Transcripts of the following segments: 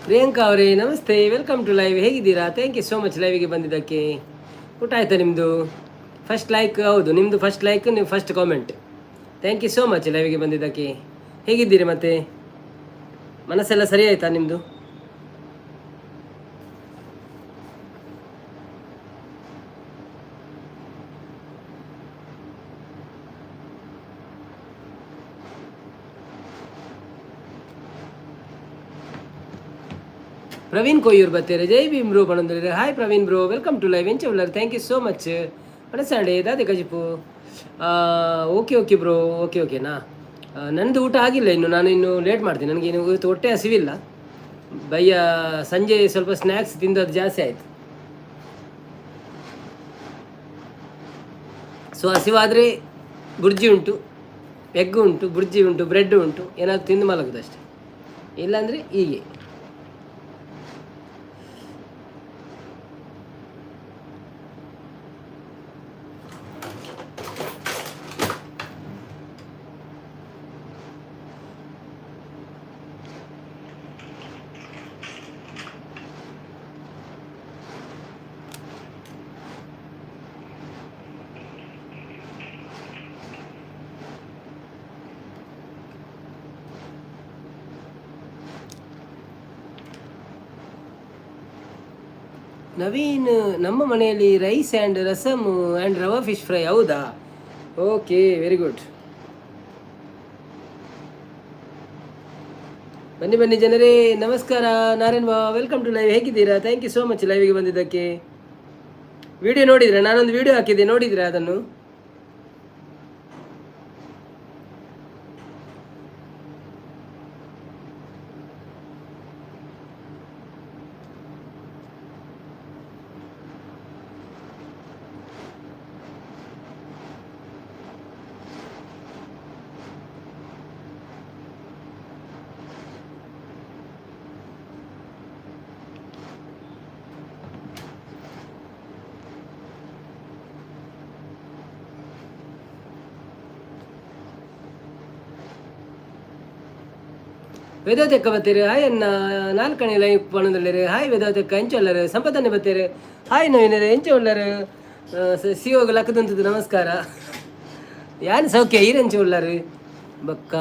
ಪ್ರಿಯಾಂಕಾ ಅವರೇ namaste, welcome to live. ಹೇಗಿದ್ದೀರಾ? Thank you so much ಲೈವ್ಗೆ ಬಂದಿದ್ದಕ್ಕೆ. ಊಟ ಆಯ್ತಾ ನಿಮ್ಮದು? ಫಸ್ಟ್ ಲೈಕ್, ಹೌದು, ನಿಮ್ಮದು ಫಸ್ಟ್ ಲೈಕ್, ನೀವು first comment. Thank you so much ಲೈವ್ಗೆ ಬಂದಿದ್ದಕ್ಕೆ. ಹೇಗಿದ್ದೀರಿ ಮತ್ತೆ? ಮನಸ್ಸೆಲ್ಲ ಸರಿ ಆಯ್ತಾ ನಿಮ್ಮದು? ಪ್ರವೀಣ್ ಕೊಯ್ಯೂರ್ ಬತ್ತೀರಿ, ಜೈ ಭೀಮ್ ಬ್ರೋ ಪಣಂದ್ರೆ. Hi Praveen bro, welcome to live. ಎಂಚ ಉಲ್ಲರ್? Thank you so much. ಮನಸ್ಸಾಂಡೆ ದಾದೆ ಕಜಿಪು? ಓಕೆ ಓಕೆ ಬ್ರೋ, ಓಕೆ ಓಕೆನಾ? ನಂದು ಊಟ ಆಗಿಲ್ಲ ಇನ್ನು, ನಾನು ಇನ್ನು ಲೇಟ್ ಮಾಡ್ತೀನಿ. ನನಗೆ ಇನ್ನು ಇವತ್ತು ಹೊಟ್ಟೆ ಹಸಿವಿಲ್ಲ. ಬಯ್ಯ ಸಂಜೆ ಸ್ವಲ್ಪ ಸ್ನ್ಯಾಕ್ಸ್ ತಿಂದು ಅದು ಜಾಸ್ತಿ ಆಯಿತು. ಸೊ ಹಸಿವಾದರೆ ಬುರ್ಜಿ ಉಂಟು, ಎಗ್ ಉಂಟು, ಬುರ್ಜಿ ಉಂಟು, ಬ್ರೆಡ್ ಉಂಟು, ಏನಾದರೂ ತಿಂದು ಮಲಗೋದು ಅಷ್ಟೆ. ಇಲ್ಲಾಂದರೆ ಹೀಗೆ. ನವೀನ್, ನಮ್ಮ ಮನೆಯಲ್ಲಿ rice and rasam and rava fish fry. ಹೌದಾ? Okay, very good. ಬನ್ನಿ ಬನ್ನಿ ಜನರೇ. ನಮಸ್ಕಾರ ನಾರಾಯಣ್ ಬಾ, welcome to live. ಹೇಗಿದ್ದೀರಾ? Thank you so much ಲೈವ್ಗೆ ಬಂದಿದ್ದಕ್ಕೆ. ವಿಡಿಯೋ ನೋಡಿದ್ರೆ? ನಾನೊಂದು ವಿಡಿಯೋ ಹಾಕಿದ್ದೆ, ನೋಡಿದ್ರಾ ಅದನ್ನು? ವೇದಾವತೆಕ್ಕ ಬತ್ತೀರಿ. ಹಾಯ್ ಅನ್ನ, ನಾಲ್ಕನೇ ಲೈವ್ ಪಣದಲ್ಲಿರಿ. ಹಾಯ್ ವೇದಾವತೆಕ್ಕ, ಎಂಚ ಉಲ್ಲರು? ಸಂಪದನೆ ಬತ್ತೀರಿ. ಹಾಯ್ ನವೀನರು, ಎಂಚ ಉಲ್ಲರು? ಸಿಯೋಗ ಲಕ್ಕದಂತದ್ದು. ನಮಸ್ಕಾರ. ಯಾನ್ ಸೌಖ್ಯ, ಈರೆಂಚ ಉಲ್ಲರು? ಬಕ್ಕ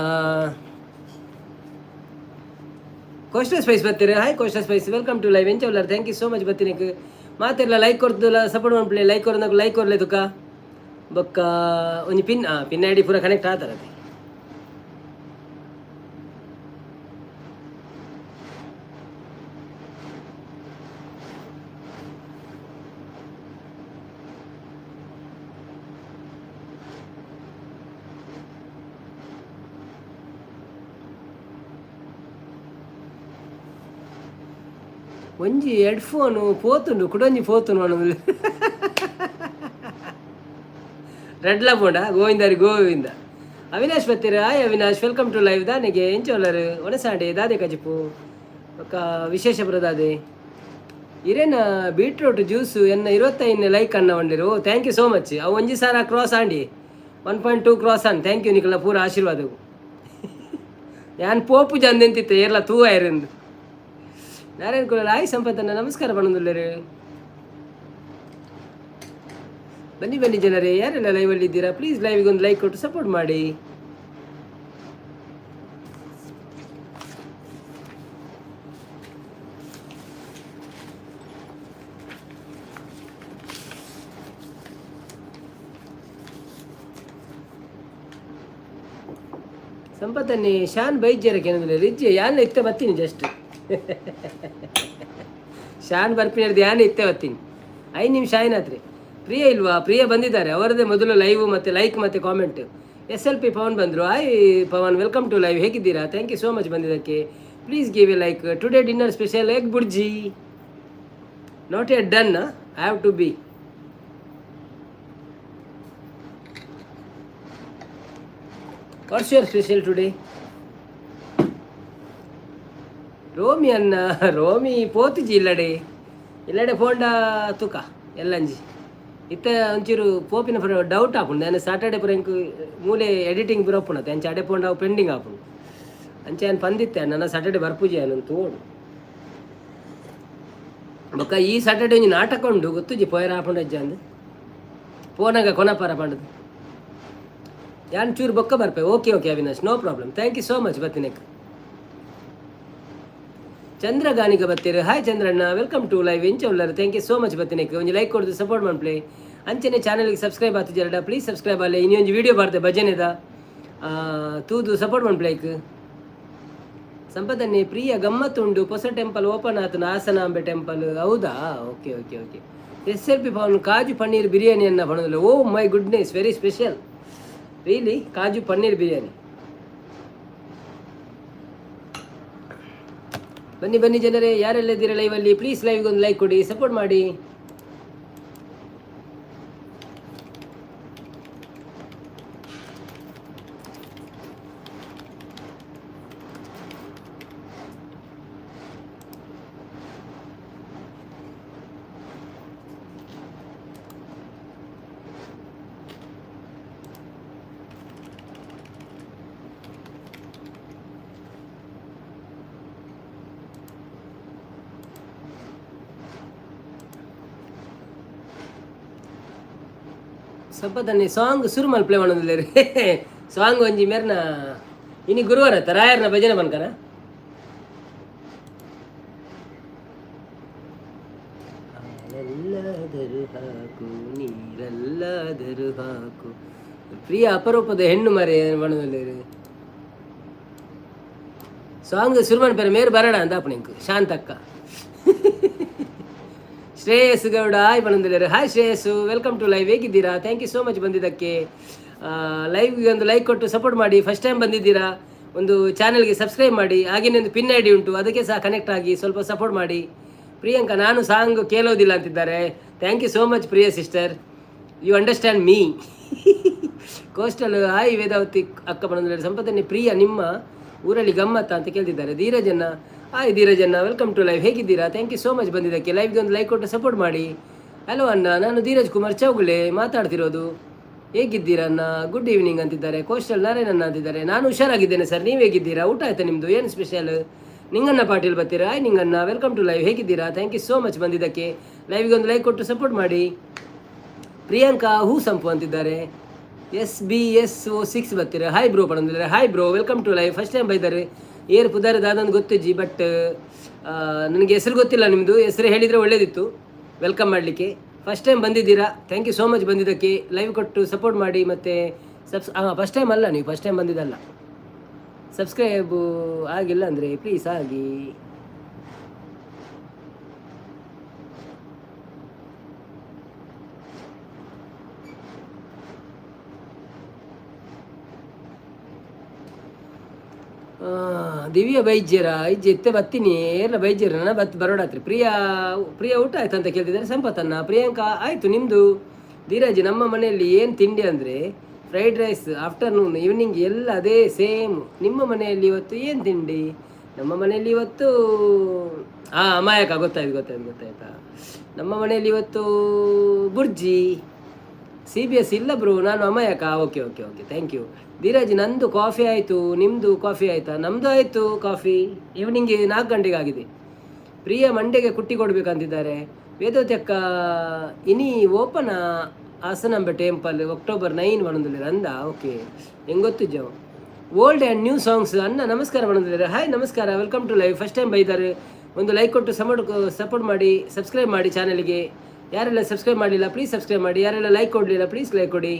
ಕೋಸ್ಟಲ್ ಸ್ಪೈಸ್ ಬತ್ತೀರಿ. Hi coastal spice, welcome to live. ಎಂಚ ಉಲ್ಲರು? Thank you so much ಬತ್ತೀನಿಕ್. ಮಾತೆಲ್ಲ ಲೈಕ್ ಕೊಡ್ದುಲ್ಲ, ಸಪೋರ್ಟ್ ಮಾಡ್ಪ್ಲೆ. ಲೈಕ್ ಕೊರ್ನಕ್ ಲೈಕ್ ಕೊರ್ಲೆ ತುಕ. ಬೊಕ್ಕ ಒಂಜಿ ಪಿನ್, ಪಿನ್ ಐಡಿ ಪೂರ ಕನೆಕ್ಟ್ ಆತಾರತೆ. ಒಂಜಿ ಹೆಡ್ಫೋನು ಪೋತುಂಡು, ಕುಡೊಂಜಿ ಪೋತುಂಡು ಪನೊಂದು. ರೆಡ್ಲ ಪೋಂಡ. ಗೋವಿಂದಾರಿ Govinda. Avinash ಬತ್ತೀರ. Hi Avinash, welcome to live. ದಾನೆಗೆ ಎಂಚ ಉಲ್ಲರು? ಒಣಸಾಂಡೆ ದಾದೆ ಕಜಿಪು? ಬೊಕ್ಕ ವಿಶೇಷ ಪ್ರದಾದೆ ಇರೇನ? ಬೀಟ್ರೂಟ್ ಜ್ಯೂಸು ಎನ್ನ 25 ಲೈಕ್ ಅನ್ನ ವಂಡಿರು. Thank you so much. ಅವು ಒಂಜಿ ಸಾರ cross Andy, 1.2 cross on. Thank you ನಿಕಲ್ನ ಪೂರ ಆಶೀರ್ವಾದವು. ಯಾನ್ ಪೋಪು ಜಂದೆಂತಿತ್ತೆ, ಏರ್ಲ ತೂ ಆಯ್ರಿಂದು. ನಾರಾಯಣ ಕುಲ ಆಯ್ ಸಂಪತ್ತನ್ನ ನಮಸ್ಕಾರ ಪಣಂದುಲ್ಲರು. ಬನ್ನಿ ಬನ್ನಿ ಜನರೇ, ಯಾರೆಲ್ಲ ಲೈವಲ್ಲಿ ಇದ್ದೀರಾ, ಪ್ಲೀಸ್ ಲೈವ್ಗೆ ಒಂದು ಲೈಕ್ ಕೊಟ್ಟು ಸಪೋರ್ಟ್ ಮಾಡಿ. ಸಂಪತ್ತನ್ನಿ ಶಾನ್ ಬೈಜ್ಯರಕ್ಕೆ ಏನಂದ್ರೆ ರಿಜ್ಜೆ ಯಾನ್ ಇತ್ತೆ ಬತ್ತೀನಿ. ಜಸ್ಟ್ ಶಾನ್ ಬರ್ಪಿನ ಯಾನ್ ಇತ್ತೆ ಬತ್ತೀನಿ. 5 ನಿಮಿಷ ಆಯ್ನಾತ್ರಿ. ಪ್ರಿಯ ಇಲ್ವಾ? ಪ್ರಿಯ ಬಂದಿದ್ದಾರೆ. ಅವರದೇ ಮೊದಲು ಲೈವ್ ಮತ್ತು ಲೈಕ್ ಮತ್ತು ಕಾಮೆಂಟ್. ಎಸ್ ಎಲ್ ಪಿ ಪವನ್ ಬಂದರು. Hi Pavan, welcome to live. ಹೇಗಿದ್ದೀರಾ? Thank you so much ಬಂದಿದ್ದಕ್ಕೆ. Please give a like. Today dinner special egg bhurji. Not yet done, I have to be. What's your special today? Romi ಅನ್ನ, ರೋಮಿ ಪೋತುಜಿ ಇಲ್ಲಡೆ ಇಲ್ಲಡೆ ಪೋಂಡ ತುಕ ಎಲ್ಲಂಜಿ. ಇತ್ತೆ ಒಂಚೂರು ಪೋಪಿನ ಪೂರ ಡೌಟ್ ಆಪುಂಡು. ನಾನು ಸಾಟರ್ಡೆ ಪೂರ ಎಂಕ್ ಮೂಲೆ ಎಡಿಟಿಂಗ್ ಪೂರ ಉಪ್ಪುಂಡು. ಅಂಚ ಅಡೆ ಪೋಂಡ ಅವು ಪೆಂಡಿಂಗ್ ಆಪುಂಡು. ಅಂಚೆ ಯಾನ್ ಪಂದಿತ್ತೆ, ನನ್ನ ಸಾಟರ್ಡೆ ಬರ್ಪುಜಿ ಯಾನ್ ತೋಡು. ಬೊಕ್ಕ ಈ ಸ್ಯಾಟರ್ಡೆ ಒಂಜಿ ನಾಟಕ ಉಂಡು, ಗೊತ್ತುಜಿ ಪೋಯರ ಆಪುಂಡು ಅಜ್ಜ ಅಂದ್ ಪೋನಾಗ ಕೊನಪಾರ ಪಂಡದು. ಯಾನ್ ಚೂರು ಬೊಕ್ಕ ಬರ್ಪೆ. Okay okay Avinash, no problem. Thank you so much ಬತ್ತಿನಕ್. ಚಂದ್ರ ಗಾನಿಗ ಬತ್ತೀರು. ಹಾಯ್ ಚಂದ್ರಣ್ಣ, welcome to live. ಎಂಚ ಉಲ್ಲರು? Thank you so much ಬತ್ತಿನಕ್. ಒಂಜಿ ಲೈಕ್ ಕೊಡ್ದು ಸಪೋರ್ಟ್ ಮನ್ಪ್ಲೆ. ಅಂಚನೆ ಚಾನಲ್ಗೆ ಸಬ್ಸ್ಕ್ರೈಬ್ ಆತುಜೆರಡ ಪ್ಲೀಸ್ ಸಬ್ಸ್ಕ್ರೈಬ್ ಆಲೆ. ಇನ್ನೊಂದು ವಿಡಿಯೋ ಬಾರ್ದೆ ಭಜನೆದ ತೂದು ಸಪೋರ್ಟ್ ಮನ್ಪ್ಲೈಕ್. ಸಂಪದನ್ನೇ ಪ್ರಿಯ ಗಮ್ಮತ್ತುಂಡು. ಹೊಸ ಟೆಂಪಲ್ ಓಪನ್ ಆತನ ಹಾಸನಾಂಬೆ ಟೆಂಪಲ್. ಹೌದಾ? Okay okay okay. SLP Bhavan kaju paneer ಬಿರಿಯಾನಿಯನ್ನು ಪಣೋದಿಲ್ಲ. Oh my goodness, very special really. Kaju paneer biryani. ಬನ್ನಿ ಬನ್ನಿ ಜನರೇ, ಯಾರೆಲ್ಲ ಇದ್ದೀರಾ ಲೈವಲ್ಲಿ, ಪ್ಲೀಸ್ ಲೈವ್ಗೆ ಒಂದು ಲೈಕ್ ಕೊಡಿ, ಸಪೋರ್ಟ್ ಮಾಡಿ. ಸಂಪದನ್ನೇ ಸಾಂಗ್ ಸುರು ಮಲ್ ಪ್ಲೇ ಮಾಡೋದಿಲ್ಲ ರೀ. ಸಾಂಗ್ ಒಂಜಿ ಮೇರ್ನ ಇನಿ ಗುರುವಾರ ಆತ ರಾಯರ್ನ ಭಜನೆ ಬನ್ಕನ. ಹಾಲೆಲ್ಲಾದರೂ ಹಾಕು ನೀರೆಲ್ಲಾದರೂ ಹಾಕು. ಪ್ರಿಯ ಅಪರೂಪದ ಹೆಣ್ಣು ಮರೆ ಬಣ್ಣದಲ್ಲಿ. ಸಾಂಗ್ ಸುರು ಮನ್ಪೇರೆ ಮೇರು ಬರಡ ಅಂತ ಅಪ್ಪನಿಂಕು. ಶಾಂತಕ್ಕ, ಶ್ರೇಯಸ್ ಗೌಡ ಹಾಯ್ ಬಂದಿದ್ದಾರೆ. Hi Shreyas, welcome to live. ಹೇಗಿದ್ದೀರಾ? Thank you so much ಬಂದಿದ್ದಕ್ಕೆ. ಲೈವ್ಗೆ ಒಂದು ಲೈಕ್ ಕೊಟ್ಟು ಸಪೋರ್ಟ್ ಮಾಡಿ. ಫಸ್ಟ್ ಟೈಮ್ ಬಂದಿದ್ದೀರಾ, ಒಂದು ಚಾನಲ್ಗೆ ಸಬ್ಸ್ಕ್ರೈಬ್ ಮಾಡಿ. ಹಾಗೆಯೇ ಒಂದು ಪಿನ್ ಐಡಿ ಉಂಟು, ಅದಕ್ಕೆ ಸಹ ಕನೆಕ್ಟ್ ಆಗಿ ಸ್ವಲ್ಪ ಸಪೋರ್ಟ್ ಮಾಡಿ. ಪ್ರಿಯಾಂಕಾ, ನಾನು ಸಾಂಗ್ ಕೇಳೋದಿಲ್ಲ ಅಂತಿದ್ದಾರೆ. Thank you so much Priya sister, you understand me. Coastal hi Vedavathi ಅಕ್ಕ ಬಂದಿದ್ದಾರೆ. ಸಂಪತ್ತನ್ನೇ ಪ್ರಿಯ, ನಿಮ್ಮ ಊರಲ್ಲಿ ಗಮ್ಮತ್ತ ಅಂತ ಕೇಳ್ತಿದ್ದಾರೆ. ಧೀರಜನ್ನ, ಹಾಯ್ ಧೀರಜನ್ನ, welcome to live. ಹೇಗಿದ್ದೀರಾ? Thank you so much ಬಂದಿದ್ದಕ್ಕೆ. ಲೈವ್ಗೆ ಒಂದು ಲೈಕ್ ಕೊಟ್ಟು ಸಪೋರ್ಟ್ ಮಾಡಿ. ಹಲೋ ಅಣ್ಣ, ನಾನು ಧೀರಜ್ ಕುಮಾರ್ ಚೌಗುಲೆ ಮಾತಾಡ್ತಿರೋದು. ಹೇಗಿದ್ದೀರಾ ಅಣ್ಣ? ಗುಡ್ ಈವ್ನಿಂಗ್ ಅಂತಿದ್ದಾರೆ. ಕೋಸ್ಟಲ್ ನಾರಾಯಣಣ್ಣ ಅಂತಿದ್ದಾರೆ. ನಾನು ಹುಷಾರಾಗಿದ್ದೇನೆ ಸರ್, ನೀವು ಹೇಗಿದ್ದೀರಾ? ಊಟ ಆಯ್ತಾ ನಿಮ್ಮದು? ಏನು ಸ್ಪೆಷಲ್? ನಿಂಗಣ್ಣ ಪಾಟೀಲ್ ಬರ್ತೀರಾ. Hi Ninganna, welcome to live. ಹೇಗಿದ್ದೀರಾ? Thank you so much ಬಂದಿದ್ದಕ್ಕೆ. ಲೈವ್ಗೆ ಒಂದು ಲೈಕ್ ಕೊಟ್ಟು ಸಪೋರ್ಟ್ ಮಾಡಿ. ಪ್ರಿಯಾಂಕಾ ಹೂ ಸಂಪು ಅಂತಿದ್ದಾರೆ. SBSO6 ಬರ್ತೀರಾ. ಹಾಯ್ ಬ್ರೋ ಪಡಂದಿದ್ದಾರೆ. Hi bro, welcome to live. First time ಬೈದಾರೆ. ಏರ್ ಪುದಾರೆ ದಾದಂದು ಗೊತ್ತಿಜ್ಜಿ, ಬಟ್ ನನಗೆ ಹೆಸರು ಗೊತ್ತಿಲ್ಲ. ನಿಮ್ಮದು ಹೆಸರು ಹೇಳಿದರೆ ಒಳ್ಳೇದಿತ್ತು welcome ಮಾಡಲಿಕ್ಕೆ. ಫಸ್ಟ್ ಟೈಮ್ ಬಂದಿದ್ದೀರಾ, thank you so much ಬಂದಿದ್ದಕ್ಕೆ. ಲೈವ್ ಕೊಟ್ಟು ಸಪೋರ್ಟ್ ಮಾಡಿ. ಮತ್ತು ಹಾಂ, ಫಸ್ಟ್ ಟೈಮ್ ಅಲ್ಲ, ನೀವು ಫಸ್ಟ್ ಟೈಮ್ ಬಂದಿದ್ದಲ್ಲ. ಸಬ್ಸ್ಕ್ರೈಬು ಆಗಿಲ್ಲ ಅಂದರೆ ಪ್ಲೀಸ್ ಆಗಿ. ದಿವ್ಯ ಬೈಜ್ಯರ ಇಜ್ಜೆ ಇತ್ತೆ ಬತ್ತೀನಿ ಏರ್ಲ ಬೈಜ್ಯರ ನನ್ನ ಬತ್ ಬರೋಡಾತ್ರಿ. ಪ್ರಿಯಾ ಪ್ರಿಯಾ ಊಟ ಆಯ್ತು ಅಂತ ಕೇಳ್ತಿದ್ದಾರೆ ಸಂಪತ್ತನ್ನ. ಪ್ರಿಯಾಂಕಾ ಆಯಿತು ನಿಮ್ಮದು? ಧೀರಾಜ್, ನಮ್ಮ ಮನೆಯಲ್ಲಿ ಏನು ತಿಂಡಿ ಅಂದರೆ ಫ್ರೈಡ್ ರೈಸ್, ಆಫ್ಟರ್ನೂನ್ ಈವ್ನಿಂಗ್ ಎಲ್ಲ ಅದೇ ಸೇಮ್. ನಿಮ್ಮ ಮನೆಯಲ್ಲಿ ಇವತ್ತು ಏನು ತಿಂಡಿ? ನಮ್ಮ ಮನೆಯಲ್ಲಿ ಇವತ್ತು ಹಾಂ ಅಮಾಯಕ ಗೊತ್ತಾಯ್ತು ಗೊತ್ತಾಯ್ತು ಗೊತ್ತಾಯ್ತಾ. ನಮ್ಮ ಮನೆಯಲ್ಲಿ ಇವತ್ತು ಬುರ್ಜಿ. CBS ಇಲ್ಲ ಬ್ರೋ, ನಾನು ಅಮಾಯಕ. Okay okay okay, thank you Dheeraj. ನಂದು ಕಾಫಿ ಆಯಿತು, ನಿಮ್ಮದು ಕಾಫಿ ಆಯಿತಾ? ನಮ್ಮದು ಆಯಿತು ಕಾಫಿ, ಈವ್ನಿಂಗ್ 4 ಗಂಟೆಗೆ ಆಗಿದೆ. ಪ್ರಿಯ ಮಂಡೆಗೆ ಕುಟ್ಟಿ ಕೊಡಬೇಕಂತಿದ್ದಾರೆ. ವೇದವತಿ ಅಕ್ಕ, ಇನಿ ಓಪನ್ ಹಾಸನಾಂಬೆ ಟೆಂಪಲ್ ಅಕ್ಟೋಬರ್ 9 ಬಂದಿದ್ದಾರೆ ಅಂದ. ಓಕೆ, ಹೆಂಗೆ ಗೊತ್ತು ಜಾವ್. ಓಲ್ಡ್ ಆ್ಯಂಡ್ ನ್ಯೂ ಸಾಂಗ್ಸ್ ಅನ್ನ ನಮಸ್ಕಾರ ಬಂದಿದ್ದಾರೆ. ಹಾಯ್ ನಮಸ್ಕಾರ, welcome to live. First time ಬೈತಾರೆ, ಒಂದು ಲೈಕ್ ಕೊಟ್ಟು ಸಪೋರ್ಟ್ ಮಾಡಿ, ಸಬ್ಸ್ಕ್ರೈಬ್ ಮಾಡಿ ಚಾನಲ್ಗೆ. ಯಾರೆಲ್ಲ ಸಬ್ಸ್ಕ್ರೈಬ್ ಮಾಡಲಿಲ್ಲ ಪ್ಲೀಸ್ ಸಬ್ಸ್ಕ್ರೈಬ್ ಮಾಡಿ. ಯಾರೆಲ್ಲ ಲೈಕ್ ಕೊಡಲಿಲ್ಲ ಪ್ಲೀಸ್ ಲೈಕ್ ಕೊಡಿ.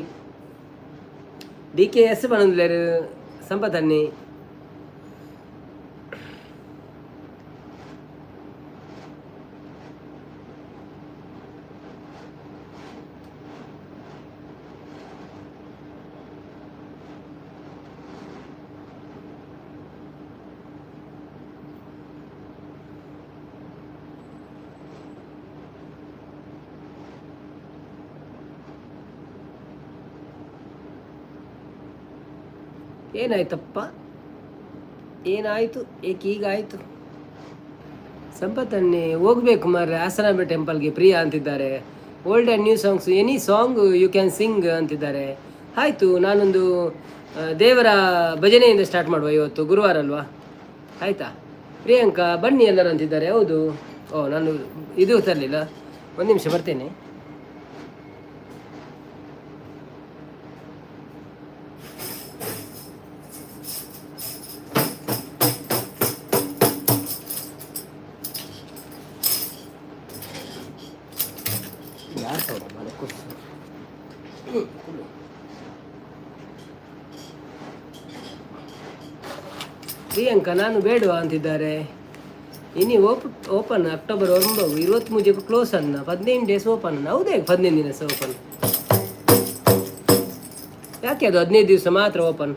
DKS ಬಂದಿದ್ದಾರೆ ಸಂಪತ್ತನ್ನಿ. ಏನಾಯ್ತಪ್ಪ, ಏನಾಯಿತು, ಏಕೆ ಹೀಗಾಯಿತು? ಸಂಪತ್ತನ್ನೇ ಹೋಗ್ಬೇಕು ಮಾರ್ರೆ ಹಾಸನಾಂಬೆ ಟೆಂಪಲ್ಗೆ ಪ್ರಿಯಾ ಅಂತಿದ್ದಾರೆ. Old and new songs, any song you can sing ಅಂತಿದ್ದಾರೆ. ಆಯಿತು, ನಾನೊಂದು ದೇವರ ಭಜನೆಯಿಂದ ಸ್ಟಾರ್ಟ್ ಮಾಡುವ, ಇವತ್ತು ಗುರುವಾರ ಅಲ್ವಾ? ಆಯಿತಾ? ಪ್ರಿಯಾಂಕಾ ಬನ್ನಿ ಎಲ್ಲರೂ ಅಂತಿದ್ದಾರೆ. ಹೌದು. ಓ, ನಾನು ಇದು ತರಲಿಲ್ಲ, ಒಂದು ನಿಮಿಷ ಬರ್ತೇನೆ. ಯಾರು ಪ್ರಿಯಾಂಕಾ ನಾನು ಬೇಡವಾ ಅಂತಿದ್ದಾರೆ. ಇನಿ ಓಪನ್ ಅಕ್ಟೋಬರ್ 9, 23ಕ್ಕೆ ಕ್ಲೋಸ್ ಅನ್ನ, 15 ಡೇಸ್ ಓಪನ್ ಅನ್ನ. ಹೌದೇ, 15 ದಿನ ಓಪನ್ ಯಾಕೆ ಅದು? 15 ದಿವಸ ಮಾತ್ರ ಓಪನ್.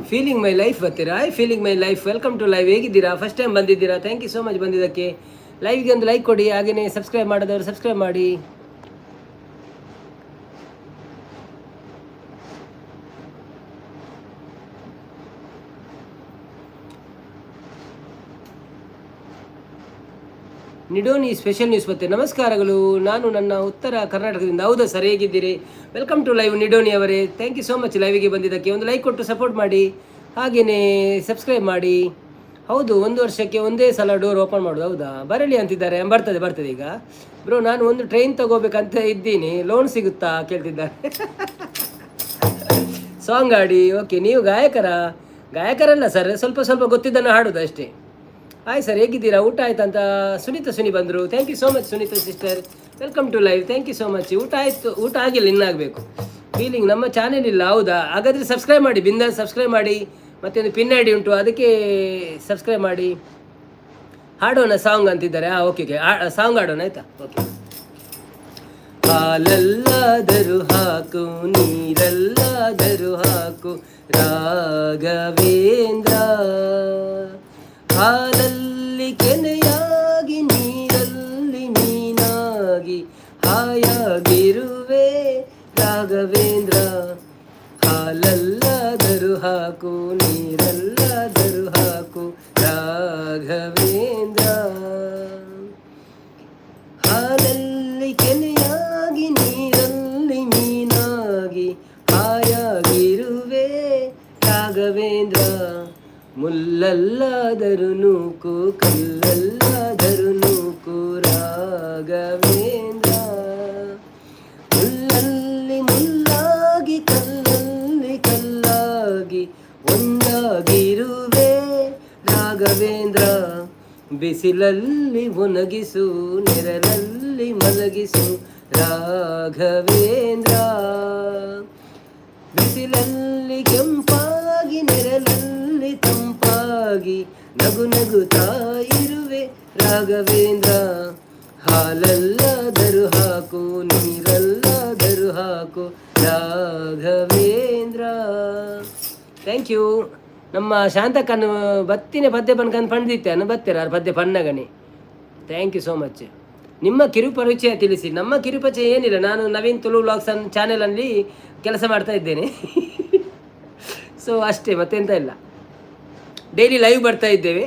ಫೀಲಿಂಗ್ my life ಬರ್ತೀರಾ? I feeling my life, welcome to live. ಹೇಗಿದ್ದೀರಾ? ಫಸ್ಟ್ ಟೈಮ್ ಬಂದಿದ್ದೀರಾ? Thank you so much ಬಂದಿದ್ದಕ್ಕೆ. ಲೈವ್ಗೆ ಒಂದು ಲೈಕ್ ಕೊಡಿ, ಹಾಗೆಯೇ ಸಬ್ಸ್ಕ್ರೈಬ್ ಮಾಡದವರು ಸಬ್ಸ್ಕ್ರೈಬ್ ಮಾಡಿ. ನಿಡೋನಿ ಸ್ಪೆಷಲ್ ನ್ಯೂಸ್ ಮತ್ತೆ ನಮಸ್ಕಾರಗಳು. ನಾನು ನನ್ನ ಉತ್ತರ ಕರ್ನಾಟಕದಿಂದ. ಹೌದಾ ಸರ್, ಹೇಗಿದ್ದೀರಿ? Welcome to live ನಿಡೋನಿ ಅವರೇ. Thank you so much ಲೈವಿಗೆ ಬಂದಿದ್ದಕ್ಕೆ. ಒಂದು ಲೈಕ್ ಕೊಟ್ಟು ಸಪೋರ್ಟ್ ಮಾಡಿ, ಹಾಗೆಯೇ ಸಬ್ಸ್ಕ್ರೈಬ್ ಮಾಡಿ. ಹೌದು, ಒಂದು ವರ್ಷಕ್ಕೆ ಒಂದೇ ಸಲ ಡೋರ್ ಓಪನ್ ಮಾಡೋದು. ಹೌದಾ? ಬರಲಿ ಅಂತಿದ್ದಾರೆ. ಬರ್ತದೆ ಬರ್ತದೆ. ಈಗ ಬ್ರೋ, ನಾನು ಒಂದು ಟ್ರೈನ್ ತಗೋಬೇಕಂತ ಇದ್ದೀನಿ, ಲೋನ್ ಸಿಗುತ್ತಾ ಕೇಳ್ತಿದ್ದಾರೆ. ಸಾಂಗ್ ಹಾಡಿ. ಓಕೆ, ನೀವು ಗಾಯಕರ? ಗಾಯಕರಲ್ಲ ಸರ್, ಸ್ವಲ್ಪ ಸ್ವಲ್ಪ ಗೊತ್ತಿದ್ದನ್ನು ಹಾಡೋದು ಅಷ್ಟೇ. ಹಾಯ್ ಸರ್, ಹೇಗಿದ್ದೀರಾ? ಊಟ ಆಯ್ತಾ ಅಂತ ಸುನೀತಾ ಸುನಿ ಬಂದರು. Thank you so much Sunita sister, welcome to live. Thank you so much. ಊಟ ಆಯಿತು, ಊಟ ಆಗಿಲ್ಲ, ಇನ್ನಾಗಬೇಕು. ಫೀಲಿಂಗ್ ನಮ್ಮ ಚಾನೆಲ್ ಇಲ್ಲ. ಹೌದಾ? ಹಾಗಾದರೆ ಸಬ್ಸ್ಕ್ರೈಬ್ ಮಾಡಿ, ಬಿಂದಾಸ್ ಸಬ್ಸ್ಕ್ರೈಬ್ ಮಾಡಿ. ಮತ್ತೆ ಒಂದು ಪಿನ್ I D ಉಂಟು, ಅದಕ್ಕೆ ಸಬ್ಸ್ಕ್ರೈಬ್ ಮಾಡಿ. ಹಾಡೋಣ ಸಾಂಗ್ ಅಂತಿದ್ದಾರೆ. ಹಾಂ, ಓಕೆ ಓಕೆ, ಸಾಂಗ್ ಹಾಡೋಣ, ಆಯಿತಾ? ಓಕೆ. ಹಾಲಲ್ಲಾದರೂ ಹಾಕು, ನೀರಲ್ಲಾದರೂ ಹಾಕು ರಾಘವೇಂದ್ರ, ಹಾಲಲ್ಲಿ ಕೆನೆಯಾಗಿ ನೀರಲ್ಲಿ ಮೀನಾಗಿ ಹಾಯಾಗಿರುವೆ ರಾಘವೇಂದ್ರ. ಹಾಲಲ್ಲಾದರೂ ಹಾಕು, ನೀರಲ್ಲಾದರೂ ಹಾಕು ರಾಘವೇಂದ್ರ, ಹಾಲಲ್ಲಿ ಕೆನೆಯಾಗಿ ನೀರಲ್ಲಿ ಮೀನಾಗಿ ಹಾಯಾಗಿರುವೆ ರಾಘವೇಂದ್ರ. ಮುಲ್ಲಲ್ಲಾದರೂ ನೂಕು, ಕಲ್ಲಲ್ಲಾದರೂ ನೂಕು ರಾಘವೇಂದ್ರ, ಮುಲ್ಲಲ್ಲಿ ಮುಲ್ಲಾಗಿ ಕಲ್ಲಲ್ಲಿ ಕಲ್ಲಾಗಿ ಒಂದಾಗಿರುವೆ ರಾಘವೇಂದ್ರ. ಬಿಸಿಲಲ್ಲಿ ಒಣಗಿಸು, ನೆರಳಲ್ಲಿ ಮಲಗಿಸು ರಾಘವೇಂದ್ರ, ಬಿಸಿಲಲ್ಲಿ ಕೆಂಪಾಗಿ ನೆರಳಲ್ಲಿ ತಂಪಾಗಿ ನಗು ನಗುತ್ತಾ ಇರುವೆ ರಾಘವೇಂದ್ರ. ಹಾಲಲ್ಲಾದರೂ ಹಾಕು, ನೀರಲ್ಲಾದರೂ ಹಾಕು ರಾಘವೇಂದ್ರ. Thank you. ನಮ್ಮ ಶಾಂತಕ್ಕನು ಬತ್ತಿನ ಪದ್ಯ ಪನ್ಕಂದು ಪಂಡಿತ್ತೆ ಅನ್ನು ಬತ್ತೀರ ಪದ್ಯ ಪನ್ನಗಣಿ. Thank you so much. ನಿಮ್ಮ ಕಿರುಪರಿಚಯ ತಿಳಿಸಿ. ನಮ್ಮ ಕಿರುಪರಿಚಯ ಏನಿಲ್ಲ, ನಾನು ನವೀನ್ ತುಳು ವ್ಲಾಗ್ಸ್ ಅನ್ ಚಾನೆಲಲ್ಲಿ ಕೆಲಸ ಮಾಡ್ತಾ ಇದ್ದೇನೆ. ಸೊ ಅಷ್ಟೇ, ಮತ್ತೆಂತ ಇಲ್ಲ. ಡೈಲಿ ಲೈವ್ ಬರ್ತಾ ಇದ್ದೇವೆ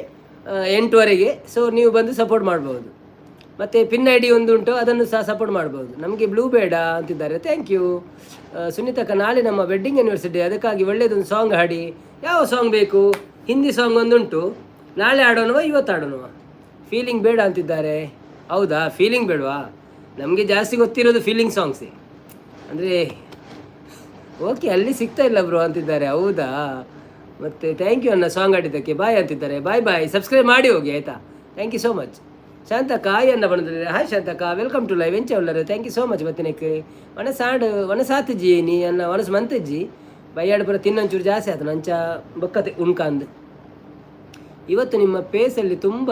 8ವರೆಗೆ. ಸೊ ನೀವು ಬಂದು ಸಪೋರ್ಟ್ ಮಾಡ್ಬೋದು. ಮತ್ತು ಪಿನ್ I D ಒಂದು ಉಂಟು, ಅದನ್ನು ಸಹ ಸಪೋರ್ಟ್ ಮಾಡ್ಬೋದು. ನಮಗೆ ಬ್ಲೂ ಬೇಡ ಅಂತಿದ್ದಾರೆ. Thank you ಸುನೀತಕ್ಕ. ನಾಳೆ ನಮ್ಮ ವೆಡ್ಡಿಂಗ್ ಆ್ಯನಿವರ್ಸರಿ, ಅದಕ್ಕಾಗಿ ಒಳ್ಳೆಯದೊಂದು ಸಾಂಗ್ ಹಾಡಿ. ಯಾವ ಸಾಂಗ್ ಬೇಕು? ಹಿಂದಿ ಸಾಂಗ್ ಒಂದುಂಟು. ನಾಳೆ ಆಡೋಣವಾ, ಇವತ್ತು ಆಡೋಣವಾ? ಫೀಲಿಂಗ್ ಬೇಡ ಅಂತಿದ್ದಾರೆ. ಹೌದಾ? ಫೀಲಿಂಗ್ ಬೇಡವಾ? ನಮಗೆ ಜಾಸ್ತಿ ಗೊತ್ತಿರೋದು ಫೀಲಿಂಗ್ ಸಾಂಗ್ಸೇ. ಅಂದರೆ ಓಕೆ, ಅಲ್ಲಿ ಸಿಗ್ತಾ ಇಲ್ಲ ಬ್ರೋ ಅಂತಿದ್ದಾರೆ. ಹೌದಾ? ಮತ್ತು thank you ಅನ್ನ ಸಾಂಗ್ ಆಡಿದ್ದಕ್ಕೆ. ಬಾಯ್ ಅಂತಿದ್ದಾರೆ. Bye bye. ಸಬ್ಸ್ಕ್ರೈಬ್ ಮಾಡಿ ಹೋಗಿ, ಆಯಿತಾ? Thank you so much. ಶಾಂತಕ್ಕ ಹಾಯ್ ಅನ್ನ ಬಂದಿದ್ದಾರೆ. ಹಾಯ್ ಶಾಂತಕ್ಕ, welcome to live. ಎಂಚ ಉಲ್ಲರು? Thank you so much. ಬತ್ತಿನಕ್ಕೆ ಒಣಸಾಡು ಒಣಸಾತಜ್ಜಿ ನೀ ಅನ್ನ ಒಣಸು ಮಂತಜ್ಜಿ ಬೈಯಾಡು ಪುರ ತಿನ್ನೊಂಚೂರು ಜಾಸ್ತಿ ಆಯ್ತು ನಂಚ ಬೊಕ್ಕತೆ ಉಣ್ಕಂದು. ಇವತ್ತು ನಿಮ್ಮ ಫೇಸಲ್ಲಿ ತುಂಬ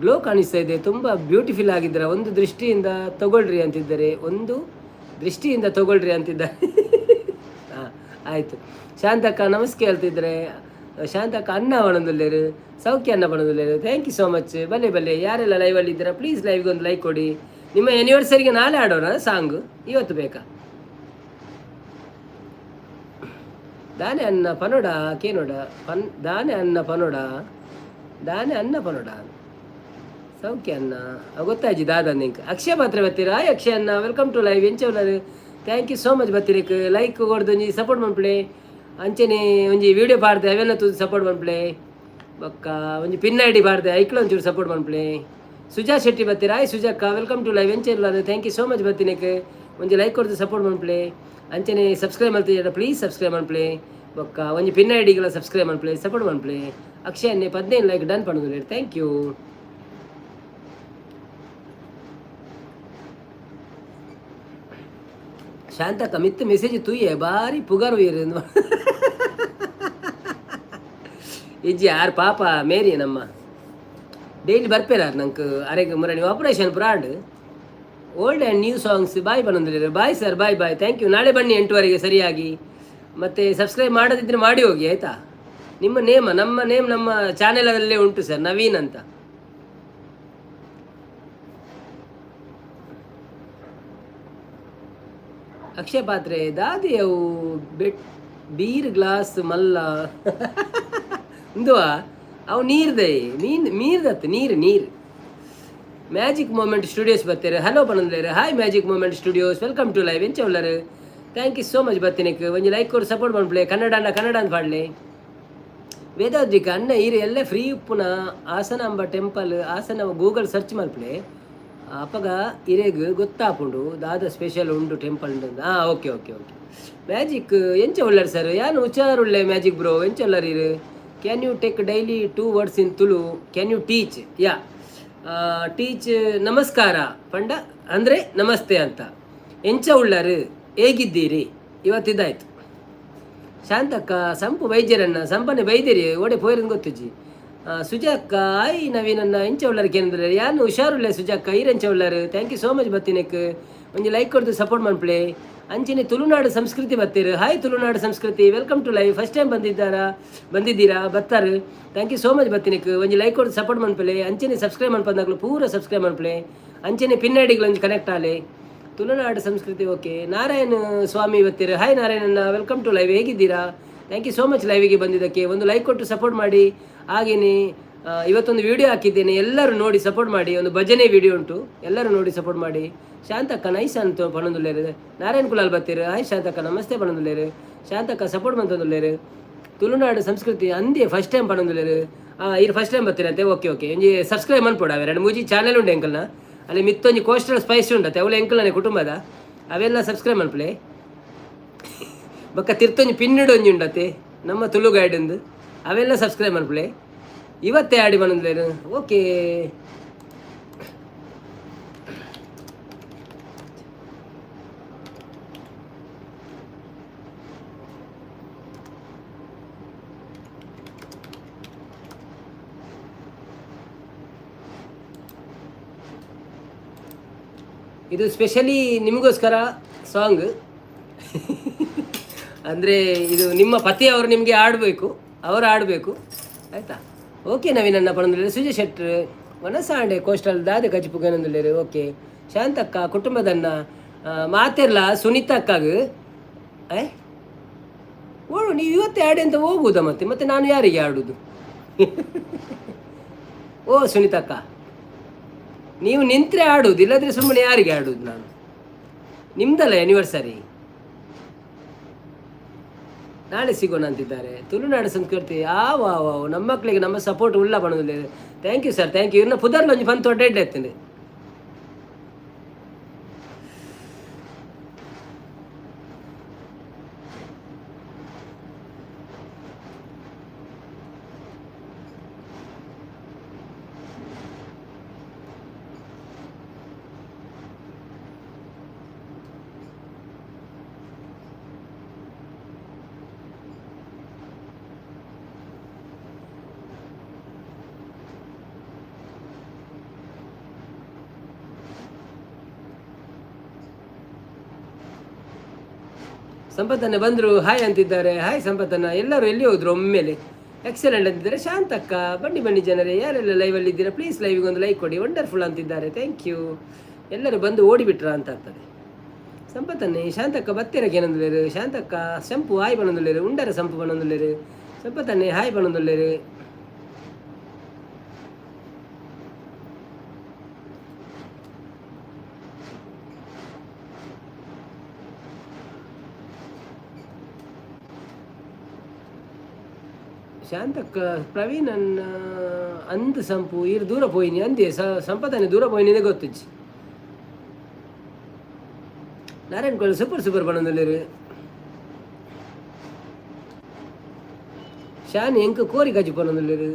ಗ್ಲೋ ಕಾಣಿಸ್ತಾ ಇದೆ, ತುಂಬ ಬ್ಯೂಟಿಫುಲ್ ಆಗಿದ್ದೀರ. ಒಂದು ದೃಷ್ಟಿಯಿಂದ ತಗೊಳ್ರಿ ಅಂತಿದ್ದಾರೆ. ಒಂದು ದೃಷ್ಟಿಯಿಂದ ತಗೊಳ್ರಿ ಅಂತಿದ್ದಾರೆ. ಹಾಂ, ಆಯಿತು. ಶಾಂತಕ್ಕ ನಮಸ್ತೆ ಹೇಳ್ತಿದ್ರೆ. ಶಾಂತಕ್ಕ ಅನ್ನ ಬಣದುಲ್ಲೇರು, ಸೌಖ್ಯ ಅನ್ನ ಬಣದುಲ್ಲೇರು. Thank you so much. ಬಲ್ಲೆ ಬಲ್ಲೆ. ಯಾರೆಲ್ಲ ಲೈವಲ್ಲಿ ಇದ್ದೀರಾ, ಪ್ಲೀಸ್ ಲೈವ್ಗೆ ಒಂದು ಲೈಕ್ ಕೊಡಿ. ನಿಮ್ಮ ಆ್ಯನಿವರ್ಸರಿಗೆ ನಾಳೆ ಆಡೋಣ ಸಾಂಗು, ಇವತ್ತು ಬೇಕಾ? ದಾನೆ ಅನ್ನ ಪನೋಡ ಕೇನೋಡ ಪನ್ ದಾನೆ ಅನ್ನ ಪನೋಡ ದಾನೆ ಅನ್ನ ಪನೋಡ ಸೌಖ್ಯ ಅನ್ನ. ಅವ್ ಗೊತ್ತಾಯ್ತು ದಾದ ನಿಂಕ್. ಅಕ್ಷಯ ಪಾತ್ರೆ ಬತ್ತೀರಾ? ಅಕ್ಷಯ ಅನ್ನ, welcome to live. ಎಂಚ ಉಲ್ಲರು? Thank you so much ಬತ್ತೀರಿಕ್. Like ಕೊಡ್ದು ಒಂಜಿ ಸಪೋರ್ಟ್ ಮನ್ಪುಲೆ. ಅಂಚನೆ ಒಂಜಿ ವಿಡಿಯೋ ಪಾಡ್ದೆ, ಅವೆಲ್ಲ ತೂದು ಸಪೋರ್ಟ್ ಮನ್ಪುಲೆ. ಬೊಕ್ಕ ಒಂಜಿ ಪಿನ್ ಐಡಿ ಪಾಡ್ದೆ, ಐಕ್ಲ ಒಂಚೂರು ಸಪೋರ್ಟ್ ಮನ್ಪುಲೆ. ಸುಜಾ ಶೆಟ್ಟಿ ಬತ್ತೀರಾ? ಆಯ್ ಸುಜಕ್ಕ, welcome to live. ಎಂಚ ಉಲ್ಲರು? Thank you so much ಬತ್ತಿನಕ್. ಒಂಜಿ ಲೈಕ್ ಕೊಡ್ದು ಸಪೋರ್ಟ್ ಮನ್ಪುಲೆ. ಅಂಚನೆ ಸಬ್ಸ್ಕ್ರೈಬ್ ಮಲ್ತಿಜಡ ಪ್ಲೀಸ್ ಸಬ್ಸ್ಕ್ರೈಬ್ ಮನ್ಪುಲೆ. ಬೊಕ್ಕ ಒಂಜಿ ಪಿನ್ ಐಡಿಗಳ ಸಬ್ಸ್ಕ್ರೈಬ್ ಮನ್ಪುಲೆ, ಸಪೋರ್ಟ್ ಮನ್ಪುಲೆ. ಅಕ್ಷಯ್ ಅನ್ನೆ 15 ಲೈಕ್ ಡನ್ ಪಣುದು. Thank you. ಶಾಂತಕ್ಕ ಮಿತ್ತು ಮೆಸೇಜ್ ತೂಯೆ ಬಾರಿ ಪುಗರು ಇರು ಇಜ್ಜಿ. ಆರ್ ಪಾಪ ಮೇರಿ ನಮ್ಮ ಡೈಲಿ ಬರ್ಪೇರಾರ್ ನಂಗೆ. ಅರೆಗ್ ಮುರಣಿ operation brand. Old and new songs bye ಬಂದಿದ್ದಾರೆ. Bye sir, bye bye, thank you. ನಾಳೆ ಬನ್ನಿ 8ವರೆಗೆ ಸರಿಯಾಗಿ. ಮತ್ತು ಸಬ್ಸ್ಕ್ರೈಬ್ ಮಾಡದಿದ್ದರೆ ಮಾಡಿ ಹೋಗಿ, ಆಯಿತಾ? ನಿಮ್ಮ ನೇಮ ನಮ್ಮ ನೇಮ್ ನಮ್ಮ ಚಾನೆಲಲ್ಲೇ ಉಂಟು ಸರ್, ನವೀನ್ ಅಂತ. ಅಕ್ಷಯ ಪಾತ್ರೆ ದಾದಿ ಅವು ಬೆಟ್ ಬೀರ್ ಗ್ಲಾಸ್ ಮಲ್ಲ ಉಂದುವಾ? ಅವು ನೀರ್ದೈ ಮೀನ್ ಮೀರ್ದತ್ತು ನೀರು ನೀರು. ಮ್ಯಾಜಿಕ್ ಮೂಮೆಂಟ್ ಸ್ಟುಡಿಯೋಸ್ ಬರ್ತಾರೆ, hello ಪನಂದ್ಲೇರು. Hi Magic Moment Studios, welcome to live. ಎಂಚ ಉಲ್ಲರು? Thank you so much ಬತ್ತಿನಕ್. ಒಂಜಿ ಲೈಕ್ ಕೊಡು, ಸಪೋರ್ಟ್ ಮನ್ಪುಲೆ. ಕನ್ನಡ ಅಣ್ಣ ಕನ್ನಡ ಅಂತ ಪಾಡ್ಲೆ. ವೇದಾದ್ರಿಕ ಅಣ್ಣ, ಈರು ಎಲ್ಲ ಫ್ರೀ ಉಪ್ಪುನ Hasanamba temple Hassan Google search ಮಲ್ಪಲೆ. ಅಪಗ ಇರೆಗ್ ಗೊತ್ತಾಪುಂಡು ದಾದ ಸ್ಪೆಷಲ್ ಉಂಡು ಟೆಂಪಲ್ ಉಂಡು. ಹಾಂ, ಓಕೆ ಓಕೆ ಓಕೆ. ಮ್ಯಾಜಿಕ್ ಎಂಚ ಉಳ್ಳಾರ ಸರ್? ಯಾನು ಹುಷಾರ್ ಉಳ್ಳೆ. ಮ್ಯಾಜಿಕ್ ಬ್ರೋ, ಎಂಚ ಉಳ್ಳಾರ ಇರು? Can you take daily two words in Tulu? Can you teach? Yeah, teach. ನಮಸ್ಕಾರ ಪಂಡ ಅಂದರೆ ನಮಸ್ತೆ ಅಂತ. ಎಂಚ ಉಳ್ಳಾರು, ಹೇಗಿದ್ದೀರಿ? ಇವತ್ತಿದ್ದಾಯ್ತು. ಶಾಂತಕ್ಕ ಸಂಪು ವೈದ್ಯರನ್ನ ಸಂಪನೆ ಬೈದಿರಿ ಓಡೆ ಪೋಯಿರಂದು ಗೊತ್ತುಜ್ಜಿ. ಸುಜಾಕ್ಕ, ಆಯ್ ನವೀನನ್ನ, ಎಂಚ ಉಳ್ಳಾರು ಕೇಂದ್ರ? ಯಾನು ಹುಷಾರುಳ್ಳೆ ಸುಜಾಕ್ಕ, ಈರೆಂಚ ಉಳ್ಳಾರು? Thank you so much ಬತ್ತಿನಕ್. ಒಂಜಿ ಲೈಕ್ ಕೊಡ್ದು ಸಪೋರ್ಟ್ ಮನ್ಪುಲೆ. ಅಂಚನೆ ತುಳುನಾಡು ಸಂಸ್ಕೃತಿ ಬತ್ತೀರು. ಹಾಯ್ ತುಳುನಾಡು ಸಂಸ್ಕೃತಿ, welcome to live. First time ಬಂದಿದ್ದಾರಾ? ಬಂದಿದ್ದೀರಾ? ಬರ್ತಾರೆ. Thank you so much ಬತ್ತಿನಕ್. ಒಂಜಿ ಲೈಕ್ ಕೊಡ್ದು ಸಪೋರ್ಟ್ ಮನ್ಪುಲೆ. ಅಂಚನೆ ಸಬ್ಸ್ಕ್ರೈಬ್ ಮನ್ಪಂದಾಗ್ಲು ಪೂರ ಸಬ್ಸ್ಕ್ರೈಬ್ ಮನ್ಪುಲೆ. ಅಂಚನೆ ಪಿನ್ ಐಡಿಗಳು ಒಂಜಿ ಕನೆಕ್ಟ್ ಆಲೆ. ತುಳುನಾಡು ಸಂಸ್ಕೃತಿ, ಓಕೆ. ನಾರಾಯಣ ಸ್ವಾಮಿ ಬತ್ತೀರು. ಹಾಯ್ ನಾರಾಯಣಣ್ಣ, welcome to live. ಹೇಗಿದ್ದೀರಾ? Thank you so much ಲೈವಿಗೆ ಬಂದಿದ್ದಕ್ಕೆ. ಒಂದು ಲೈಕ್ ಕೊಟ್ಟು ಸಪೋರ್ಟ್ ಮಾಡಿ. ಹಾಗೆಯೇ ಇವತ್ತೊಂದು ವಿಡಿಯೋ ಹಾಕಿದ್ದೇನೆ, ಎಲ್ಲರೂ ನೋಡಿ ಸಪೋರ್ಟ್ ಮಾಡಿ. ಒಂದು ಭಜನೆ ವಿಡಿಯೋ ಉಂಟು, ಎಲ್ಲರೂ ನೋಡಿ ಸಪೋರ್ಟ್ ಮಾಡಿ. ಶಾಂತಕ್ಕ ನೈಸ್ ಅಂತ ಪಣೊಂದುಲ್ಲೇರು. ನಾರಾಯಣ್ ಕುಲಾಲ್ ಬತ್ತೀರು. ಹಾಯ್ ಶಾಂತಕ್ಕ, ನಮಸ್ತೆ ಪಣೊಂದುಲ್ಲೇರು. ಶಾಂತಕ್ಕ ಸಪೋರ್ಟ್ ಮಂತೊಂದುಲ್ಲೇರು. ತುಳುನಾಡು ಸಂಸ್ಕೃತಿ ಅಂದೇ ಫಸ್ಟ್ ಟೈಮ್ ಪಣೊಂದುಲ್ಲೇರು. ಇರು ಫಸ್ಟ್ ಟೈಮ್ ಬತ್ತೀರಂತೆ. ಓಕೆ ಓಕೆ, ಒಂಜಿ ಸಬ್ಸ್ಕ್ರೈಬ್ ಮನ್ಪೊಡು. ಅವೆ ಎರಡು ಮೂಜಿ ಚಾನೆಲ್ ಉಂಟು ಎಂಕಲ್ನ. ಅಲ್ಲಿ ಮಿತ್ತೊಂಜಿ ಕೋಸ್ಟಲ್ ಸ್ಪೈಸ್ ಉಂಟತೆ, ಅವಳು ಎಂಕಲ್ನೇ ಕುಟುಂಬದ. ಅವೆಲ್ಲ ಸಬ್ಸ್ಕ್ರೈಬ್ ಮನ್ಪುಲೆ. ಬೊಕ್ಕ ತಿರ್ತೊಂಜಿ ಪಿನ್ನುಡು ಒಂಜಿ ಉಂಡತೆ ನಮ್ಮ ತುಳು ಗೈಡ್ ಉಂದು, ಅವೆಲ್ಲ ಸಬ್ಸ್ಕ್ರೈಬ್ ಮನ್ಪುಲೆ. ಇವತ್ತೇ ಆಡಿ ಬಂದ್ಲೇನು? ಓಕೆ. ಇದು ಸ್ಪೆಷಲಿ ನಿಮಗೋಸ್ಕರ ಸಾಂಗ್. ಅಂದರೆ ಇದು ನಿಮ್ಮ ಪತಿಯವರು ನಿಮಗೆ ಆಡಬೇಕು, ಅವರು ಆಡಬೇಕು, ಆಯಿತಾ? ಓಕೆ ನವೀನಣ್ಣ ಪಣಂದುಲ್ಲೇರು. ಸುಜಯ್ ಶೆಟ್ರ್ ವನಸಾಂಡೆ ಕೋಸ್ಟಲ್ ದಾದೆ ಕಜಿಪುಗನಂದುಲ್ಲೇರು. ಓಕೆ. ಶಾಂತಕ್ಕ ಕುಟುಂಬದನ್ನ ಮಾತಿರ್ಲ. ಸುನೀತಕ್ಕಗ ಏ ಓಡು ನೀವು ಇವತ್ತೇ ಆಡಿ ಅಂತ ಹೋಗುವುದಾ? ಮತ್ತೆ ಮತ್ತೆ ನಾನು ಯಾರಿಗೆ ಆಡುದು? ಓ ಸುನೀತಕ್ಕ, ನೀವು ನಿಂತರೆ ಆಡುವುದು, ಇಲ್ಲದ್ರೆ ಸುಮ್ಮನೆ ಯಾರಿಗೆ ಆಡುವುದು ನಾನು? ನಿಮ್ದಲ್ಲ ಆ್ಯನಿವರ್ಸರಿ. ನಾಳೆ ಸಿಗೋಣ ಅಂತಿದ್ದಾರೆ. ತುಳುನಾಡು ಸಂಸ್ಕೃತಿ, ಆ ವಾ ವಾ, ನಮ್ಮ ಮಕ್ಕಳಿಗೆ ನಮ್ಮ ಸಪೋರ್ಟ್ ಉಳ್ಳ ಬಣದಿಲ್ಲ. Thank you sir, thank you. ಇನ್ನು ಪುದರ್ಲ ಒಂಜಿ ಪಂತ್ ದೊಡ್ಡ ಎತ್ತಂಡು. ಸಂಪತ್ತನ್ನ ಬಂದರು, ಹಾಯ್ ಅಂತಿದ್ದಾರೆ. ಹಾಯ್ ಸಂಪತ್ತನ್ನ. ಎಲ್ಲರೂ ಎಲ್ಲಿ ಹೋದ್ರು ಒಮ್ಮೆಲೆ? ಎಕ್ಸಲೆಂಟ್ ಅಂತಿದ್ದಾರೆ ಶಾಂತಕ್ಕ. ಬನ್ನಿ ಬನ್ನಿ ಜನರೇ, ಯಾರೆಲ್ಲ ಲೈವಲ್ಲಿ ಇದ್ದೀರಾ ಪ್ಲೀಸ್ ಲೈವಿಗೆ ಒಂದು ಲೈಕ್ ಕೊಡಿ. ವಂಡರ್ಫುಲ್ ಅಂತಿದ್ದಾರೆ, thank you. ಎಲ್ಲರೂ ಬಂದು ಓಡಿಬಿಟ್ರಾ ಅಂತ ಆಗ್ತದೆ. ಸಂಪತ್ತನ್ನೇ ಶಾಂತಕ್ಕ ಬತ್ತೆರ ಕೇನೊಂದುಲ್ಲೆರ್. ಶಾಂತಕ್ಕ ಸಂಪು ಹಾಯ್ ಪನೊಂದುಲ್ಲೆರ್. ಉಂಡರ ಸಂಪು ಪನೊಂದುಲ್ಲೆರ್. ಸಂಪತ್ತನ್ನೇ ಹಾಯ್ ಪನೊಂದುಲ್ಲೆರ್. ಶಾಂತಕ್ಕ ಪ್ರವೀಣ್ ಅಣ್ಣ ಅಂದ್ ಸಂಪು ಈರ್ ದೂರ ಪೋಯಿನಿ ಅಂದೇ ಸಂಪತನೆ ದೂರ ಪೋಯಿನಿ ಗೊತ್ತಿಜ್ಜಿ. ನಾರಾಯಣ್ ಕೋಲ್ ಸೂಪರ್ ಸೂಪರ್ ಪನೊಂದುಲ್ಲೆರ್. ಶಾನ್ ಎಂಕ್ ಕೋರಿ ಕಜ್ಜಿ ಪನೊಂದುಲ್ಲೆರ್.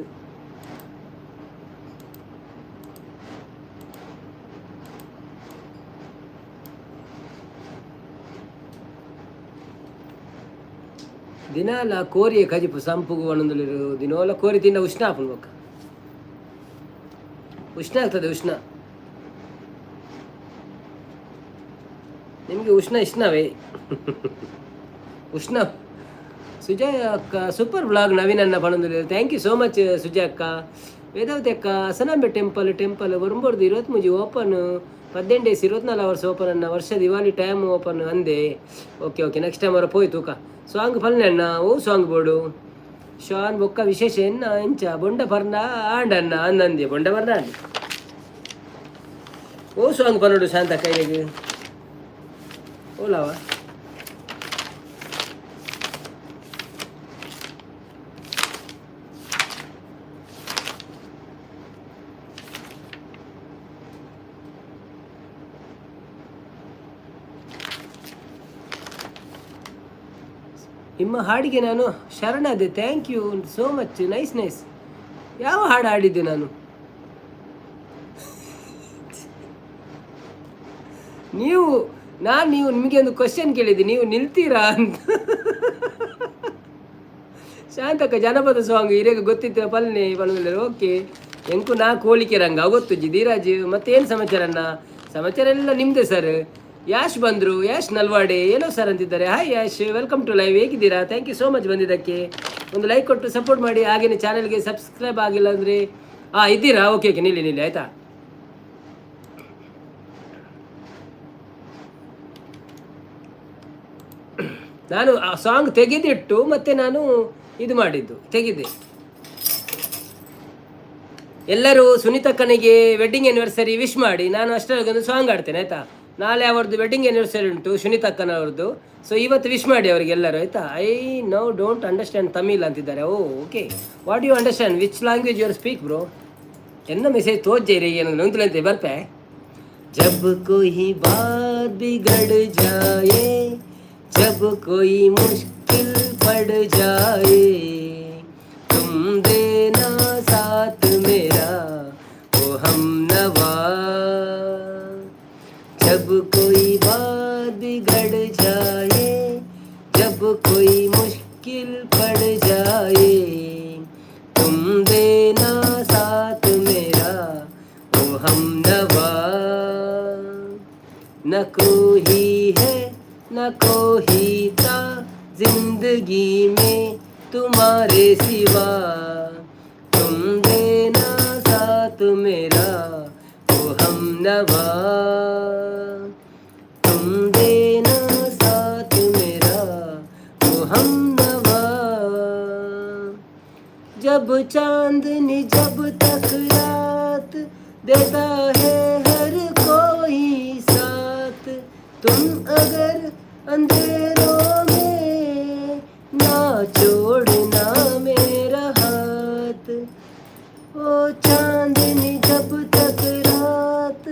ದಿನಾಲ ಕೋರಿಯೇ ಕಜಿಪು ಸಂಪುಗು ಪನೊಂದುಲ್ಲೆರ್. ದಿನೋಲ ಕೋರಿ ತಿಂಡ ಉಷ್ಣ ಆಪುಂಡು ಬೊಕ್ಕ ಉಷ್ಣ ಆಗ್ತದೆ. ಉಷ್ಣ ನಿಮಗೆ ಉಷ್ಣ ಇಷ್ಣವೇ ಉಷ್ಣ. ಸುಜಯ್ ಅಕ್ಕ ಸೂಪರ್ ವ್ಲಾಗ್ ನವೀನ್ ಅಣ್ಣ ಪನೊಂದುಲ್ಲೆರ್. Thank you so much Sujay ಅಕ್ಕ. ವೇದಾವತಿ ಅಕ್ಕ ಹಸನಾಂಬೆ ಟೆಂಪಲ್ ಟೆಂಪಲ್ ಒರುಂಬೊರ್ದು 23 ಓಪನ್, 18 ಡೇಸ್ 24 ಅವರ್ಸ್ ಓಪನ್ ಅಣ್ಣ. ವರ್ಷ ದಿವಾಲಿ ಟೈಮ್ ಓಪನ್ ಅಂದೆ. ಓಕೆ ಓಕೆ, ನೆಕ್ಸ್ಟ್ ಟೈಮ್ ಅವರ ಪೋಯ್ ತೂಕ. ಸಾಂಗ್ ಪಲ್ಲೆ ಅಣ್ಣ. ಓ ಸಾಂಗ್ ಬೋಡು ಶಾನ್ ಬೊಕ್ಕ ವಿಶೇಷ ಎನ್ನ ಎಂಚ ಬೊಂಡ ಪರ್ನ ಆಂಡ ಅಣ್ಣ ಅಂದಂದೆ ಬೊಂಡ ಪರ್ನ ಆಂಡ್. ಓ ಸಾಂಗ್ ಪನ್ನೋಡು ಶಾಂತ ಕೈಲೆಗ್ ಓಲಾವ. ನಿಮ್ಮ ಹಾಡಿಗೆ ನಾನು ಶರಣಾದೆ. Thank you so much. Nice nice. ಯಾವ ಹಾಡು ಹಾಡಿದ್ದೆ ನಾನು? ನೀವು ನಾನು ನೀವು ನಿಮಗೆ ಒಂದು ಕ್ವಶನ್ ಕೇಳಿದ್ದೆ, ನೀವು ನಿಲ್ತೀರಾ ಅಂತ. ಶಾಂತಕ್ಕ ಜನಪದ ಸಾಂಗ್ ಇರೇಗ ಗೊತ್ತಿತ್ತು ಪಲ್ನೆ ಪಲ್ಲೆ. ಓಕೆ, ಎಂಕು ನಾ ಕೋಳಿಕೆ ರಂಗ ಗೊತ್ತುಜ್ಜಿ. ಧೀರಾಜ್ ಮತ್ತೇನು ಸಮಾಚಾರ ಅಣ್ಣ? ಸಮಾಚಾರ ಎಲ್ಲ ನಿಮ್ಮದೇ ಸರ್. ಯಾಶ್ ಬಂದರು, ಯಾಶ್ ನಲ್ವಾಡೆ ಏನೋ ಸರ್ ಅಂತಿದ್ದಾರೆ. Hi Yash, welcome to live. ಹೇಗಿದ್ದೀರಾ? Thank you so much ಬಂದಿದ್ದಕ್ಕೆ. ಒಂದು ಲೈಕ್ ಕೊಟ್ಟು ಸಪೋರ್ಟ್ ಮಾಡಿ. ಹಾಗೆಯೇ ಚಾನಲ್ಗೆ ಸಬ್ಸ್ಕ್ರೈಬ್ ಆಗಿಲ್ಲ ಅಂದರೆ ಹಾಂ ಇದ್ದೀರಾ? ಓಕೆ ಓಕೆ, ನಿಲ್ಲಿ ನಿಲ್ಲಿ, ಆಯಿತಾ. ನಾನು ಆ ಸಾಂಗ್ ತೆಗೆದಿಟ್ಟು ಮತ್ತೆ ನಾನು ಇದು ಮಾಡಿದ್ದು ತೆಗೆದೆ. ಎಲ್ಲರೂ ಸುನೀತಕ್ಕನಿಗೆ ವೆಡ್ಡಿಂಗ್ ಆ್ಯನಿವರ್ಸರಿ ವಿಶ್ ಮಾಡಿ. ನಾನು ಅಷ್ಟರೊಳಗೆ ಒಂದು ಸಾಂಗ್ ಆಡ್ತೇನೆ, ಆಯಿತಾ? ನಾಳೆ ಅವರದ್ದು ವೆಡ್ಡಿಂಗ್ ಆ್ಯನಿವರ್ಸರಿ ಉಂಟು ಸುನೀತಕ್ಕನವ್ರದ್ದು. ಸೊ ಇವತ್ತು ವಿಶ್ ಮಾಡಿ ಅವರಿಗೆ ಎಲ್ಲರೂ, ಆಯಿತಾ? I no don't understand Tamil ಅಂತಿದ್ದಾರೆ. Oh okay, what you understand? Which language your speak bro? ಎನ್ನ ಮೆಸೇಜ್ ತೋಜ್ಜೇರಿ ಏನಂದ್ರೆ ಅಂತೆ ಬರ್ಪೆ. ಜಬ್ कोई बात बिगड़ जाए, जब कोई मुश्किल पड़ जाए, तुम देना साथ मेरा वो हम नवा। जब कोई बात बिगड़ जाए, जब कोई मुश्किल पड़ जाए, तुम देना साथ मेरा वो हम नवा। न कोई है न कोई था जिंदगी में तुम्हारे सिवा, तुम देना साथ मेरा वो हम नवा। तुम देना साथ मेरा वो हम नवा। जब चांदनी जब तक रात देता है हर कोई साथ, तुम अगर अंधेरों में ना छोड़ना मेरा हाथ। ओ चांदनी जब तक रात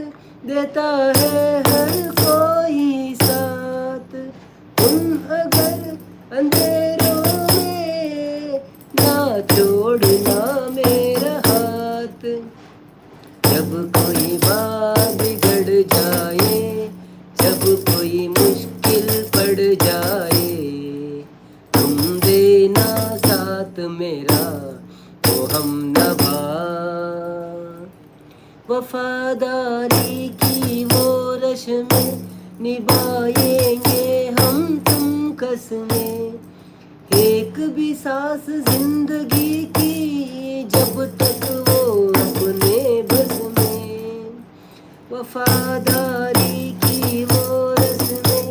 देता है हर कोई साथ, तुम अगर अंधेरों में ना छोड़ना मेरा हाथ। जब कोई बात बिगड़ जाए, जब कोई मुश्किल पड़ जाए, तुम देना साथ मेरा वो हम नवा। वफादारी की वो रस्में निभाएंगे हम तुम कसमें, एक भी सांस जिंदगी की जब तक वो अपने बस में। वफादारी की वो रस्में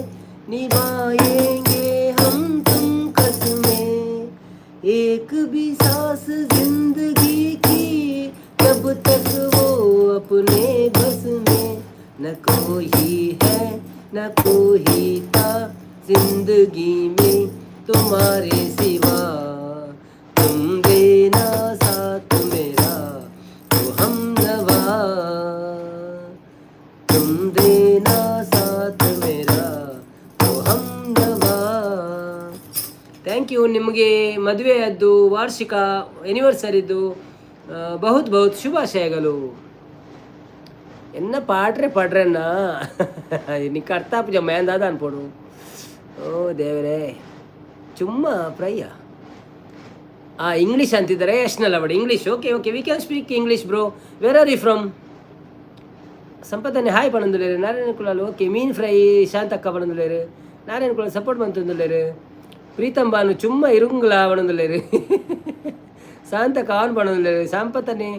न कोई था जिंदगी में तुम्हारे सिवा। तुम देना साथ मेरा तो हमनवा, तुम देना साथ मेरा तो हमनवा. Thank you. ನಿಮಗೆ ಮದುವೆಯದ್ದು ವಾರ್ಷಿಕ ಆನಿವರ್ಸರಿದ್ದು ಬಹುತ್ ಬಹುತ್ ಶುಭಾಶಯಗಳು. ಎನ್ನ ಪಾಡ್ರೆ ಪಾಡ್ರೆನ್ನ ನಿಕ್ಕ ಅರ್ಥ ಆಪುಜ ಮ್ಯಾಂದಾದ ಅನ್ಪೋಡು. ಓ ದೇವರೇ, ಚುಮ್ಮ ಫ್ರೈಯ. ಆ ಇಂಗ್ಲೀಷ್ ಅಂತಿದ್ದಾರೆ ಎಷ್ಟನಲ್ಲ ಬಡಿ English. Okay okay, we can speak English bro. Where are you from? ಸಂಪದನೆ hi ಪಣಂದುಲೇರು. ನಾರಾಯಣ ಕುಲಾಲ್ ಓಕೆ. ಮೀನ್ ಫ್ರೈ ಶಾಂತಕ್ಕ ಪಣಂದುಲೇರು. ನಾರಾಯಣ ಕುಲಾಲ್ ಸಪೋರ್ಟ್ ಮಂತಂದುಲೇರು. ಪ್ರೀತಂ ಬಾನು ಚುಮ್ಮ ಇರುಂಗ್ಲ ಪಣಂದುಲೇರು. ಶಾಂತಕ್ಕ ಆನ್ ಪಣಂದುಲೇರು. ಸಂಪತನೆ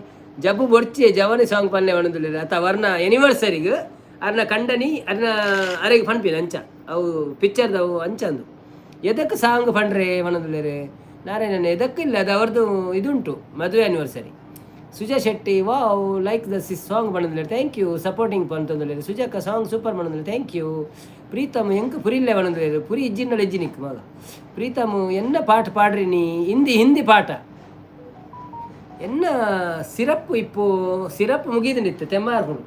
ಜಬ್ಬು ಬೊರ್ಚಿ ಜವನಿ ಸಾಂಗ್ ಪನ್ನೆ ಪಣಂದುಲೇರು. ಅತ್ತ ವರ್ಣ ಎನಿವರ್ಸರಿಗ್ ಅರ್ನ ಕಂಡನಿ ಅರ್ನ ಅರೆಗ್ ಪನ್ಪಿನ ಅಂಚ ಅವು ಪಿಕ್ಚರ್ದವು ಅಂಚಂದು ಎದಕ್ಕೆ ಸಾಂಗ್ ಪಂಡ್ರೆ ಪಣಂದುಲೇರು. ನಾರಾಯಣನ ಎದಕ್ಕೆ ಇಲ್ಲ, ಅದು ಅವ್ರದ್ದು ಇದುಂಟು ಮದುವೆ anniversary. Suja Shetty, wow, like the sis song ಪಣಂದುಲೇರು. Thank you. Supporting ಪಂತಂದುಲೇರು. ಸುಜಕ್ಕ song super ಪಣಂದುಲೇರು. Thank you. Preetham ಎಂಕ್ ಪುರಿಲ್ಲೆ ಪಣಂದುಲೇರು. ಪುರಿ ಇಜ್ಜಿನ್ನಲ ಇಜ್ಜಿನಿಕ್ ಮಗ. ಪ್ರೀತಮ್ ಎನ್ನ ಪಾಠ ಪಾಡ್ರಿ ನೀ? ಹಿಂದಿ ಹಿಂದಿ ಪಾಠ ಎನ್ನ ಸಿರಪ್ ಇಪ್ಪು ಸಿರಪ್ ಮುಗಿದು ತೆಮ್ಮಾರ್ಪುಂಡು.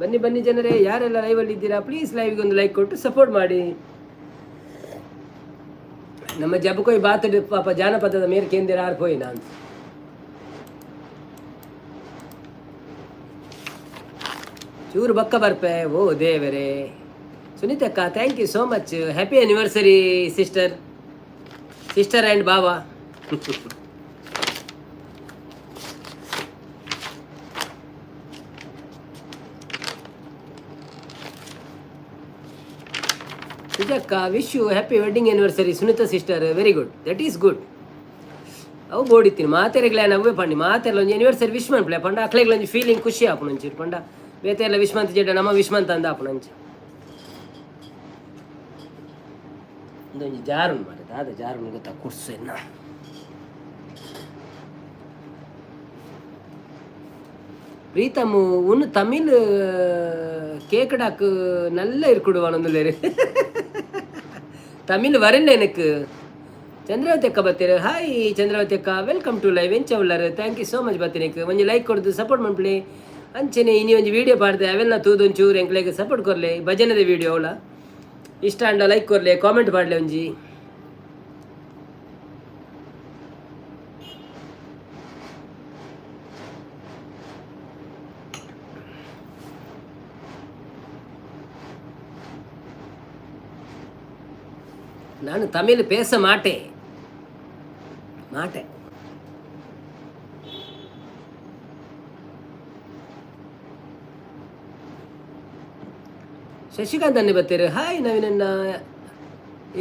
ಬನ್ನಿ ಬನ್ನಿ ಜನರೇ, ಯಾರೆಲ್ಲ ಲೈವಲ್ಲಿ ಇದ್ದೀರಾ ಪ್ಲೀಸ್ ಲೈವ್ಗೆ ಒಂದು ಲೈಕ್ ಕೊಟ್ಟು ಸಪೋರ್ಟ್ ಮಾಡಿ. ನಮ್ಮ ಜಬಕೊಯ್ ಬಾತ್ ಪಾಪ ಜಾನಪದದ ಮೇರ್ ಕೇಂದ್ರ ಆರ್ ಪೋಯಿ ನಾನು. ಚೂರು ಬಕ್ಕ ಬರ್ಪೆ. ಓ ದೇವರೇ. ಸುನೀತಕ್ಕ, thank you so much. Happy anniversary sister, sister and Baba. ಸುಜಕ್ಕ, wish you happy wedding anniversary Sunita sister. Very good, that is good. ಅವು ಬೋಡಿತ್ತೀನಿ ಮಾತೆರೆಗ್ಲ ನವ್ವೇ ಪಂಡಿ ಮಾತೆಲ್ಲ ಒಂಜಿ ಆನಿವರ್ಸರಿ ವಿಶ್ ಮನ್ಪಲೆ ಪಂಡ ಅಕ್ಲೆಗ್ಲ ಒಂಜಿ ಫೀಲಿಂಗ್ ಖುಷಿ ಆಪುಂಡು ಒಂಚೂರು. ಪಂಡ ಬೇತೆ ಎಲ್ಲ ವಿಶ್ ಮಂತ್ ಜಡ್ಡ ನಮ್ಮ ವಿಶ್ ಮಂತ್ ಅಂದ ಆಪುಂಡು ಅಂಚ. ಒಂದೊಂಜಿ ಜಾರುಂಡು ಮಾರೆ, ದಾದ ಜಾರುಂಡು ಗೊತ್ತಾ ಕುರ್ಸು ಎನ್ನ. ಪ್ರೀತಮ್ ಉನ್ನು ತಮಿಳ್ ಕೇಕಡಾக்கு நல்ல இருக்குடுவானு. ತಮಿಳ್ ವರಲ್ಲ எனக்கு. ಚಂದ್ರಾವತಿ ಅಕ್ಕ ಬತ್ತೀರ. ಹಾಯ್ ಚಂದ್ರಾವತಿ ಅಕ್ಕ, welcome to live. ಎಂಚ ಉಳ್ಳಾರು? Thank you so much ಬತ್ತೀನಿಕ್. ಒಂಜಿ ಲೈಕ್ ಕೊಡ್ದು ಸಪೋರ್ಟ್ ಮನ್ಪುಲೆ. ಅಂಚನೆ ಇನಿ ಒಂಜಿ ವೀಡಿಯೋ ಪಾಡ್ದೆ, ಅವೆಲ್ಲ ತೂದು ಒಂಚೂರು ಎಂಕ್ಲೆಗ್ ಸಪೋರ್ಟ್ ಕೊರ್ಲೆ. ಭಜನೆದ ವೀಡಿಯೋ ಅವಳ ಇಷ್ಟ ಅಂಡ ಲೈಕ್ ಕೊರ್ಲೆ, ಕಾಮೆಂಟ್ ಪಾಡ್ಲೆ ಒಂಜಿ. ನಾನು ತಮಿಳ್ ಪೇಸ ಮಾಟೆ ಮಾಟೆ. ಶಶಿಕಾಂತ್ ಅನ್ನೆ ಬತ್ತೀರು. ಹಾಯ್ ನವೀನಣ್ಣ.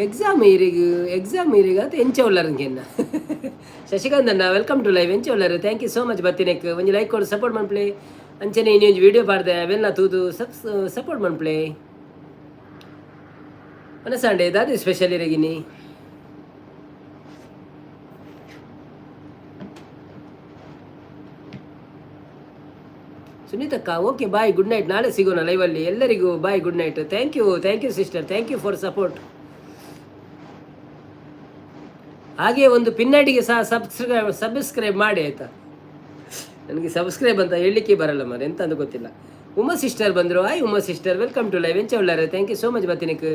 ಎಕ್ಸಾಮ್ ಈರಿಗೆ ಎಕ್ಸಾಮ್ ಈರಿಗೆ ಅದು ಎಂಚ ಉಳ್ಳಾರಂಗೆನ್ನ. ಶಶಿಕಾಂತ್ ಅಣ್ಣ, welcome to live. ಎಂಚ ಉಳ್ಳಾರು? Thank you so much ಬತ್ತಿನೆಕ್. ಒಂಜಿ ಲೈಕ್ ಕೊಡು ಸಪೋರ್ಟ್ ಮನ್ಪ್ಲೆ. ಅಂಚನೆ ಇನ್ನೊಂಜಿ ವೀಡಿಯೋ ಪಾಡ್ದೆ, ಅವೆಲ್ಲ ತೂದು ಸಪೋರ್ಟ್ ಮನ್ಪ್ಲೆ. ಮನಸಾಂಡೆ ದಾದೆ ಸ್ಪೆಷಲ್ ಇರಗಿನಿ? ಸುನೀತಕ್ಕ, ಓಕೆ, ಬಾಯ್, ಗುಡ್ ನೈಟ್. ನಾಳೆ ಸಿಗೋಣ ಲೈವಲ್ಲಿ. ಎಲ್ಲರಿಗೂ bye, good night. Thank you, thank you sister, thank you for support. ಹಾಗೆ ಒಂದು ಪಿನ್ನಡಿಗೆ ಸಹ ಸಬ್ಸ್ಕ್ರೈಬ್ ಸಬ್ಸ್ಕ್ರೈಬ್ ಮಾಡಿ ಆಯಿತಾ. ನನಗೆ ಸಬ್ಸ್ಕ್ರೈಬ್ ಅಂತ ಹೇಳಲಿಕ್ಕೆ ಬರಲ್ಲ ಮರೆ, ಎಂತ ಅಂತ ಗೊತ್ತಿಲ್ಲ. ಉಮಾ ಸಿಸ್ಟರ್ ಬಂದರು. Hi Uma sister, welcome to live. ಎಂಚ ಉಳ್ಳಾರೆ? Thank you so much ಬತ್ತಿನಕ್.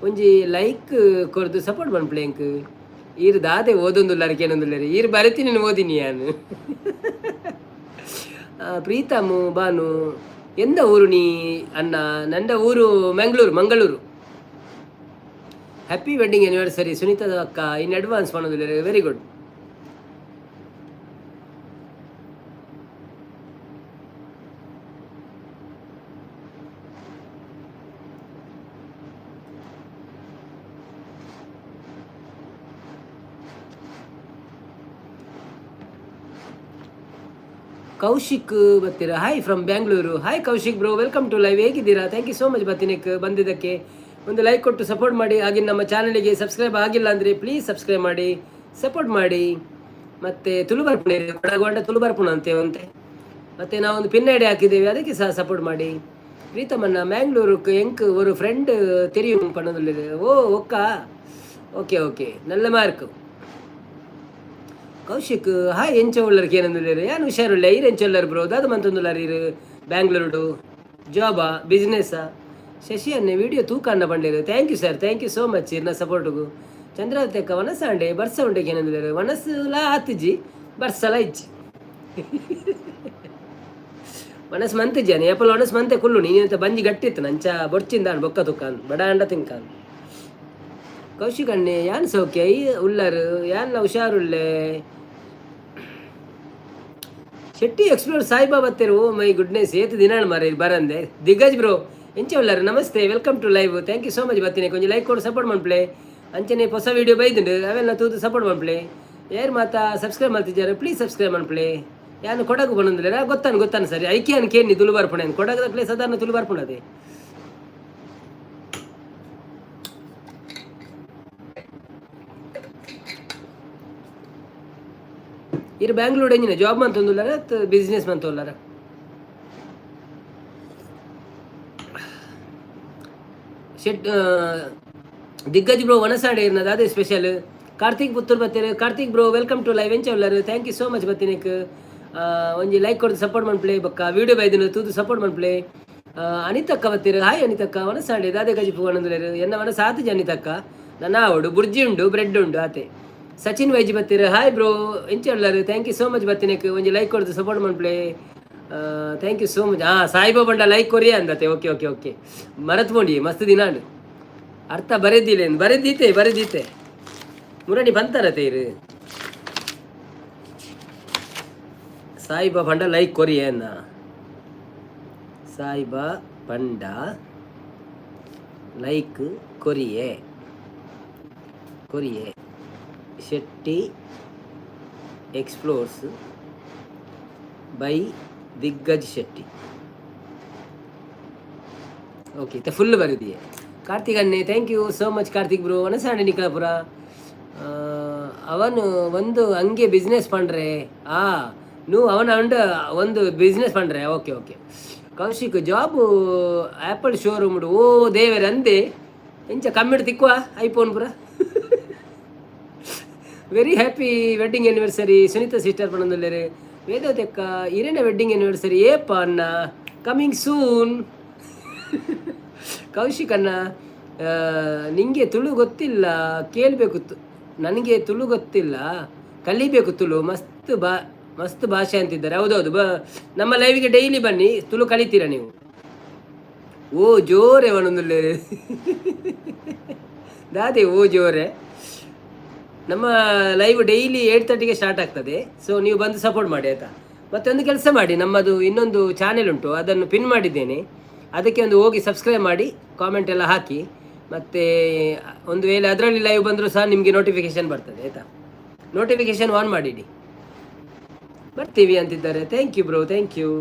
ಒಂಜಿ ಲೈಕ್ ಕೊರ್ದು ಸಪೋರ್ಟ್ ಮನ್ಪುಲೆ ಎಂಕ್. ಈರ್ ದಾದೆ ಓದೊಂದುಲ್ಲಾರ ಕೇನೊಂದುಲ್ಲಾರ? ಈರ್ ಬರೆತೀನಿ ಓದಿನಿ ಯಾನು. ಪ್ರೀತಮು ಬಾನು, ಎಂದ ಊರು ನೀ ಅಣ್ಣ? ನಂದ ಊರು Mangaluru. Mangaluru. Happy wedding anniversary Sunita ಅಕ್ಕ ಇನ್ ಅಡ್ವಾನ್ಸ್ ಮಾಡೋದಿಲ್ಲ. Very good. Kaushik ಬರ್ತೀರಾ? Hi from Bangalore. Hi Kaushik bro, welcome to live. ಹೇಗಿದ್ದೀರಾ? Thank you so much ಬತ್ತಿನಕ್ಕೆ ಬಂದಿದ್ದಕ್ಕೆ. ಒಂದು ಲೈಕ್ ಕೊಟ್ಟು ಸಪೋರ್ಟ್ ಮಾಡಿ. ಹಾಗೆ ನಮ್ಮ ಚಾನಲಿಗೆ ಸಬ್ಸ್ಕ್ರೈಬ್ ಆಗಿಲ್ಲ ಅಂದರೆ ಪ್ಲೀಸ್ ಸಬ್ಸ್ಕ್ರೈಬ್ ಮಾಡಿ ಸಪೋರ್ಟ್ ಮಾಡಿ. ಮತ್ತು ತುಳು ಬರ್ಪುಣ ಕೊಡಗು ತುಳು ಬರ್ಪುಣ ಅಂತೆ. ಮತ್ತು ನಾವೊಂದು ಪಿನ್ ಐಡಿ ಹಾಕಿದ್ದೇವೆ, ಅದಕ್ಕೆ ಸಹ ಸಪೋರ್ಟ್ ಮಾಡಿ. ಪ್ರೀತಮಣ್ಣ, ಮ್ಯಾಂಗ್ಳೂருக்கு ಎಂಕ್ ஒரு ಫ್ರೆಂಡ್ தெரியும் ಪನ್ನೊಂದುಲ್ಲೆರ್. ಓ ಒಕ್ಕ, ಓಕೆ ಓಕೆ, ನಲ್ಲ ಮಾರ್ಕ್. ಕೌಶಿಕ್ ಹಾಯ್, ಎಂಚ ಉಳ್ಳರ್ ಏನಂದುಲ್ಲೆರ್? ಯಾನ್ ಹುಷಾರುಳ್ಳೆ, ಈರ್ ಎಂಚ ಉಲ್ಲರ್ ಬ್ರೋ? ದಾದ ಮಂತೊಂದುಲ್ಲರ್ ಈರ್ ಬ್ಯಾಂಗ್ಳೂರುಡು? ಜಾಬಾ, ಬಿಸ್ನೆಸ್ಸಾ? ಶಶಿ ಅಣ್ಣೆ, ವಿಡಿಯೋ ತೂಕ ಅಣ್ಣ ಪಂಡೇರು. Thank you sir, thank you so much ಇರ್ನ ಸಪೋರ್ಟ್ಗು. ಚಂದ್ರಾವತಿ ಅಕ್ಕ, ವನಸ ಅಂಡೆ ಬರ್ಸ ಉಂಡೆ ಏನಂದುಲ್ಲೆರ್? ವನಸುಲಾ ಆತಿಜಿ, ಬರ್ಸಲ ಇಜ್ಜಿ. ವನಸ್ ಮಂತಿಜ್ಜಾನೆ ಏಪಲ ವನಸ್ ಮಂತೆ ಕುಲ್ಲು. ನೀನು ಬಂಜಿ ಗಟ್ಟಿತ್ತು ನಂಚ ಬೊರ್ಚಿಂದ ಬೊಕ್ಕ ತುಕ್ಕಾನ್ ಬಡ ಅಂಡ ತಿಂಕಾನ್. ಕೌಶಿಕ್ ಅಣ್ಣೆ, ಯಾನ್ ಸೌಖ್ಯ, ಈ ಉಲ್ಲರು, ಯಾನ್ಲ ಹುಷಾರುಳ್ಳೆ. ಶೆಟ್ಟಿ ಎಕ್ಸ್ಪ್ಲೋರ್ ಸಾಯಿಬಾಬಾ ಬತ್ತೇರು. ಓ my goodness, ಏತು ದಿನ ಮಾರೆ ಬರಂದೆ. ದಿಗ್ಗಜ್ ಬ್ರೋ, ಎಂಚ ಉಲ್ಲರು? Namaste, welcome to live. Thank you so much ಬತ್ತೀನಿ. ಕೊಂಚ ಲೈಕ್ ಕೊಡು, ಸಪೋರ್ಟ್ ಮನ್ಪ್ಲೆ. ಅಂಚನೆ ಹೊಸ ವೀಡಿಯೋ ಬೈದುಂಡು, ಅವೆಲ್ಲ ತೂದು ಸಪೋರ್ಟ್ ಮನ್ಪ್ಲೆ. ಯಾರು ಮಾತಾ ಸಬ್ಸ್ಕ್ರೈಬ್ ಮಾಡ್ತಿದ್ದಾರೆ, ಪ್ಲೀಸ್ ಸಬ್ಸ್ಕ್ರೈಬ್ ಮನ್ಪ್ಲೆ. ಯಾನು ಕೊಡಗು ಬಂದಿಲ್ಲ, ಗೊತ್ತಾನು ಗೊತ್ತಾನು ಸರಿ. ಐಕೆ ಕೇನಿ ತುಳು ಬರ್ಪುಣೆ ಕೊಡಗದ ಪ್ಲೇಸ್ ಸಾಧಾರಣ ತುಳು ಬರ್ಪುಣದೆ. ಇರು ಬ್ಯಾಂಗ್ಳೂರ್ ಎಂಜಿನ ಜಾಬ್ ಮಂತೊಂದುಲ್ಲಾರ, ಬಿಸ್ನೆಸ್ ಮಂತೊಲ್ಲಾರ? ಶೆಟ್ ದಿಗ್ಗಜ್ ಬ್ರೋ, ವನಸಾಡೆ ಇರ್ನದ ಅದೇ ಸ್ಪೆಷಲ್. ಕಾರ್ತಿಕ್ ಪುತ್ತೂರ್ ಬತ್ತೀರು. Karthik bro, welcome to live. ಎಂಚ ಉಲ್ಲರು? Thank you so much ಬತ್ತಿನಿಕ್. ಒಂಜಿ ಲೈಕ್ ಕೊಡ್ದು ಸಪೋರ್ಟ್ ಮನ್ಪ್ಲೆ. ಬೊಕ್ಕ ವೀಡಿಯೋ ಬೈದಿನ ತೂದು ಸಪೋರ್ಟ್ ಮನ್ಪ್ಲೆ. ಅನಿತಕ್ಕ ಬತ್ತೀರು. ಹಾಯ್ ಅನಿತಕ್ಕ, ವನಸಾಂಡೆ ದಾದೆ ಕಜಿಪು ವನಂದುಲೇರು? ಎನ್ನ ವನಸ ಆತುಜಿ ಅನಿತಕ್ಕ, ನನ್ನ ಆವಡು ಬುರ್ಜಿ ಉಂಡು, ಬ್ರೆಡ್ ಉಂಡು ಆತೆ. ಸಚಿನ್ ವೈಜಿ ಬತ್ತೀರು. ಹಾಯ್ ಬ್ರೋ, ಎಂಚ ಉಲ್ಲರು? Thank you so much ಬತ್ತಿನಕ್. ಒಂಜಿ ಲೈಕ್ ಕೊಡ್ದು ಸಪೋರ್ಟ್ ಮನ್ಪ್ಲೆ. Thank you so much. ಹಾಂ, ಸಾಯಿಬಾ ಬಂಡ ಲೈಕ್ ಕೊರಿಯಾ ಅಂದತೆ. ಓಕೆ ಓಕೆ ಓಕೆ, ಮರತ್ ಪೋಂಡಿ ಮಸ್ತ್ ದಿನಾಂಡ್. ಅರ್ಥ ಬರೆದಿಲ್ಲ, ಬರೆದೀತೆ ಬರೆದೀತೆ. ಮುರಣಿ ಬಂತಾರ ತೇರು. ಸಾಯಿಬಾ ಪಂಡ ಲೈಕ್ ಕೊರಿಯನ್ನ. ಸಾಯಿಬಾ ಪಂಡ ಲೈಕ್ ಕೊರಿಯೆ ಕೊರಿಯೆ. Shetty explorers by Diggaj Shetty. Okay, ಇತ್ತ ಫುಲ್ ಬರೆದಿಯೆ. ಕಾರ್ತಿಕ್ ಅಣ್ಣೆ, thank you so much Karthik bro. ವನಸಾಂಡೆ ನಿಕಲಪುರ ಅವನು ಒಂದು ಹಂಗೆ ಬಿಸ್ನೆಸ್ ಪಂಡ್ರೆ. ಆ ನೀವು ಅವನ ಅಂಡ ಒಂದು ಬಿಸ್ನೆಸ್ ಪಂಡ್ರೆ. Okay okay. Kaushik, job apple showroom. Oh ದೇವರೇ, ಅಂದೆ ಎಂಚ ಕಮ್ಮಿಡ್ ತಿಕ್ಕುವ ಐಫೋನ್ ಪುರ. Very happy wedding anniversary Sunita sister ಪಣಂದುಲ್ಲೆರ್. ವೇದವತಿ ಇರೇನ ವೆಡ್ಡಿಂಗ್ ಆನಿವರ್ಸರಿ ಏಪ ಅಣ್ಣ? Coming soon. Kaushik ಅಣ್ಣ, ನಿಂಗೆ ತುಳು ಗೊತ್ತಿಲ್ಲ, ಕೇಳಬೇಕು. ನನಗೆ ತುಳು ಗೊತ್ತಿಲ್ಲ, ಕಲಿಬೇಕು ತುಳು. ಮಸ್ತ್ ಬಾ ಮಸ್ತ್ ಭಾಷೆ ಅಂತಿದ್ದಾರೆ. ಹೌದೌದು, ನಮ್ಮ ಲೈವ್ಗೆ ಡೈಲಿ ಬನ್ನಿ, ತುಳು ಕಲಿತೀರಾ ನೀವು. ಓ ಜೋರೆ ಒಂದೊಂದು ದಾದೆ. ಓ ಜೋರೆ. ನಮ್ಮ ಲೈವ್ ಡೈಲಿ 8:30ಗೆ ಸ್ಟಾರ್ಟ್ ಆಗ್ತದೆ. ಸೊ ನೀವು ಬಂದು ಸಪೋರ್ಟ್ ಮಾಡಿ, ಆಯಿತಾ? ಮತ್ತೊಂದು ಕೆಲಸ ಮಾಡಿ, ನಮ್ಮದು ಇನ್ನೊಂದು ಚಾನೆಲ್ ಉಂಟು, ಅದನ್ನು ಪಿನ್ ಮಾಡಿದ್ದೇನೆ. ಅದಕ್ಕೆ ಒಂದು ಹೋಗಿ ಸಬ್ಸ್ಕ್ರೈಬ್ ಮಾಡಿ, ಕಾಮೆಂಟ್ ಎಲ್ಲ ಹಾಕಿ. ಮತ್ತು ಒಂದು ವೇಳೆ ಅದರಲ್ಲಿ ಲೈವ್ ಬಂದರೂ ಸಹ ನಿಮಗೆ ನೋಟಿಫಿಕೇಶನ್ ಬರ್ತದೆ, ಆಯಿತಾ? ನೋಟಿಫಿಕೇಶನ್ ಆನ್ ಮಾಡಿಡಿ. ಬರ್ತೀವಿ ಅಂತಿದ್ದಾರೆ. Thank you bro, thank you.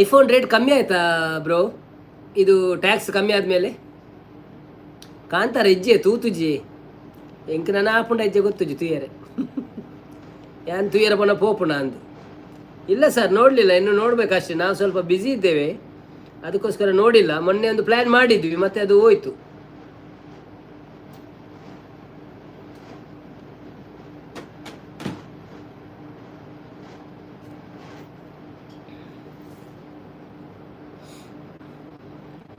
IPhone rate ಕಮ್ಮಿ ಆಯ್ತಾ ಬ್ರೋ, ಇದು ಟ್ಯಾಕ್ಸ್ ಕಮ್ಮಿ ಆದಮೇಲೆ? ಕಾಂತಾರ ಇಜ್ಜೆ ತೂತುಜಿ ಎಂಕ್ ನನ್ನ ಆಪುಂಡ ಇಜ್ಜೆ ಗೊತ್ತುಜಿ ತುಯ್ಯರೆ. ಯಾನ್ ತುಯ್ಯರ ಪೋಣ ಪೋಪುಣ ಅಂದು. ಇಲ್ಲ ಸರ್, ನೋಡಲಿಲ್ಲ, ಇನ್ನು ನೋಡಬೇಕಷ್ಟೇ. ನಾವು ಸ್ವಲ್ಪ ಬ್ಯುಸಿ ಇದ್ದೇವೆ, ಅದಕ್ಕೋಸ್ಕರ ನೋಡಿಲ್ಲ. ಮೊನ್ನೆ ಒಂದು ಪ್ಲ್ಯಾನ್ ಮಾಡಿದ್ವಿ, ಮತ್ತೆ ಅದು ಹೋಯ್ತು.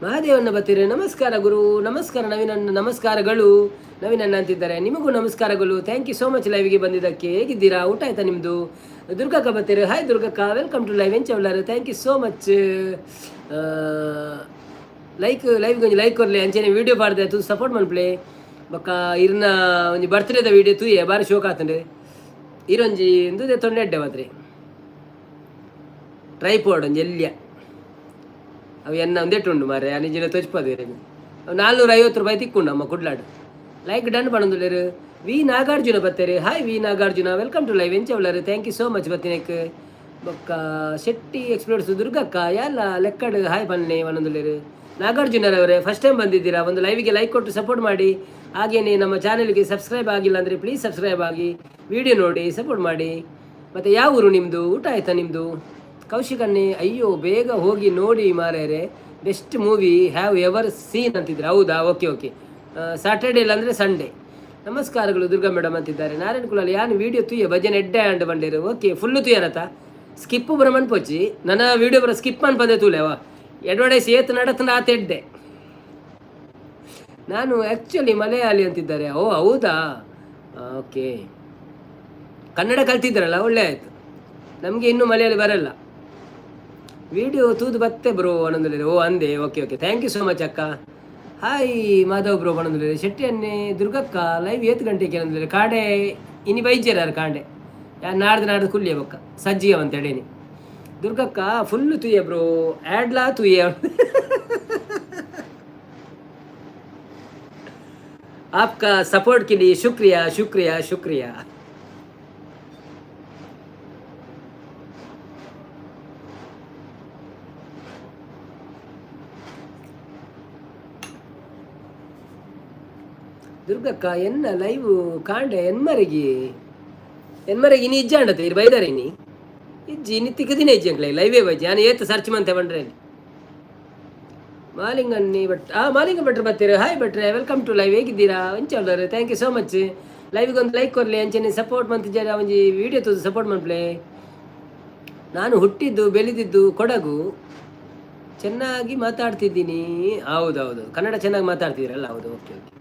ಮಹಾದೇವನ್ನ ಬತ್ತೀರಿ. ನಮಸ್ಕಾರ ಗುರು, ನಮಸ್ಕಾರ ನವೀನಣ್ಣ, ನಮಸ್ಕಾರಗಳು ನವೀನಣ್ಣ ಅಂತಿದ್ದಾರೆ. ನಿಮಗೂ ನಮಸ್ಕಾರಗಳು. Thank you so much ಲೈವ್ಗೆ ಬಂದಿದ್ದಕ್ಕೆ. ಹೇಗಿದ್ದೀರಾ? ಊಟ ಆಯ್ತಾ ನಿಮ್ಮದು? ದುರ್ಗಕ್ಕ ಬತ್ತೀರಿ. ಹಾಯ್ ದುರ್ಗಕ್ಕ, welcome to live. ಎಂಚ thank you so much. Like live ಒಂಜಿ ಲೈಕ್ ಕೊರ್ಲೆ. ಅಂಚನೆ ವೀಡಿಯೋ ಪಾಡ್ದೆ ತೂ ಸಪೋರ್ಟ್ ಮನ್ಪ್ಲೆ. ಬೊಕ್ಕ ಇರ್ನ ಒಂಜಿ ಬರ್ತ್ಡೇದ ವೀಡಿಯೋ ತೂಯೆ, ಬಾರಿ ಶೋಕ್ ಆತಂಡು. ಇರೊಂಜಿ ಇಂದು ತೊಂಡೆ ಎಡ್ಡೆ ಮಾತ್ರೆ ಟ್ರೈಪೋಡ್ ಒಂಜಿ ಎಲ್ಯ. ಅವು ಎನ್ನ ಒಂದೆಟ್ಟು ಉಂಡು ಮಾರೆ, ನಿಜ ತೊಚ್ಪದು. ಅವು 450 ರೂಪಾಯಿ ತಿಕ್ಕೊಂಡು ಅಮ್ಮ ಕುಡ್ಲಾಡು. ಲೈಕ್ ಡನ್ ಪಣಂದುಲ್ಲೆರ್. ವಿ ನಾಗಾರ್ಜುನ ಬತ್ತೇರಿ. Hi V Nagarjuna, welcome to live. ಎಂಚ ಉಲ್ಲರ್? Thank you so much ಬತ್ತಿನೆಕ್. ಬೊಕ್ಕ ಶೆಟ್ಟಿ ಎಕ್ಸ್ಪ್ಲೋರ್ಸ್ ದುರ್ಗಕ್ಕ, ಯಾಲ ಲೆಕ್ಕಡ್ ಹಾಯ್ ಪನ್ನೆ ಪನೊಂದುಲ್ಲೆರ್. ನಾಗಾರ್ಜುನರವರೇ, ಫಸ್ಟ್ ಟೈಮ್ ಬಂದಿದ್ದೀರಾ, ಒಂದು ಲೈವ್ಗೆ ಲೈಕ್ ಕೊಟ್ಟು ಸಪೋರ್ಟ್ ಮಾಡಿ. ಹಾಗೆಯೇ ನಮ್ಮ ಚಾನೆಲ್ಗೆ ಸಬ್ಸ್ಕ್ರೈಬ್ ಆಗಿಲ್ಲ ಅಂದರೆ ಪ್ಲೀಸ್ ಸಬ್ಸ್ಕ್ರೈಬ್ ಆಗಿ, ವಿಡಿಯೋ ನೋಡಿ, ಸಪೋರ್ಟ್ ಮಾಡಿ. ಮತ್ತು ಯಾವ ಊರು ನಿಮ್ಮದು? ಊಟ ಆಯಿತಾ ನಿಮ್ಮದು? ಕೌಶಿಕನ್ನೇ, ಅಯ್ಯೋ ಬೇಗ ಹೋಗಿ ನೋಡಿ ಮಾರಾಯರೆ, best movie have ever seen ಅಂತಿದ್ರು. ಹೌದಾ? ಓಕೆ ಓಕೆ, ಸ್ಯಾಟರ್ಡೇ ಇಲ್ಲ ಅಂದರೆ ಸಂಡೇ. ನಮಸ್ಕಾರಗಳು ದುರ್ಗಾ ಮೇಡಮ್ ಅಂತಿದ್ದಾರೆ. ನಾರಾಯಣ ಕುಲಾಲ್, ಯಾನು ವೀಡಿಯೋ ತೂಯ ಭಜನೆ ಎಡ್ಡೆ ಅಂಡ್ ಬಂಡೇರು. ಓಕೆ, ಫುಲ್ಲು ತೂಯರತ ಸ್ಕಿಪ್ ಬರ ಮನ್ಪೊಚ್ಚಿ. ನನ್ನ ವೀಡಿಯೋ ಬರ ಸ್ಕಿಪ್ ಮನ್ಪಂದೆ ತೂಲೆವ. ಅಡ್ವರ್ಟೈಸ್ ಏತ್ ನಡತನ ಆತ ಎಡ್ಡೆ. ನಾನು ಆ್ಯಕ್ಚುಲಿ ಮಲಯಾಳಿ ಅಂತಿದ್ದಾರೆ. ಓ ಹೌದಾ? ಓಕೆ, ಕನ್ನಡ ಕಲ್ತಿದ್ರಲ್ಲ, ಒಳ್ಳೆ ಆಯಿತು. ನಮಗೆ ಇನ್ನೂ ಮಲಯಾಳಿ ಬರಲ್ಲ. ವಿಡಿಯೋ ತೂದು ಬತ್ತೆ ಬ್ರೋ ಅನ್ನೊಂದು. ಓ ಅಂದೆ. Okay okay, thank you so much ಅಕ್ಕ. ಹಾಯ್ ಮಾಧವ್ ಬ್ರೋ ಬನ್ನೊಂದು. ಶೆಟ್ಟಿ ಅನ್ನೆ, ದುರ್ಗಕ್ಕ ಲೈವ್ ಏತ್ ಗಂಟೆಗೆ ಅನ್ನೊಂದು. ಕಾಡೆ ಇನಿ ಬೈಜೇರಾರು ಕಾಂಡೆ ಯಾರು ನಾಡ್ದು ನಾಡ್ದು ಕುಲ್ಲಿಯ ಬೊಕ್ಕ ಸಜ್ಜಿಗೆ ಅಂತ ಹೇಳೇನಿ. ದುರ್ಗಕ್ಕ ಫುಲ್ಲು ತುಯ್ಯ ಬ್ರೋ, ಆ್ಯಡ್ಲಾ ತುಯ್ಯ. आपका सपोर्ट के लिए शुक्रिया शुक्रिया शुक्रिया। ದುರ್ಗಕ್ಕ ಎನ್ನ ಲೈವ್ ಕಾಂಡೆ ಎನ್ಮರೆಗಿ ಎನ್ಮರೆಗಿ ಇನಿ ಇಜ್ಜಾಂಡತೆ ಇರು ಬೈದಾರೆ ಇನಿ ಇಜ್ಜಿ ಇನಿ ತಿಕ್ಕದಿನ ಇಜ್ಜಿ ಅಂಕ್ಲೆ ಲೈವೇ ಬೈಜಿ. ನಾನು ಏತ್ ಸರ್ಚ್ ಮಂತೆ ಬಂಡ್ರೆ ಮಾಲಿಂಗಣ್ಣಿ ಭಟ್. ಆ ಮಾಲಿಂಗ ಭಟ್ರು ಬರ್ತೀರ. ಹಾಯ್ ಭಟ್ರೆ, welcome to live. ಹೇಗಿದ್ದೀರಾ? ಒಂಚೂರು thank you so much. ಲೈವ್ಗೆ ಒಂದು ಲೈಕ್ ಕೊರಲಿ, ಅಂಚನೆ ಸಪೋರ್ಟ್ ಮಂತಿದ್ದಾರೆ ಒಂಜಿ ವಿಡಿಯೋ ತೂದು ಸಪೋರ್ಟ್ ಮನ್ಪ್ಲೆ. ನಾನು ಹುಟ್ಟಿದ್ದು ಬೆಳೆದಿದ್ದು ಕೊಡಗು, ಚೆನ್ನಾಗಿ ಮಾತಾಡ್ತಿದ್ದೀನಿ. ಹೌದೌದು, ಕನ್ನಡ ಚೆನ್ನಾಗಿ ಮಾತಾಡ್ತಿದ್ದೀರಲ್ಲ, ಹೌದು. ಓಕೆ ಓಕೆ,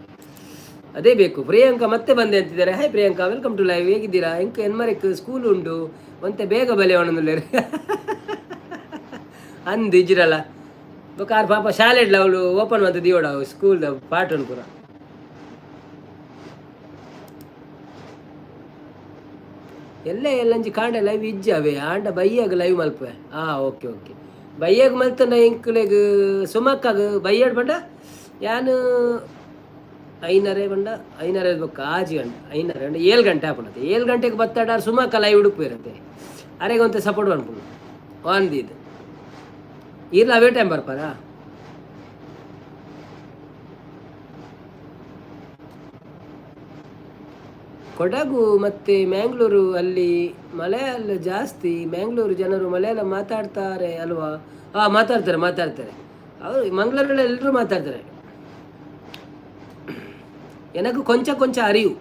ಅದೇ ಬೇಕು. ಪ್ರಿಯಾಂಕಾ ಮತ್ತೆ ಬಂದೆ ಅಂತಿದ್ದಾರೆ. Hi Priyanka, welcome to live. ಹೇಗಿದ್ದೀರಾ? ಎಂಕ್ ಎನ್ಮರೆಕ್ ಸ್ಕೂಲ್ ಉಂಡು ಒಂತೆ ಬೇಗ ಬಲೆ ಒಣಂದುಲ್ಲೇರು ಅಂದು ಇಜ್ಜಿರಲ್ಲ ಬೊಕ ಆರ್ ಪಾಪ ಶಾಲೆಡ್ಲ ಅವಳು ಓಪನ್ ಮಂತ್ ದಿಯೋಡ ಸ್ಕೂಲ್ದ ಪಾಠ ಪೂರ. ಎಲ್ಲ ಎಲ್ಲಂಜಿ ಕಾಂಡ ಲೈವ್ ಇಜ್ಜಾವೆ ಆಂಡ ಬೈಯಾಗ ಲೈವ್ ಮಲ್ಪೆ. ಹಾಂ ಓಕೆ ಓಕೆ, ಬೈಯಾಗ ಮಲ್ತನ ಎಂಕ್ಲೆಗ್ ಸುಮಕ್ಕಾಗ ಬೈಯಾಡ್ ಪಂಡ ಯಾನು ಐನರೆ ಬಂಡ ಐನರೆ ಬೊಕ್ಕ ಆಜಿ ಗಂಟೆ ಐನರೆ ಗಂಟೆ ಏಳು ಗಂಟೆ ಆಪುಂಡತೆ. 7 ಗಂಟೆಗೆ ಬತ್ತಾಡ ಸುಮಕ್ಕ ಲೈವ್ ಉಡುಪು ಇರುತ್ತೆ. ಅರೆಗೆ ಒಂತೆ ಸಪೋರ್ಟ್ ಮನ್ಪುಂಡು ಒಂದಿದ್ದು ಇರ್ಲ ಅವೇ ಟೈಮ್ ಬರ್ಪಾರಾ. ಕೊಡಗು ಮತ್ತು ಮ್ಯಾಂಗ್ಳೂರು ಅಲ್ಲಿ ಮಲಯಾಳ ಜಾಸ್ತಿ. ಮ್ಯಾಂಗ್ಳೂರು ಜನರು ಮಲಯಾಳಂ ಮಾತಾಡ್ತಾರೆ ಅಲ್ವಾ? ಹಾಂ, ಮಾತಾಡ್ತಾರೆ ಮಾತಾಡ್ತಾರೆ ಅವರು. ಮಂಗಳೂರಲ್ಲಿ ಎಲ್ಲರೂ ಮಾತಾಡ್ತಾರೆ. ಎನಕು ಕೊಂಚ ಕೊಂಚ ಅರಿವು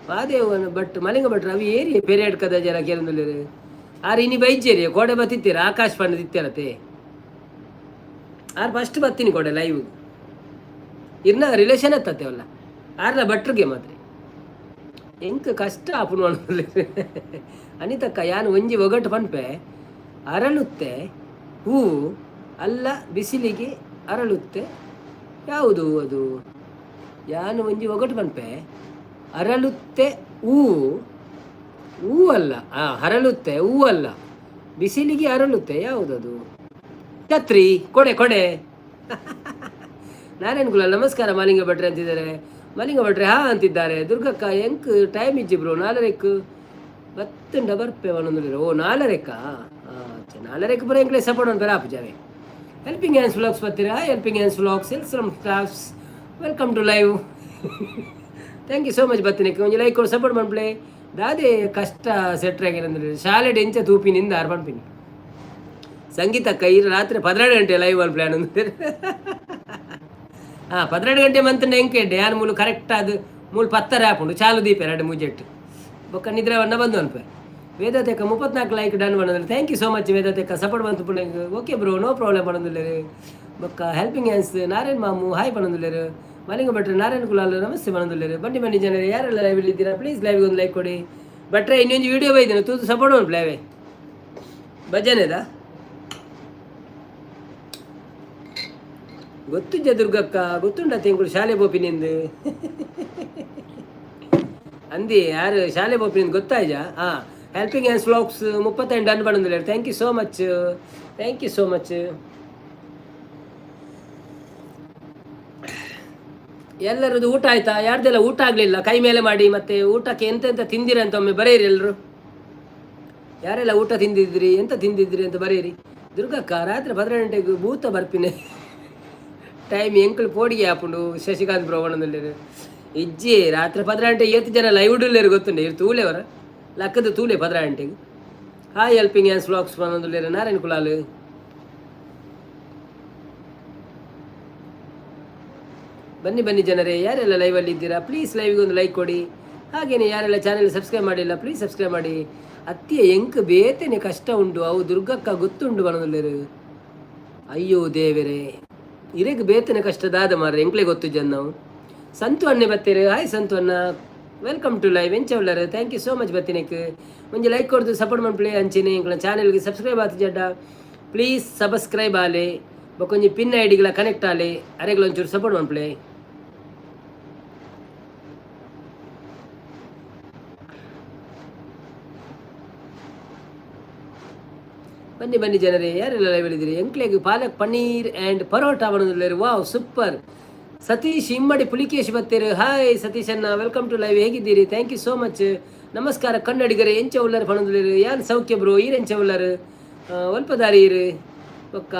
ಮಾದೇವನ ಭಟ್ ಮಲಿಂಗ ಭಟ್ರು ಅವಿ ಏರಿ ಪೆರಿಯಡ್ ಕದ ಜನ ಕೇಳಂದುಲ್ಲೇರು ಆರ್ ಇನಿ ಬೈಜೇರಿ ಕೋಡೆ ಬತ್ತಿತ್ತೀರ ಆಕಾಶ್ ಪಂಡ ತಿತ್ತಿರತೆ. ಆರ್ ಫಸ್ಟ್ ಬತ್ತೀನಿ ಕೋಡೆ ಲೈವ್ ಇರ್ನ ರಿಲೇಷನ್ ಎತ್ತತ್ತೆ ಅವಲ್ಲ ಆರ್ಲ ಭಟ್ರಿಗೆ ಮಾತ್ರ ಎಂಕ್ ಕಷ್ಟ ಆಪುನು. ಅನಿತಕ್ಕ, ಯಾನು ಒಂಜಿ ಒಗಟು ಪನ್ಪೆ. ಅರಳುತ್ತೆ ಹೂವು ಅಲ್ಲ, ಬಿಸಿಲಿಗೆ ಅರಳುತ್ತೆ, ಯಾವುದು ಅದು? ಯಾನು ಒಂಜಿ ಒಗಟು ಪನ್ಪೆ. ಅರಳುತ್ತೆ ಹೂವು, ಹೂವಲ್ಲ, ಹರಳುತ್ತೆ ಹೂವಲ್ಲ, ಬಿಸಿಲಿಗೆ ಅರಳುತ್ತೆ, ಯಾವುದದು? ಛತ್ರಿ, ಕೊಡೆ ಕೊಡೆ. ನಾರಾಯಣ ಕುಲ ನಮಸ್ಕಾರ ಮಾಲಿಂಗ ಭಟ್ರೆ ಅಂತಿದ್ದಾರೆ. ಮಾಲಿಂಗ ಭಟ್ರೆ ಹಾ ಅಂತಿದ್ದಾರೆ. ದುರ್ಗಕ್ಕ ಎಂಕ್ ಟೈಮ್ ಇಜ್ಜಿ ಬ್ರೋ, ನಾಲರೆಕ್ ಬತ್ತುಂಡ ಬರ್ಪೆ ಒಂದೊಂದು. ಓ ನಾಲರೆಕ್ಕ? ನಾಲರೆಕ್ ಬರೋ ಎಂಕ್ಲೆ ಸಪೋರ್ಟ್ ಒಂದು ಬೇರೆ ಆಪುಜಾವೆ. ಹೆಲ್ಪಿಂಗ್ ಹ್ಯಾಂಡ್ಸ್ ವ್ಲಾಗ್ಸ್ ಬರ್ತೀರಾ? Helping hands vlogs else class, welcome to live. Thank you so much. ಬತ್ತೀನಿ ಒಂಜಿ ಲೈಕ್ ಕೊಡು, ಸಪೋರ್ಟ್ ಮನ್ಪ್ಲೆ. ದಾದೆ ಕಷ್ಟ ಸೆಟ್ರ್ ಆಗಿರಂದ್ರೆ ಶಾಲೆ ಎಂಚ ತೂಪಿನಿಂದ ಆರ್ ಪನ್ಪಿನಿ. ಸಂಗೀತಕ್ಕ ಈ ರಾತ್ರಿ 12 ಗಂಟೆ ಲೈವ್ ಅಲ್ಲಿ ಪ್ಲ್ಯಾನ್ ಅಂದ್ರೆ. ಹಾಂ, 12 ಗಂಟೆ ಮಂತಂಡ ಎಂಕೆಡ್ಡೆ ಯಾನ್ ಮೂಲು ಕರೆಕ್ಟ್ ಅದು ಮೂಲು ಪತ್ತರ ಆಪುಂಡು ಚಾಲು ದೀಪ ಎರಡು ಮೂಜೆಟ್ಟು ಬೊಕ್ಕ ನಿದ್ರೆ ವನ್ನ ಬಂದು ಅನ್ಪೆ. ವೇದಾತೆಕ್ಕ 34 ಲೈಕ್ ಡನ್ ಬಂದ್ರೆ. Thank you so much ವೇದಾತೆಕ್ಕ, support ಬಂತು. ಓಕೆ ಬ್ರೋ, ನೋ ಪ್ರಾಬ್ಲಮ್ ಪಣಂದುಲ್ಲೇರು. ಬೊಕ್ಕ ಹೆಲ್ಪಿಂಗ್ ಹ್ಯಾಂಡ್ಸ್ ನಾರಾಯಣ್ ಮಾಮು ಹಾಯ್ ಪಣಂದುಲ್ಲೇರು. ಮಲಿಂಗ ಭಟ್ರೆ ನಾರಾಯಣ ಕುಲಾಲ್ ನಮಸ್ತೆ ಪಣಂದುಲ್ಲೇರು. ಬನ್ನಿ ಬನ್ನಿ ಜನರೇ, ಯಾರೆಲ್ಲ ಲೈವ್ ಇದ್ದೀರಾ ಪ್ಲೀಸ್ ಲೈವ್ಗೆ ಒಂದು ಲೈಕ್ ಕೊಡಿ. ಭಟ್ರೆ ಇನ್ನೊಂದು ವಿಡಿಯೋ ಬೈದೇನೆ ತೂತು ಸಪೋರ್ಟ್ ಮನ್ಪುಲೆ. ಅವೇ ಭಜನೆದಾ ಗೊತ್ತುಜ್ಜ ದುರ್ಗಕ್ಕ? ಗೊತ್ತುಂಡ ತಿಂಗಳು ಶಾಲೆ ಬೋಪಿನಿಂದು ಅಂದಿ ಯಾರು ಶಾಲೆ ಬೋಪಿನಿಂದ ಗೊತ್ತಾಯ್ಜಾ? ಹಾಂ, ಹೆಲ್ಪಿಂಗ್ ಹ್ಯಾಂಡ್ಸ್ ವ್ಲಾಗ್ಸ್ 38 ಡನ್ ಬಂದಿಲ್ಲ. Thank you so much, thank you so much. ಎಲ್ಲರದ್ದು ಊಟ ಆಯ್ತಾ? ಯಾರ್ದೆಲ್ಲ ಊಟ ಆಗಲಿಲ್ಲ ಕೈ ಮೇಲೆ ಮಾಡಿ. ಮತ್ತೆ ಊಟಕ್ಕೆ ಎಂತೆಂತ ತಿಂದಿರ ಅಂತ ಒಮ್ಮೆ ಬರೆಯಿರಿ ಎಲ್ಲರೂ. ಯಾರೆಲ್ಲ ಊಟ ತಿಂದಿದ್ರಿ, ಎಂತ ತಿಂದಿದ್ರಿ ಅಂತ ಬರೆಯಿರಿ. ದುರ್ಗಕ್ಕ ರಾತ್ರಿ 12 ಗಂಟೆಗೆ ಭೂತ ಬರ್ಪಿನೆ. ಟೈಮ್ ಎಂಕುಲು ಪೋಡಿಗೆ ಆಪುಂಡು. ಶಶಿಕಾಂತ್ ಬ್ರೋ ಪನೊಂದುಲ್ಲೆರ್. ಇಜ್ಜಿ, ರಾತ್ರೆ 12 ಗಂಟೆ ಏತ್ ಜನ ಲೈವ್ ಉಲ್ಲೆರ್ ಗೊತ್ತುಂಡು. ಇರ್ ತೂಲೆವರ ಲಕ್ಕದ ತೂಲೆ 12 ಗಂಟೆಗೆ. ಹಾಯ್ ಹೆಲ್ಪಿಂಗ್ ಹ್ಯಾಂಡ್ಸ್ ವ್ಲಾಗ್ಸ್ ಪನೊಂದುಲ್ಲೆರ್ ನಾರಾಯಣ್ ಕುಲಾಲ್. ಬನ್ನಿ ಬನ್ನಿ ಜನರೇ, ಯಾರೆಲ್ಲ ಲೈವಲ್ಲಿ ಇದ್ದೀರಾ, ಪ್ಲೀಸ್ ಲೈವ್ಗೆ ಒಂದು ಲೈಕ್ ಕೊಡಿ. ಹಾಗೇನೆ ಯಾರೆಲ್ಲ ಚಾನೆಲ್ ಸಬ್ಸ್ಕ್ರೈಬ್ ಮಾಡಿಲ್ಲ, ಪ್ಲೀಸ್ ಸಬ್ಸ್ಕ್ರೈಬ್ ಮಾಡಿ. ಅತ್ತಿಯ ಎಂಕ್ ಬೇತೆನೆ ಕಷ್ಟ ಉಂಡು, ಅವು ದುರ್ಗಕ್ಕ ಗೊತ್ತುಂಡು ಪನೊಂದುಲ್ಲೆರ್. ಅಯ್ಯೋ ದೇವರೇ, ಇರೆಗ್ ಬೇತನೆ ಕಷ್ಟ ದಾದ ಮಾರ್ರೆ? ಎಂಕ್ಲೆ ಗೊತ್ತು ಜನ ನಾವು. ಸಂತು ಅಣ್ಣೆ ಬತ್ತೀರು. ಹಾಯ್ ಸಂತು ಅಣ್ಣ, welcome to live. ಎಂಚ ಉಲ್ಲರ್? Thank you so much ಬತ್ತಿನಕ್. ಒಂಜಿ ಲೈಕ್ ಕೊಡ್ದು ಸಪೋರ್ಟ್ ಮನ್ಪುಲೆ. ಅಂಚೆನೆ ಎಂಕ್ಲ ಚಾನೆಲ್ಗೆ ಸಬ್ಸ್ಕ್ರೈಬ್ ಆತು ಜಡ್ಡ please subscribe Aale. ಬೊಕೊಂಜಿ pin ಐಡಿಗಳ connect ಆಲೆ. ಅರೆಗ್ಲ ಒಂಚೂರು ಸಪೋರ್ಟ್ ಮನ್ಪುಲೆ. ಬನ್ನಿ ಬನ್ನಿ ಜನರೇ, ಯಾರೆಲ್ಲ ಲೈವ್ ಇದ್ದೀರಿ? ಎಂಕ್ಲೆಗ್ ಪಾಲಕ್ ಪನ್ನೀರ್ ಆ್ಯಂಡ್ ಪರೋಟ ಬನ್ನೊಂದುಲ್ಲೆರ್. Wow, super. Satish Immadi Pulikesh ಬತ್ತೇರು. Hi Satish ಅಣ್ಣ, welcome to live. ಹೇಗಿದ್ದೀರಿ? Thank you so much. ನಮಸ್ಕಾರ ಕನ್ನಡಿಗರೇ, ಎಂಚ ಉಲ್ಲರ್ ಪನೊಂದುಲ್ಲೆರ್. ಯಾನ್ ಸೌಖ್ಯ ಬ್ರೋ, ಈರ್ ಎಂಚ ಉಲ್ಲರ್? ಒಲ್ಪದಾರಿ ಈರ್? ಬೊಕ್ಕ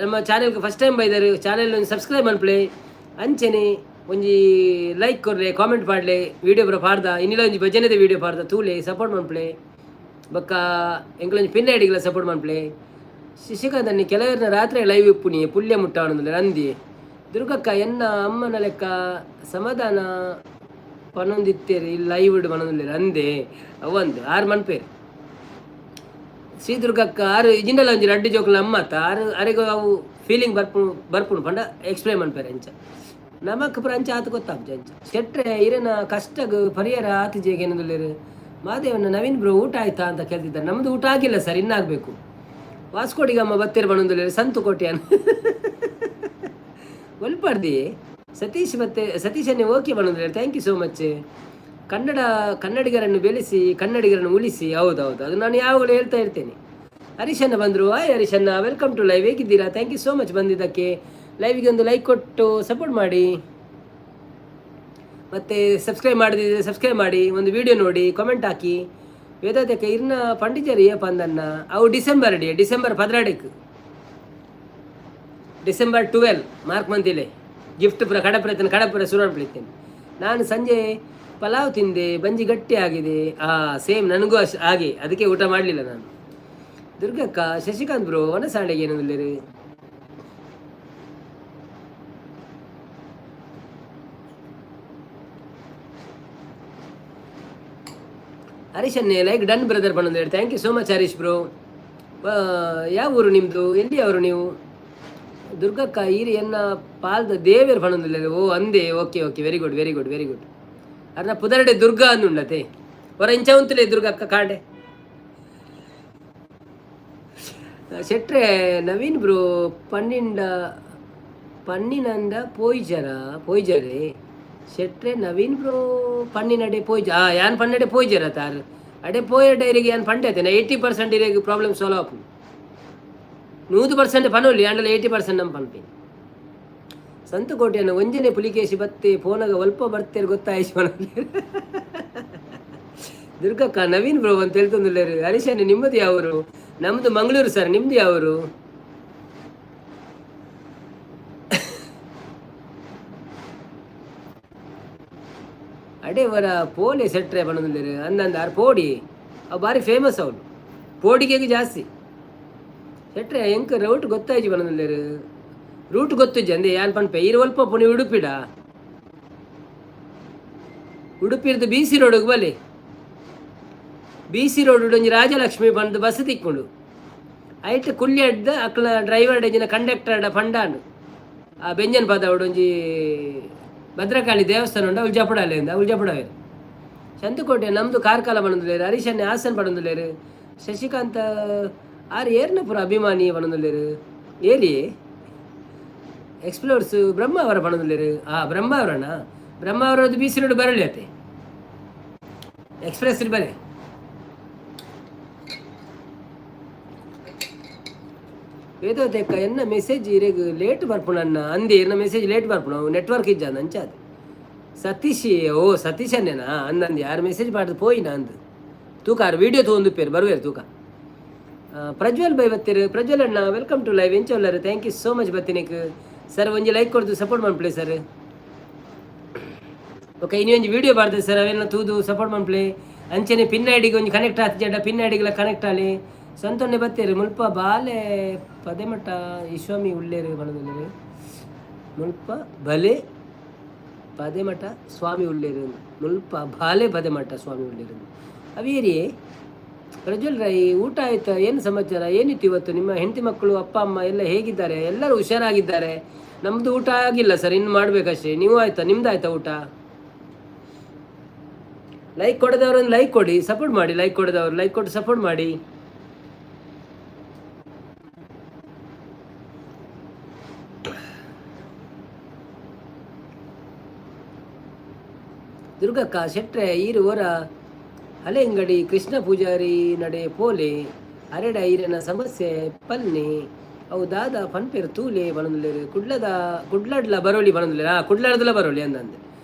ನಮ್ಮ ಚಾನೆಲ್ಗೆ ಫಸ್ಟ್ ಟೈಮ್ ಬೈದಾರು, ಚಾನೆಲ್ ಸಬ್ಸ್ಕ್ರೈಬ್ ಮನ್ಪುಲೆ. ಅಂಚೆನೆ ಒಂಜಿ ಲೈಕ್ ಕೊರ್ಲೆ, ಕಾಮೆಂಟ್ ಪಾಡ್ಲೆ. ವಿಡಿಯೋ ಪೂರ ಪಾಡ್ದ, ಇನ್ನಿಲ ಒಂಜಿ ಭಜನೆದ ವಿಡಿಯೋ ಪಾಡ್ದ, ತೂಲೆ, ಸಪೋರ್ಟ್ ಮನ್ಪುಲೆ. ಬೊಕ್ಕ ಎಂಕ್ಲೊಂಜಿ ಪಿನ್ ಐಡಿಗ್ಲ ಸಪೋರ್ಟ್ ಮನ್ಪುಲೆ. ಶಶಿಕಾಂತ್ ಅಣ್ಣೆ, ಕೆಲವರ್ನ ರಾತ್ರಿ ಲೈವ್ ಇಪ್ಪುನಿ ಪುಲ್ಯ ಮುಟ್ಟ ರಂದಿ. ದುರ್ಗಕ್ಕ, ಎನ್ನ ಅಮ್ಮನ ಲೆಕ್ಕ ಸಮಾಧಾನ ಪನೊಂದಿತ್ತೇರಿ ಲೈವ್ ಪನೊಂದುಲ್ಲೆರ್. ಅಂದೆ, ಅವಂದು ಆರು ಮನ್ಪೇರು. ಶ್ರೀ ದುರ್ಗಕ್ಕ ಆರು ಇಜಿಂಡಲ ಒಂಜಿ ರಡ್ಡ್ ಜೋಕುಲು ಅಮ್ಮತ್ತ ಆರು. ಅರೆಗ್ ಅವು ಫೀಲಿಂಗ್ ಬರ್ಪುಂಡು ಬರ್ಪುಂಡು ಪಂಡ ಎಕ್ಸ್ಪ್ಲೈನ್ ಮನ್ಪೇರು ಅಂಚ. ನಮಕ್ ಪೂರ ಅಂಚ ಆತ್ ಗೊತ್ತಾಪುಜಿ ಅಂಚ. ಶೆಟ್ರೆ, ಇರೆನ ಕಷ್ಟಗ್ ಪರಿಹಾರ ಆತಿಜೆಗೆ ಏನೊಂದುಲ್ಲೆರ್. ಮಾದೇವನ ನವೀನ್ ಬ್ರೋ, ಊಟ ಆಯ್ತಾ ಅಂತ ಕೇಳ್ತಿದ್ದಾರೆ. ನಮ್ಮದು ಊಟ ಆಗಿಲ್ಲ ಸರ್, ಇನ್ನಾಗಬೇಕು. ವಾಸ್ಕೋಡಿಗಮ್ಮ ಬತ್ತೆರ್ ಪನೊಂದುಲ್ಲೆರ್ ಸಂತು ಕೋಟ್ಯಾನ್. ಒಲ್ಪರ್ದಿ ಸತೀಶ್ ಮತ್ತೆ ಸತೀಶನ್ನೇ okay ಪನೊಂದುಲ್ಲೆರ್. Thank you so much. Kannada ಕನ್ನಡಿಗರನ್ನು ಬೆಳೆಸಿ, ಕನ್ನಡಿಗರನ್ನು ಉಳಿಸಿ. ಹೌದೌದು, ಅದು ನಾನು ಯಾವಾಗಲೂ ಹೇಳ್ತಾ ಇರ್ತೇನೆ. ಹರೀಶಣ್ಣ ಬಂದರು. ಹಾಯ್ ಹರೀಶಣ್ಣ, welcome to live. ಹೇಗಿದ್ದೀರಾ? Thank you so much ಬಂದಿದ್ದಕ್ಕೆ. ಲೈವ್ಗೆ ಒಂದು ಲೈಕ್ ಕೊಟ್ಟು ಸಪೋರ್ಟ್ ಮಾಡಿ. ಮತ್ತು ಸಬ್ಸ್ಕ್ರೈಬ್ ಮಾಡದಿದ್ದರೆ ಸಬ್ಸ್ಕ್ರೈಬ್ ಮಾಡಿ, ಒಂದು ವಿಡಿಯೋ ನೋಡಿ, ಕಾಮೆಂಟ್ ಹಾಕಿ. ವೇದಾದ್ಯಕ್ಕೆ ಇರ್ನ ಪಂಡಿಜರ್ ಏಪ ಅಂದನ್ನ? ಅವು ಡಿಸೆಂಬರ್ ಡಿ, ಡಿಸೆಂಬರ್ 12ಕ್ಕೆ, ಡಿಸೆಂಬರ್ 12. ಮಾರ್ಕ್ ಮಂತಿಲೆ. ಗಿಫ್ಟ್ ಪುರ ಕಡಪುರ ಕಡಪುರ ಸುರ ಪ್ಳಿತ್ತೇನೆ. ನಾನು ಸಂಜೆ ಪಲಾವ್ ತಿಂದೆ, ಬಂಜಿ ಗಟ್ಟಿ ಆಗಿದೆ. ಆ ಸೇಮ್, ನನಗೂ ಅಶ್ ಹಾಗೆ, ಅದಕ್ಕೆ ಊಟ ಮಾಡಲಿಲ್ಲ ನಾನು. ದುರ್ಗಕ್ಕ, ಶಶಿಕಾಂತ್ ಬ್ರೋ, ವನಸಾಂಡೆಗೆ ಏನಂದಿಲ್ಲೇರಿ? ಹರೀಶ್ ಅನ್ನೇ ಲೈಕ್ ಡನ್ ಬ್ರದರ್ ಬಂದಂದು. Thank you so much Harish bro. ಯಾವ ಊರು ನಿಮ್ಮದು? ಎಲ್ಲಿ ಅವರು ನೀವು? ದುರ್ಗಕ್ಕ, ಈರಿ ಎನ್ನ ಪಾಲ್ದ ದೇವೇರ್ ಪಣೊಂದುಲ್ಲೆರ್. ಓ ಅಂದೆ, okay okay, very good, very good, very good. ಅರ್ನ ಪುದರ್ಡೆ Durga ಅಂದುಂಡತೆ. ಹೊರ ಇಂಚ ಉಂತುಲೆ ದುರ್ಗಕ್ಕ ಕಾಂಡೆ. ಶೆಟ್ರೆ, ನವೀನ್ ಬ್ರೋ ಪನ್ನಿಂಡ ಪನ್ನಿನಂದ ಪೋಯ್ಜರ ಪೋಯ್ಜರೆ? ಶೆಟ್ರೆ, ನವೀನ್ ಬ್ರೋ ಪನ್ನಿನಡೆ ಪೋಯ್ಜ? ಆ ಯಾನ್ ಪನ್ನಡೆ ಪೋಯ್ಜರ ತಾರ್? ಅಡೆ ಪೋಯ ಡೈರಿಗೆ ಯಾನ್ ಪಂಡೆ 80% ಇರೆಗ್ ಪ್ರಾಬ್ಲಮ್ ಸಾಲ್ವ್ ಆಪುಂಡು. 100% ಪನೊಲಿ ಆಂಡಲ 80% ನಮ್ಮ ಪನ್ಪಿ. ಸಂತಕೋಟೆಯನ್ನು ಒಂಜನೆ ಪುಲಿಕೇಶಿ ಬತ್ತೆ ಫೋನಾಗ ಒಲ್ಪ ಬರ್ತೇರು ಗೊತ್ತಾಯ್ತು ಪನೊಲಿ. ದುರ್ಗಕ್ಕ, ನವೀನ್ ಬ್ರೋ ಅಂತ ಹೇಳ್ತಂದುಲ್ಲೇರು. ಹರೀಶಣ್ಣ, ನಿಮ್ಮದು ಯಾವರು? ನಮ್ಮದು ಮಂಗಳೂರು ಸರ್, ನಿಮ್ದು ಯಾವರು? ಅಡೆ ವರ ಪೋಲೆ ಸೆಟ್ರೆ ಪನೊಂದುಲ್ಲೆರ್. ಅಂದಂದ ಆರ್ ಪೋಡಿ, ಅವು ಭಾರಿ ಫೇಮಸ್ ಅವಳು ಪೋಡಿಗೆಗೆ ಜಾಸ್ತಿ. ಶೆಟ್ರೆ, ಎಂಕ್ ರೂಟ್ ಗೊತ್ತಾಯ್ಜಿ ಪನೊಂದುಲ್ಲೆರ್. ರೂಟ್ ಗೊತ್ತುಜ್ಜಿ ಅಂದೆ, ಯಾನ್ ಪನ್ಪೆ. ಈರ್ ಒಲ್ಪ ಪುಣಿ? ಉಡುಪಿಡ? ಉಡುಪಿರ್ದು ಬಿ ಸಿ ರೋಡ್ಗೆ ಬಲೆ. ಬಿ ಸಿ ರೋಡ್ ಒಂಜಿ ರಾಜಲಕ್ಷ್ಮಿ ಬಂದು ಬಸ್ ತಿಕ್ಕೊಂಡು ಐಟ್ ಕುಲ್ಯಡ್ದು ಅಕ್ಲ ಡ್ರೈವರ್ ಜಿನ ಕಂಡಕ್ಟರ್ ಪಂಡಾಂಡು, ಆ ಬೆಂಜನ್ ಪದ ಒಂಜಿ ಭದ್ರಕಾಳಿ ದೇವಸ್ಥಾನ ಉಂಡು, ಅವ್ಳು ಜಪಡಾಲೆ ಅಂದ, ಅವ್ಳು ಜಪಡಾವೆ. ಚಂದುಕೋಟೆ, ನಮ್ಮದು ಕಾರ್ಕಳ ಪನೊಂದುಲ್ಲೆರ್. ಹರೀಶನ್ನೆ ಹಾಸನ್ ಪನೊಂದುಲ್ಲೆರ್. ಶಶಿಕಾಂತ್ ಆರ್ ಏರ್ನ ಪುರ ಅಭಿಮಾನಿ ಪನೊಂದುಲ್ಲೆರ್. ಏರಿ ಎಕ್ಸ್ಪ್ಲೋರ್ಸ್ ಬ್ರಹ್ಮಾವರ ಪನೊಂದುಲ್ಲೆರ್. ಆ ಬ್ರಹ್ಮಾವರಣ, ಬ್ರಹ್ಮಾವರದ್ದು ಬಿ ಸಿ ರೋಡ್ ಬರಲಿ ಅತ್ತೆ, ಎಕ್ಸ್ಪ್ರೆಸ್ ಬರೆ. ವೇದೋತೆಕ್ಕ, ಎನ್ನ ಮೆಸೇಜ್ ಇರೆಗ್ ಲೇಟ್ ಬರ್ಪುಂಡು ಅಣ್ಣ. ಅಂದೆ, ಎನ್ನ ಮೆಸೇಜ್ ಲೇಟ್ ಬರ್ಪುಂಡು, ನೆಟ್ವರ್ಕ್ ಇಜ್ಜ ಅಂಚಾದ್. ಸತೀಶ್, ಓ ಸತೀಶ್ ಅನ್ನೇನಾ? ಅಂದಂದು ಯಾರು ಮೆಸೇಜ್ ಪಾಡ್ದು ಪೋಯಿನ ಅಂದು. ತೂಕ ಆರು ವಿಡಿಯೋ ತೂವೊಂದುಪ್ಪೇರು, ಬರುವೇರು ತೂಕ. ಪ್ರಜ್ವಲ್ ಬೈ ಬತ್ತೀರು. ಪ್ರಜ್ವಲ್ ಅಣ್ಣ, welcome to live. ಎಂಚ ಉಲ್ಲರ್? Thank you so much ಬತ್ತಿನಿಕ್. ಸರ್ ಒಂಜಿ ಲೈಕ್ ಕೊಡ್ದು ಸಪೋರ್ಟ್ ಮನ್ಪುಲೆ ಸರ್. ಓಕೆ, ಇನಿ ಒಂಜಿ ವಿಡಿಯೋ ಬಾರ್ದೆ ಸರ್, ಅವೆಲ್ಲ ತೂದು ಸಪೋರ್ಟ್ ಮನ್ಪುಲೆ. ಅಂಚನೆ ಪಿನ್ ಐಡಿಗೆ ಒಂಜಿ ಕನೆಕ್ಟ್ ಆತಿಜಡ ಪಿನ್ ಐಡಿಗೆಲ ಕನೆಕ್ಟ್ ಆಲಿ. ಸಂತೊಂಡೆ ಬತ್ತೇರು ಮುಲ್ಪ ಬಾಲೆ ಪದೆಮಟ್ಟ ಈಶ್ವಾಮಿ ಉಳ್ಳೇರು ಪನೊಂದುಲ್ಲೆರ್. ಮುಲ್ಪ ಬಲೆ ಪದೆಮಠ ಸ್ವಾಮಿ ಉಳ್ಳೇರು, ಮುಲ್ಪ ಬಾಲೆ ಪದೆಮಠ ಸ್ವಾಮಿ ಉಳ್ಳೇರು. ಅವೇರಿಯೇ ಪ್ರಜ್ವಲ್ ರೈ, ಊಟ ಆಯ್ತಾ? ಏನು ಸಮಾಚಾರ? ಏನಿತ್ತು ಇವತ್ತು? ನಿಮ್ಮ ಹೆಂಡತಿ ಮಕ್ಕಳು, ಅಪ್ಪ ಅಮ್ಮ ಎಲ್ಲ ಹೇಗಿದ್ದಾರೆ? ಎಲ್ಲರೂ ಹುಷಾರಾಗಿದ್ದಾರೆ. ನಮ್ಮದು ಊಟ ಆಗಿಲ್ಲ ಸರ್, ಇನ್ನು ಮಾಡಬೇಕಷ್ಟೇ. ನೀವು ಆಯ್ತಾ? ನಿಮ್ದು ಆಯ್ತಾ ಊಟ? ಲೈಕ್ ಕೊಡದವರು ಒಂದು ಲೈಕ್ ಕೊಡಿ, ಸಪೋರ್ಟ್ ಮಾಡಿ. ಲೈಕ್ ಕೊಡದವರು ಲೈಕ್ ಕೊಟ್ಟು ಸಪೋರ್ಟ್ ಮಾಡಿ. ದುರ್ಗಕ್ಕ ಶೆಟ್ರೆ ಈರು ಓರ ಹಳೆಂಗಡಿ ಕೃಷ್ಣ ಪೂಜಾರಿ ನಡೆ ಪೋಲೆ ಅರೆಡ ಈರೆನ ಸಮಸ್ಯೆ ಪಲ್ನೆ ಅವು ದಾದ ಪನ್ಪೇರು ತೂಲೆ ಪನೊಂದುಲ್ಲೆರ್. ಕುಡ್ಲದ ಕುಡ್ಲಡ್ಲ ಬರೋಲಿ ಪನೊಂದುಲ್ಲೆರ್. ಆ ಕುಡ್ಲಡ್ದಲ ಬರೋಲಿ ಅಂದಂದೆ.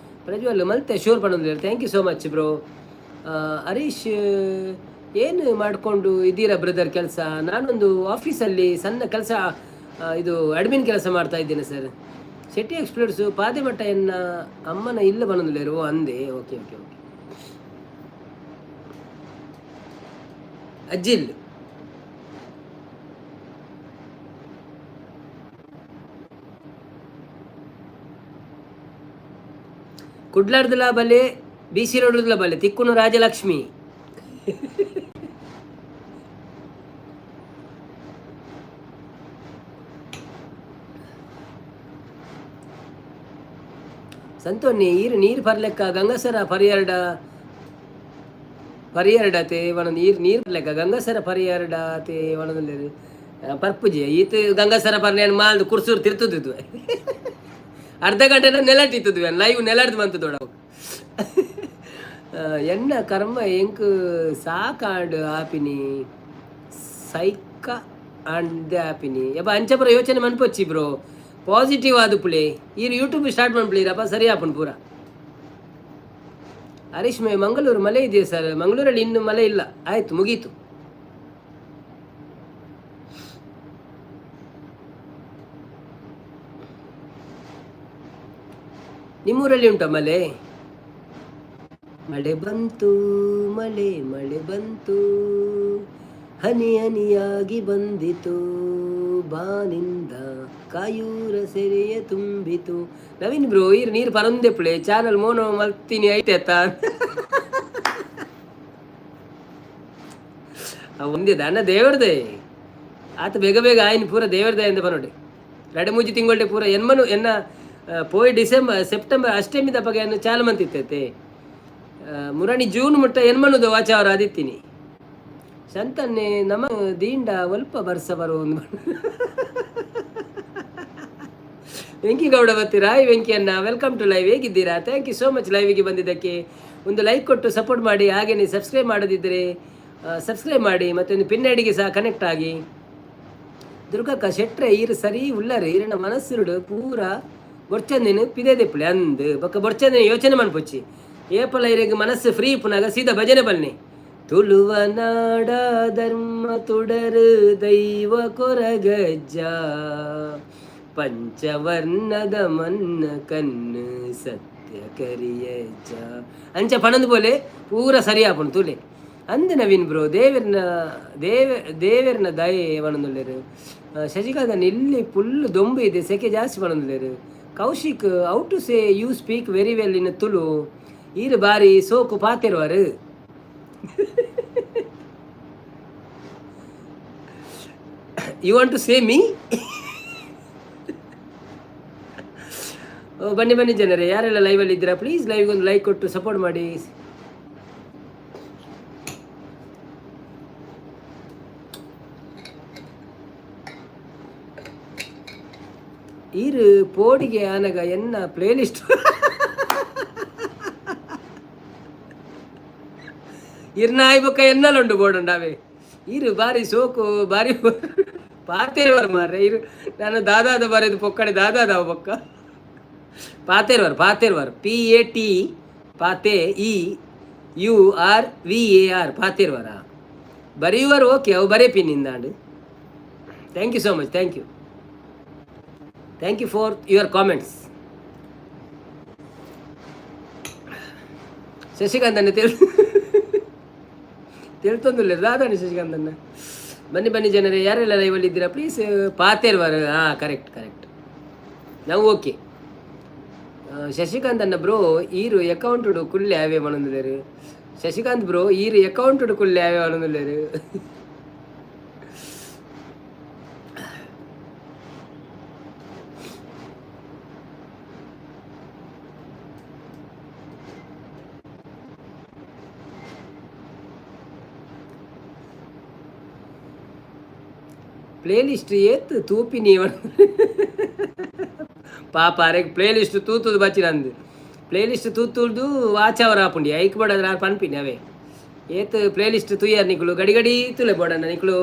ಪ್ರಜ್ವಲ್ ಮಲ್ತೆ ಶೂರ್ ಪನೊಂದುಲ್ಲೆರ್. Thank you so much, bro. Harish, ಏನು ಮಾಡಿಕೊಂಡು ಇದ್ದೀರಾ ಬ್ರದರ್ ಕೆಲಸ? ನಾನೊಂದು ಆಫೀಸಲ್ಲಿ ಸಣ್ಣ ಕೆಲಸ, ಇದು ಅಡ್ಮಿನ್ ಕೆಲಸ ಮಾಡ್ತಾ ಇದ್ದೇನೆ ಸರ್. ಶೆಟ್ಟಿ ಎಕ್ಸ್ಪ್ಲೋರ್ಸು ಪಾದೆಮಠ ಎನ್ನ ಅಮ್ಮನ ಇಲ್ಲ ಪನೊಂದುಲ್ಲೆರ್. ಅಂದೆ, ಓಕೆ ಓಕೆ ಓಕೆ. ಅಜ್ಜಿಲ್ ಕುಡ್ಲಾರ್ದಲ ಬಲೆ, ಬಿ ಸಿ ರೋಡ್ದಲ ಬಲೆ, ತಿಕ್ಕುನು ರಾಜಲಕ್ಷ್ಮಿ. ಸಂತೋನಿ ಈರು ನೀರು ಪರ್ಲೆಕ್ಕ ಗಂಗಸರ ಪರಿಯರ್ಡ ಪರಿಯರ್ಡತೆ ಒಣ ನೀರು ನೀರು ಪರ್ಲೆಕ್ಕ ಗಂಗಸರ ಪರಿಯರ್ಡತೆ ಒಣದಲ್ಲಿ ಪರ್ಪುಜಿ ಈತ ಗಂಗಸರ ಪರ್ನೆ ಮಾಲ್ದು ಕುರ್ಸೂರು ತಿರ್ತುದಿದ್ವು. ಅರ್ಧ ಗಂಟೆ ನೆಲಟ್ಟಿತ್ತದ್ವಿ ಲೈವ್ ನೆಲಡ್ದು ಬಂತು ದೊಡ. ಎನ್ನ ಕರ್ಮ ಎಂಕ್ ಸಾಕಾಂಡ್ ಆಪಿನಿ ಸೈಕ ಅಂದೆ ಆಪಿನಿ ಯಬ್ಬ. ಅಂಚಪುರ ಯೋಚನೆ ಮನ್ಪೊಚ್ಚಿ ಬ್ರೋ, ಪಾಸಿಟಿವ್ ಆದುಪ್ಪುಲೆ. ಈರ್ ಯೂಟ್ಯೂಬ್ ಸ್ಟಾರ್ಟ್ ಮನ್ಪುಲೀರಪ್ಪ, ಸರಿ ಆಪುಂಡು ಪೂರ. ಹರೀಶ್ ಮೇ ಮಂಗಳೂರು ಮಳೆ ಇದೆಯಾ ಸರ್? ಮಂಗಳೂರಲ್ಲಿ ಇನ್ನು ಮಳೆ ಇಲ್ಲ, ಆಯ್ತು, ಮುಗೀತು. ನಿಮ್ಮೂರಲ್ಲಿ ಉಂಟಾ ಮಳೆ? ಮಳೆ ಬಂತು ಮಳೆ ಮಳೆ ಬಂತು, ಹನಿ ಹನಿಯಾಗಿ ಬಂದಿತು, ಬಾನಿಂದ ಕಾಯೂರ ಸೆರೆಯ ತುಂಬಿತು. ನವೀನ್ ಬ್ರೋ, ಈರ್ ನೀರು ಪರಂದೆಪ್ಪುಲೆ ಚಾನಲ್ ಮೋನೋ ಮಲ್ತೀನಿ ಐತೆ ಅತ್ತ. ಒಂದೇ ಅಣ್ಣ ದೇವರದೇ ಆತ. ಬೇಗ ಬೇಗ ಆಯ್ನ ಪೂರ ದೇವರದೇ ಎಂದ ಬರೋಡೆ. ರಡೆ ಮೂಜಿ ತಿಂಗಳ್ಡೆ ಪೂರ ಎನ್ಮನು ಎನ್ನ ಪೋಯ್ ಡಿಸೆಂಬರ್ ಸೆಪ್ಟೆಂಬರ್ ಅಷ್ಟಮಿದ ಪಗೆ ಚಾಲು ಮಂತಿತ್ತೈತೆ. ಮುರಣಿ ಜೂನ್ ಮುಟ್ಟ ಎನ್ಮನುದು ವಾಚಾವರ ಅದಿತ್ತೀನಿ. ಶಂತನ್ನೆ ನಮ ದೀಂಡ ಒಲ್ಪ ಬರ್ಸ ಬರುವ. ವೆಂಕಿ ಗೌಡ ಬರ್ತೀರಾ? ಈ ವೆಂಕಿಯನ್ನ, welcome to live. ಹೇಗಿದ್ದೀರಾ? Thank you so much ಲೈವಿಗೆ ಬಂದಿದ್ದಕ್ಕೆ. ಒಂದು ಲೈಕ್ ಕೊಟ್ಟು ಸಪೋರ್ಟ್ ಮಾಡಿ. ಹಾಗೆಯೇ ಸಬ್ಸ್ಕ್ರೈಬ್ ಮಾಡದಿದ್ದರೆ ಸಬ್ಸ್ಕ್ರೈಬ್ ಮಾಡಿ ಮತ್ತು ಒಂದು ಪಿನ್ ಐಡಿಗೆ ಸಹ ಕನೆಕ್ಟ್ ಆಗಿ. ದುರ್ಗಕ್ಕ ಶೆಟ್ರೆ ಈರು ಸರಿ ಉಲ್ಲರೆ ಈರಿನ ಮನಸ್ಸುರುಡು ಪೂರ ಬೊರ್ಚಂದಿನ ಪಿದೆ ದೆಪ್ಪುಲೆ ಅಂದ್ ಬೊಕ್ಕ ಬೊರ್ಚಂದಿನ ಯೋಚನೆ ಮನ್ಪೊಚ್ಚಿ. ಏಪಲ ಇರೆಗ್ ಮನಸ್ಸು ಫ್ರೀ ಇಪ್ಪುನಾಗ ಸೀದಾ ಭಜನೆ ಬನ್ನಿ. ತುಳುವ ನಾಡ ಧರ್ಮ ತುಡರು ದೈವ ಕೊರಗಜ್ಜ, ಪಂಚವರ್ಣದ ಮನ್ನ ಕಣ್ಣು ಸತ್ಯ ಕರಿಯಜ್ಜ ಅಂಚ ಪಣಂದು ಬೋಲೆ ಪೂರ ಸರಿ ಆಪುಂಡು ತೂಲೆ. ಅಂದ್ ನವೀನ್ ಬ್ರೋ, ದೇವೆರ್ನ ದೇವ ದೇವೆರ್ನ ದಯೆ ಪಣೊಂದುಲ್ಲೆರ್. ಶಶಿಕಾಂತನ್, ಇಲ್ಲಿ ಫುಲ್ ದೊಂಬು ಇದೆ, ಸೆಕೆ ಜಾಸ್ತಿ ಪಣೊಂದುಲ್ಲೆರ್. Kaushik, how to say you speak very well in Tulu? ಈರು ಬಾರಿ ಸೋಕು ಪಾತೆರುವರು. You want to say me? ಬನ್ನಿ ಬನ್ನಿ ಜನರೇ, ಯಾರೆಲ್ಲ ಲೈವಲ್ಲಿ ಇದ್ದೀರಾ ಪ್ಲೀಸ್ ಲೈವ್ಗೆ ಒಂದು ಲೈಕ್ ಕೊಟ್ಟು ಸಪೋರ್ಟ್ ಮಾಡಿ. ಈರು ಪೋಡಿಗೆ ಆನಗ ಎನ್ನ ಪ್ಲೇ ಲಿಸ್ಟ್ ಇರ್ನಾಯ್ ಬೊಕ್ಕ ಎನ್ನಲುಂಡು ಬೋಡುಂಡಾವೆ. ಈರು ಬಾರಿ ಸೋಕು ಬಾರಿ ಪಾತೇರುವರು ಮಾರ್ರೆ ಇರು. ನಾನು ದಾದಾದ ಬರೆದು ಪೊಕ್ಕಡೆ ದಾದಾದವ ಬೊಕ್ಕ ಪಾತೇರುವರು ಪಾತೇರುವರು. ಪಿ ಎ ಟಿ ಪಾತೆ E you are V A R ಪಾತೇರುವರ ಬರೆಯುವರು. ಓಕೆ, ಅವು ಬರೇಪಿ ನಿಂದಾಂಡು. Thank you so much, thank you. Thank you for your comments. Shashikant ಅಣ್ಣ ತೆಲ್ ತೆಳ್ತೊಂದುಲ್ಲೆರ್ ದಾದಾಂಡ್ ಶಶಿಕಾಂತ್ ಅಣ್ಣ. ಬನ್ನಿ ಬನ್ನಿ ಜನರೇ, ಯಾರೆಲ್ಲ ಲೈವಲ್ಲಿ ಇದ್ದೀರಾ ಪ್ಲೀಸ್ ಪಾತೇರ್ವಾರ್. ಹಾಂ, ಕರೆಕ್ಟ್ ಕರೆಕ್ಟ್, ನಾವು ಓಕೆ. ಶಶಿಕಾಂತ್ ಅಣ್ಣ ಬ್ರೋ ಈರು ಅಕೌಂಟ್ ಕುಲ್ಲೆ ಅವೇ ಪನೊಂದುಲ್ಲೆರ್. ಶಶಿಕಾಂತ್ ಬ್ರೋ ಈರು ಅಕೌಂಟ್ ಕುಲ್ಲೆ ಅವೇ ಪನೊಂದುಲ್ಲೆರ್. ಪ್ಲೇಲಿಸ್ಟ್ ಏತ್ ತೂಪಿನಿ. ಪಾಪ ಅರೆಗ್ ಪ್ಲೇಲಿಸ್ಟ್ ತೂತುದು ಬಚ್ಚಿನಂದು ಪ್ಲೇಲಿಸ್ಟ್ ತೂತುದು ವಾಚ್ ಅವರ್ ಆಪುಂಡಿ. ಐಕ್ ಬೋಡಾದ್ರೆ ಆರ್ ಪನ್ಪಿನಿ ಅವೇ ಏತ್ ಪ್ಲೇಲಿಸ್ಟ್ ತೂಯರ್ ನಿಕುಲು ಗಡಿ ಗಡಿ ತೂಲೆ ಬೋಡಣ್ಣ. ನಿಕುಲು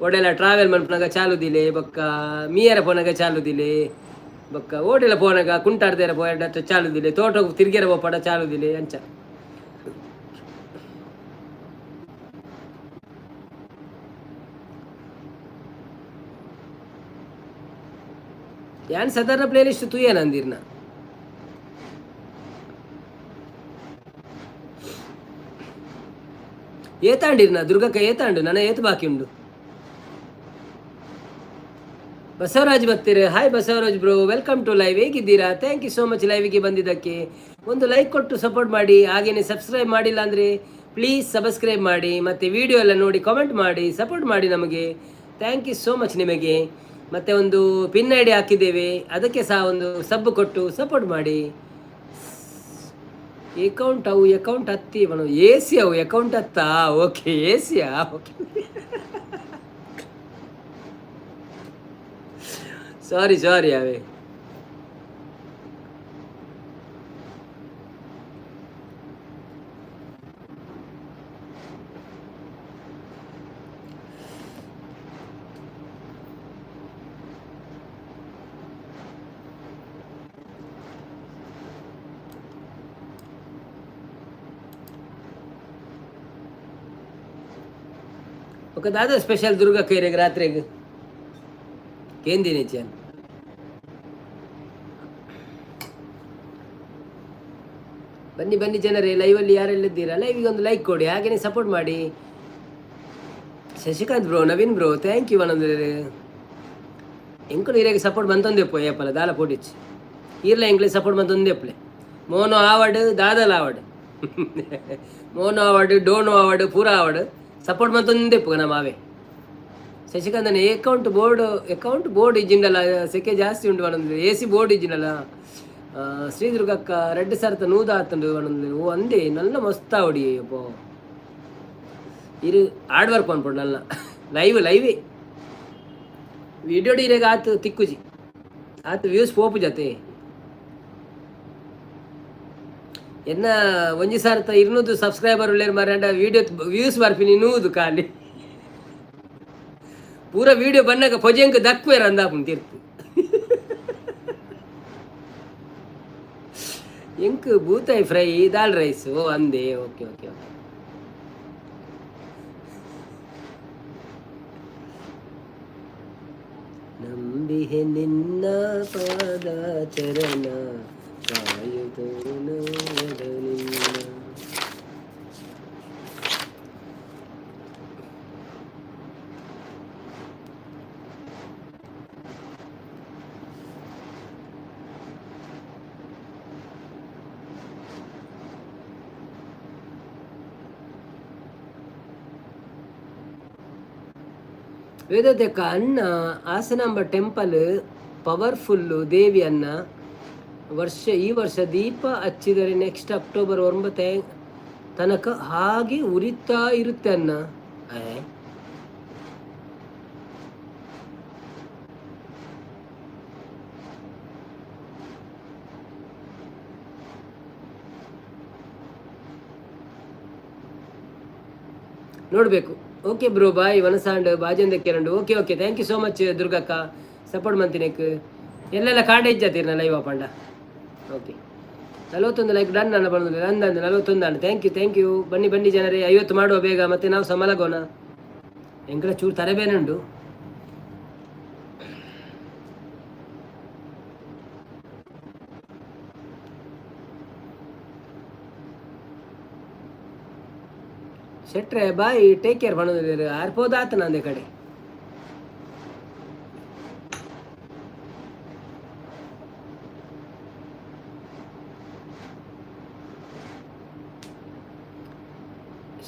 ಓಡೆಲ ಟ್ರಾವೆಲ್ ಮನ್ಪುನಗ ಚಾಲುದಿಲೆ, ಬೊಕ್ಕ ಮೀಯರ ಪೋನಗ ಚಾಲುದಿಲೆ, ಬೊಕ್ಕ ಓಡೆಲ ಪೋನಗ ಕುಂಟಾಡ್ದೇರ ಪೋಯಡ ಚಾಲುದಿಲೆ, ತೋಟ ತಿರ್ಗೆರ ಪೋಪಡ ಚಾಲುದಿಲೆ ಅಂಚ. ಯಾನ್ ಸಾಧಾರಣ ಪ್ಲೇಲಿಸ್ಟ್ ತೂಯನ ಅಂದಿರ್ನ. ಏತಾಂಡಿರ್ನ ದುರ್ಗಕ್ಕ ಏತಾಂಡು ನನ್ನ ಏತು ಬಾಕಿ ಉಂಡು. ಬಸವರಾಜ್ ಬರ್ತೀರಿ. Hi Basavaraj bro, welcome to live. ಹೇಗಿದ್ದೀರಾ? Thank you so much ಲೈವ್ಗೆ ಬಂದಿದ್ದಕ್ಕೆ. ಒಂದು ಲೈಕ್ ಕೊಟ್ಟು ಸಪೋರ್ಟ್ ಮಾಡಿ. ಹಾಗೆಯೇ ಸಬ್ಸ್ಕ್ರೈಬ್ ಮಾಡಿಲ್ಲ ಅಂದರೆ ಪ್ಲೀಸ್ ಸಬ್ಸ್ಕ್ರೈಬ್ ಮಾಡಿ, ಮತ್ತು ವಿಡಿಯೋ ಎಲ್ಲ ನೋಡಿ ಕಾಮೆಂಟ್ ಮಾಡಿ ಸಪೋರ್ಟ್ ಮಾಡಿ ನಮಗೆ. Thank you so much ನಿಮಗೆ. ಮತ್ತು ಒಂದು ಪಿನ್ I D ಹಾಕಿದ್ದೇವೆ, ಅದಕ್ಕೆ ಸಹ ಒಂದು ಸಬ್ ಕೊಟ್ಟು ಸಪೋರ್ಟ್ ಮಾಡಿ. ಅಕೌಂಟ್ ಅವು ಅಕೌಂಟ್ ಹತ್ತಿ ಎ ಸಿ ಅವು ಅಕೌಂಟ್ ಹತ್ತಾ? ಓಕೆ, ಎ ಸಿಯಾ? ಓಕೆ, ಸಾರಿ ಸಾರಿ ಅವೇ. ఒక దాదా ಸ್ಪೆಷಲ್ ದುರ್ಗಾ ಕೈರೆಗ್ ರಾತ್ರೆಗ್ ಕೇಂದಿನಿ ಚನ್. ಬನ್ನಿ ಬನ್ನಿ ಜನರೇ, ಲೈವಲ್ಲಿ ಯಾರೆಲ್ಲ ಇದ್ದೀರಾ ಲೈವಿಗೆ ಒಂದು ಲೈಕ್ ಕೊಡಿ, ಹಾಗೆಯೇ ಸಪೋರ್ಟ್ ಮಾಡಿ. Shashikant bro, Naveen bro, thank you. ಅಂದ್ರೆ ಎಂಕುಲು ಇರೆಗ್ ಸಪೋರ್ಟ್ ಬಂತೊಂದೆಪ್ಪು ಏಪಲ ದಾಲ ಪೋಡಿಚ್ಚಿ ಈರ್ಲ ಎಂಕ್ಲೆ ಸಪೋರ್ಟ್ ಬಂತೊಂದೆಪ್ಲೆ. ಮೋನೋ ಆವಡ್ ದಾದಲ ಆವಡ್, ಮೋನೋ ಆವಡ್ ಡೋನೋ ಆವಡ್ ಪೂರ ಆವಡ್ ಸಪೋರ್ಟ್ ಮಂತೊಂದೆಪ್ಪು ನಮ್ಮ ಮಾವೆ. ಶಶಿಕಾಂತನ ಅಕೌಂಟ್ ಬೋರ್ಡ್, ಅಕೌಂಟ್ ಬೋರ್ಡ್ ಇಜ್ಜಿಂಡಲ್ಲ, ಸೆಕೆ ಜಾಸ್ತಿ ಉಂಡು ಪನೊಂದು. ಎ ಸಿ ಬೋರ್ಡ್ ಇಜ್ಜಿಂಡಲ್ಲ. ಶ್ರೀದುರ್ಗಕ್ಕ ರೆಡ್ ಸರ್ತ ನೂದ ಆತುಂಡು ಪನೊಂದು. ಓ ಅಂದೆ ನಲ್ಲ ಮಸ್ತ್ ಆವಡಿ ಅಪ್ಪೋ. ಇರು ಹಾರ್ಡ್ ವರ್ಕ್ ಪನ್ಪುಂಡು ನಲ್ಲ ಲೈವ್ ಲೈವೇ ವಿಡಿಯೋ ಇರೆಗ್ ಆತು ತಿಕ್ಕುಜಿ, ಆತು ವ್ಯೂಸ್ ಪೋಪು ಜತೆ. ಎನ್ನ ಒಂಜಿ ಸಾರ್ತ 200 ಸಬ್ಸ್ಕ್ರೈಬರ್ ಉಲ್ಲೆರ್ ಮಾರ್ಯಾಂಡ ವಿಡಿಯೋ ವ್ಯೂಸ್ ಬರ್ಪಿನಿ 100 ಖಾಲಿ. ಪೂರ ವಿಡಿಯೋ ಬನ್ನಗ ಪೊಜೆಂಕ್ ದಕ್ವೆರ್ ಅಂದಾಪುಂಡು ತೀರ್ತು. ಎಂಕ್ ಬೂತಾಯಿ ಫ್ರೈ ದಾಲ್ ರೈಸ್. ಓ ಅಂದೆ, ಓಕೆ ಓಕೆ ಓಕೆ. ನಂಬಿಹೆ ನಿನ್ನ ಪಾದ ಚರಣ ಕಾಯುವುದು ನಿನ್ನ. ವೇದೋದಕ್ಕ ಅಣ್ಣ, ಹಾಸನಾಂಬ ಟೆಂಪಲ್ ಪವರ್ಫುಲ್ಲು ದೇವಿ ಅನ್ನ. ವರ್ಷ ಈ ವರ್ಷ ದೀಪ ಹಚ್ಚಿದರೆ ನೆಕ್ಸ್ಟ್ ಅಕ್ಟೋಬರ್ 9 ತನಕ ಹಾಗೆ ಉರಿತಾ ಇರುತ್ತೆ ಅನ್ನ. ನೋಡಬೇಕು. Okay bro, bye. ವನಸಾಂಡ್ ಬಾಜಂದ ಕೆರಂಡು. Okay okay, thank you so much ದುರ್ಗಕ್ಕ, support ಮಂತಿನೇಕ್. ಎಲ್ಲೆಲ್ಲ ಕಾಂಡ ಇಜ್ಜಾತೀರ್ನ ಲೈವ್ ಪಂಡ. ಓಕೆ, 41 ಲೈಕ್ ಡನ್ ಅನ್ನ ಬಂದು ನಂದು 41 ಅಣ್ಣ. Thank you thank you. ಬನ್ನಿ ಬನ್ನಿ ಜನರೇ, 50 ಮಾಡುವ ಬೇಗ, ಮತ್ತೆ ನಾವು ಸಮಲಗೋಣ. ಎಂಕಲ ಚೂರು ತರಬೇನೆ ಉಂಡು. ಶೆಟ್ರೆ ಬಾಯ್, ಟೇಕ್ ಕೇರ್ ಪನೊಂದುಲ್ಲೆರ್. ಆರ್ ಪೋದಾತನ ಅಂದೆ ಕಡೆ.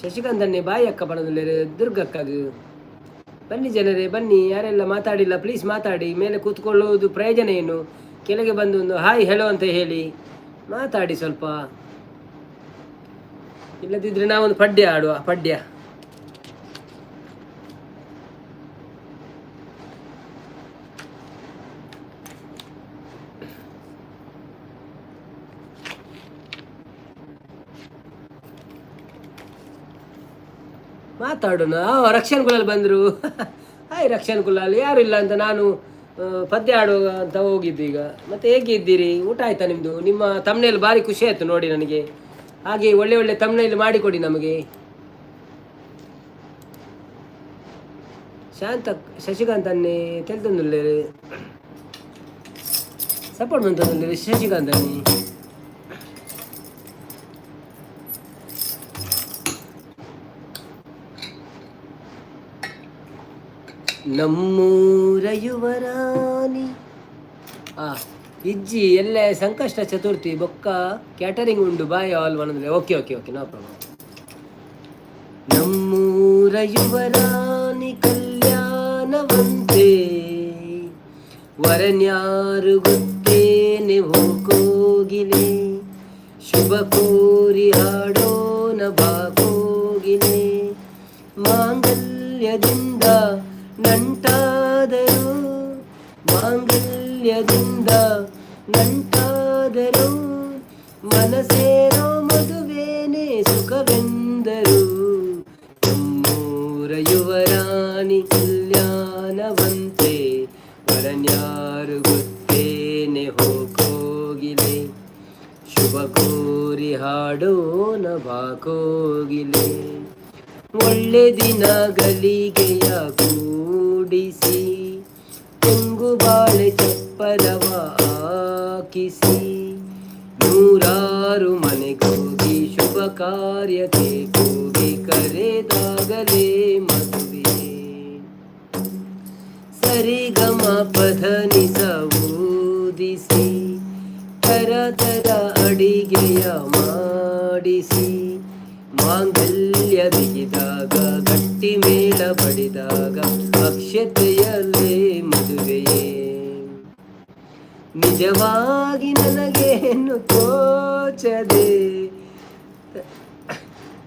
ಶಶಿಕಾಂತ್ ಅನ್ನೆ ಬಾಯ್ ಅಕ್ಕ ಪನೊಂದುಲ್ಲೆರ್ ದುರ್ಗಕ್ಕಗ್. ಬನ್ನಿ ಜನರೇ, ಬನ್ನಿ. ಯಾರೆಲ್ಲ ಮಾತಾಡಿಲ್ಲ, ಪ್ಲೀಸ್ ಮಾತಾಡಿ. ಮೇಲೆ ಕೂತ್ಕೊಳ್ಳುವುದು ಪ್ರಯೋಜನ ಏನು? ಕೆಳಗೆ ಬಂದು ಒಂದು ಹಾಯ್, ಹೆಲೋ ಅಂತ ಹೇಳಿ ಮಾತಾಡಿ ಸ್ವಲ್ಪ. ಇಲ್ಲದಿದ್ರೆ ನಾವೊಂದು ಪಡ್ಯ ಆಡುವ, ಪಡ್ಯ. ಮಾತಾಡೋಣ. ರಕ್ಷನ್ ಕುಲಾಲ್ ಬಂದರು. ಹಾಯ್ ರಕ್ಷನ್ ಕುಲಾಲ್. ಯಾರು ಇಲ್ಲ ಅಂತ ನಾನು ಪದ್ಯ ಆಡುವ ಅಂತ ಹೋಗಿದ್ದು ಈಗ. ಮತ್ತೆ ಹೇಗಿದ್ದೀರಿ? ಊಟ ಆಯ್ತಾ ನಿಮ್ಮದು? ನಿಮ್ಮ ತಮ್ಮನೇಲಿ ಭಾರಿ ಖುಷಿ ಆಯಿತು ನೋಡಿ ನನಗೆ. ಹಾಗೆ ಒಳ್ಳೆ ಒಳ್ಳೆ ತಮ್ಮನೇಲಿ ಮಾಡಿಕೊಡಿ ನಮಗೆ. ಶಾಂತ ಶಶಿಕಾಂತ್ ಅನ್ನೇ ತೆಲ್ತೊಂದುಲ್ಲೆರ್, ಸಪೋರ್ಟ್ ಮಂತೊಂದುಲ್ಲೆರ್ ಶಶಿಕಾಂತ್ ಅನ್ನಿ. ನಮ್ಮೂರ ಯುವರಾಣಿ. ಆ ಇಜ್ಜಿ ಎಲ್ಲೆ ಸಂಕಷ್ಟ ಚತುರ್ಥಿ ಬೊಕ್ಕ ಕ್ಯಾಟರಿಂಗ್ ಉಂಡು. ಬಾಯ್ ಆಲ್ one. Okay okay okay, no problem. ನಮ್ಮೂರ ಯುವರಾಣಿ ಕಲ್ಯಾಣವಂತೆ, ವರನ್ಯಾರು ಗೊತ್ತೇನೆ ಕೋಗಿಲೆ, ಶುಭ ಕೋರಿ ಹಾಡೋಣ ಬಾ ಕೋಗಿಲೆ. ಮಾಂಗಲ್ಯದಿಂದ ನಂಟಾದರು, ಮಾಂಗಲ್ಯದಿಂದ ನಂಟಾದರು, ಮನಸೇರೋ ಮದುವೇನೆ ಸುಖವೆಂದರು. ನಮ್ಮೂರ ಯುವರಾಣಿ ಕಲ್ಯಾಣವಂತೆ, ವರನ್ಯಾರು ಗೊತ್ತೇನೆ ಹೋ ಕೋಗಿಲೆ, ಶುಭ ಕೋರಿ ಹಾಡೋಣ ಬಾ ಕೋಗಿಲೆ. ಒಳ್ಳೆ ದಿನ ಗಳಿಗೆಯ ಕೂಡಿಸಿ, ತೆಂಗು ಬಾಳೆ ಚಪ್ಪರವ ಹಾಕಿಸಿ, ನೂರಾರು ಮನೆಗೋಗಿ ಶುಭ ಕಾರ್ಯಕ್ಕೆ ಕೂಗಿ ಕರೆದಾಗಲೇ ಮದುವೆ. ಸರಿಗಮ ಪಧನಿಸ ಊದಿಸಿ, ತರ ತರ ಅಡಿಗೆಯ ಮಾಡಿಸಿ, ಮಾಂಗಲ್ಯ ಬಿಗಿದಾಗ, ಗಟ್ಟಿ ಮೇಳ ಬಡಿದಾಗ, ಅಕ್ಷತೆಯಲ್ಲೇ ಮದುವೆಯೇ. ನಿಜವಾಗಿ ನನಗೇನು ತೋಚದೆ,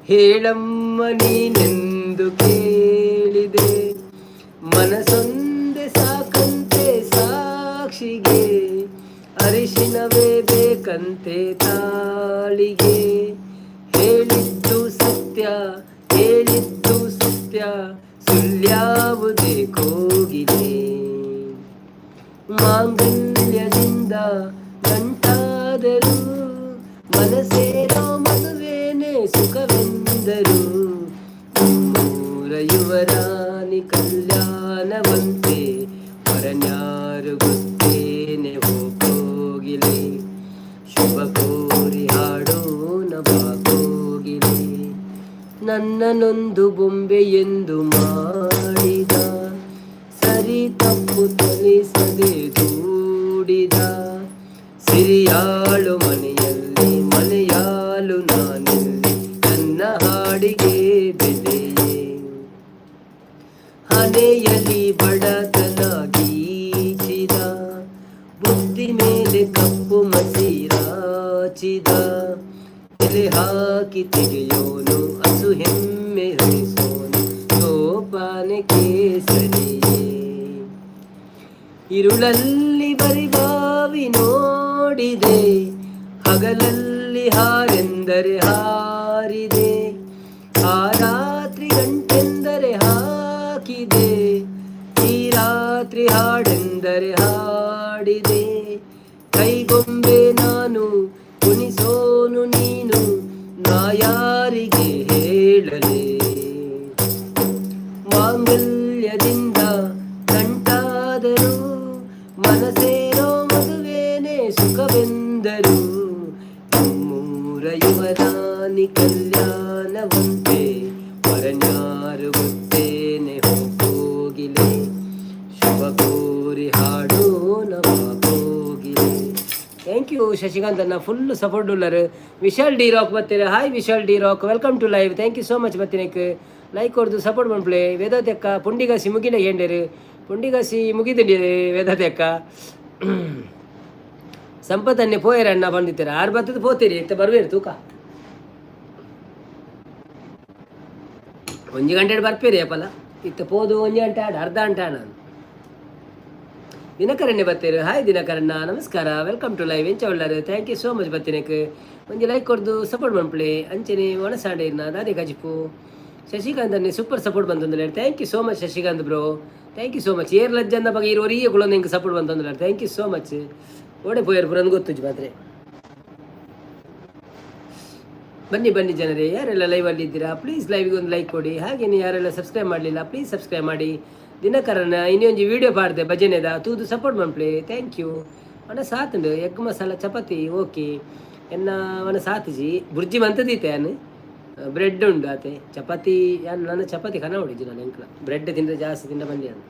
ಹೇಳಮ್ಮ ನೀನೆಂದು ಕೇಳಿದೆ. ಮನಸೊಂದೆ ಸಾಕಂತೆ ಸಾಕ್ಷಿಗೆ, ಅರಿಶಿನವೇ ಬೇಕಂತೆ ತಾಳಿಗೆ. ಹೇಳಿದ್ದು ಸತ್ಯ, ಹೇಳಿದ್ದು ಸತ್ಯ, ಸುಳ್ಯಾವುದೇ ಕೋಗಿಲೆ. ಮಾಂಗಲ್ಯದಿಂದ ನಂಟಾದರು, ಮನಸೇರೋ ಮದುವೇನೆ ಸುಖವೆಂದರು. ನಮ್ಮೂರ ಯುವರಾಣಿ ಕಲ್ಯಾಣವಂತೆ, ವರನ್ಯಾರು ಗೊತ್ತೇನೆ ಹೋ ಕೋಗಿಲೆ, ಶುಭ ಕೋರಿ ಹಾಡೋಣ ಬಾ ಕೋಗಿಲೆ. ನನ್ನನೊಂದು ಬೊಂಬೆ ಎಂದು ಮಾಡಿದ, ಸರಿ ತಪ್ಪು ತಿಳಿಸದೆ ದೂಡಿದ. ಸಿರಿಯಾಳು ಮನೆಯಲ್ಲಿ ಮನೆಯಾಳು ನಾನೆಲ್ಲಿ, ನನ್ನ ಹಾಡಿಗೆ ಬೆಲೆಯೇ? ಹಣೆಯಲಿ ಬಡತನ ಗೀಚಿದ, ಬುದ್ಧಿ ಮೇಲೆ ಕಪ್ಪು ಮಸಿರಾಚಿದ. ತಲೆ ಹಾಕಿ ತೆಗೆಯೋನು, ಹಸು ಹೆಮ್ಮೆ ಹರಿಸೋನು, ಸೋಪಾನೆ ಕೇಸರಿಯೇ. ಇರುಳಲ್ಲಿ ಬರಿಬಾವಿ ನೋಡಿದೆ, ಹಗಲಲ್ಲಿ ಹಾರೆಂದರೆ ಹಾರಿದೆ, ಆ ರಾತ್ರಿ ಗಂಟೆಂದರೆ ಹಾಕಿದೆ, ಈ ರಾತ್ರಿ ಹಾಡೆಂದರೆ ಹಾಡಿದೆ. ಕೈಗೊಂಬೆ ನಾನು, ಕುಣಿಸೋನು ನೀನು, ನಾ ಯಾರಿಗೆ ಹೇಳಲೆ? ಮಾಂಗಲ್ಯದಿಂದ ನಂಟಾದರು, ಮನಸೇರೋ ಮದುವೇನೆ ಸುಖವೆಂದರು. ನಮ್ಮೂರ ಯುವರಾಣಿ ಕಲ್ಯಾಣವಂತೆ, ಶಶಿಕಾಂತ್ ಅಣ್ಣ ಫುಲ್ ಸಪೋರ್ಟ್ ಉಲ್ಲರು. ವಿಶಾಲ್ ಡಿ ರಾಕ್ ಬತ್ತೀರ. Hi Vishal D rock, welcome to live. Thank you so much ಬತ್ತಿನಕ್. Like ಕೊಡ್ದು ಸಪೋರ್ಟ್ ಮನ್ಪ್ಲೆ. ವೇದಾಂತಿ ಅಕ್ಕ ಪುಂಡಿಗಾಸಿ ಮುಗಿನ ಹೇಂಡೇರು. ಪುಂಡಿಗಾಸಿ ಮುಗಿದಂಡಿ ವೇದಾಂತಿ ಅಕ್ಕ. ಸಂಪತ್ತನ್ನೇ ಪೋಯರ ಅಣ್ಣ ಬಂದಿತ್ತಾರೆ. ಆರು ಬತ್ತದ ಪೋತೀರಿ, ಇತ್ತ ಬರ್ಬೇರು ತೂಕ. ಒಂಜಿ ಗಂಟೆ ಬರ್ಪೇರಿ ಅಪ್ಪಲ. ಇತ್ತ ಪೋದು ಒಂಜಿ ಗಂಟೆ ಆಡ, ಅರ್ಧ ಗಂಟೆ ಆಡ. ದಿನಕರಣ್ಣೆ ಬತ್ತೀರು. ಹಾಯ್ ದಿನಕರಣ್ಣ, ನಮಸ್ಕಾರ, welcome to live. ಎಂಚ ಉಳ್ಳಾರು? Thank you so much ಬತ್ತಿನಕ್. ಒಂಜಿ ಲೈಕ್ ಕೊಡ್ದು ಸಪೋರ್ಟ್ ಮನ್ಪ್ಲೆ. ಅಂಚನೆ ಒಣಸಾಂಡೆ ಇರ್ನ ದಾದೆ ಗಜಿಪು. ಶಶಿಕಾಂತ್ ಅನ್ನೆ ಸೂಪರ್ ಸಪೋರ್ಟ್ ಬಂತಂದ್ರೆ. Thank you so much Shashikant bro, thank you so much. ಏರ್ ಲಜ್ಜಂದ ಬಗ್ಗೆ ಇರೋರಿಗೆ ಕುಲೊಂದು ಹಿಂಗೆ ಸಪೋರ್ಟ್ ಬಂತಂದ್ರೆ. Thank you so much. ಓಡೆ ಪೋಯರ್ ಪುರಂದು ಗೊತ್ತುಜಿ ಮಾತ್ರೆ. ಬನ್ನಿ ಬನ್ನಿ ಜನರೇ, ಯಾರೆಲ್ಲ ಲೈವಲ್ಲಿ ಇದ್ದೀರಾ ಪ್ಲೀಸ್ ಲೈವ್ಗೆ ಒಂದು ಲೈಕ್ ಕೊಡಿ. ಹಾಗೆಯೇ ಯಾರೆಲ್ಲ ಸಬ್ಸ್ಕ್ರೈಬ್ ಮಾಡಲಿಲ್ಲ ಪ್ಲೀಸ್ ಸಬ್ಸ್ಕ್ರೈಬ್ ಮಾಡಿ. ದಿನಕರನ ಇನ್ನೊಂದು ವೀಡಿಯೋ ಪಾಡ್ದೆ ಭಜನೆದ ತೂದು ಸಪೋರ್ಟ್ ಮನ್ಪ್ಲೆ. Thank you. ಅಣ್ಣ ಸಾತುಂಡು ಎಗ್ ಮಸಾಲ ಚಪಾತಿ ಓಕೆ. ಎನ್ನ ಅವನ ಸಾತುಜಿ ಬುರ್ಜಿ ಮಂತದೀತೆ ಅನ್ ಬ್ರೆಡ್ ಉಂಡು ಆತೆ ಚಪಾತಿ. ಯಾನ್ ನನ್ನ ಚಪಾತಿ ಕನ ಹೊಡಿಜಿ ನಾನು ಎಂಕ್ಲ ಬ್ರೆಡ್ ತಿಂದ್ರೆ ಜಾಸ್ತಿ ತಿಂದ ಬಂದಿ ಅಂತ.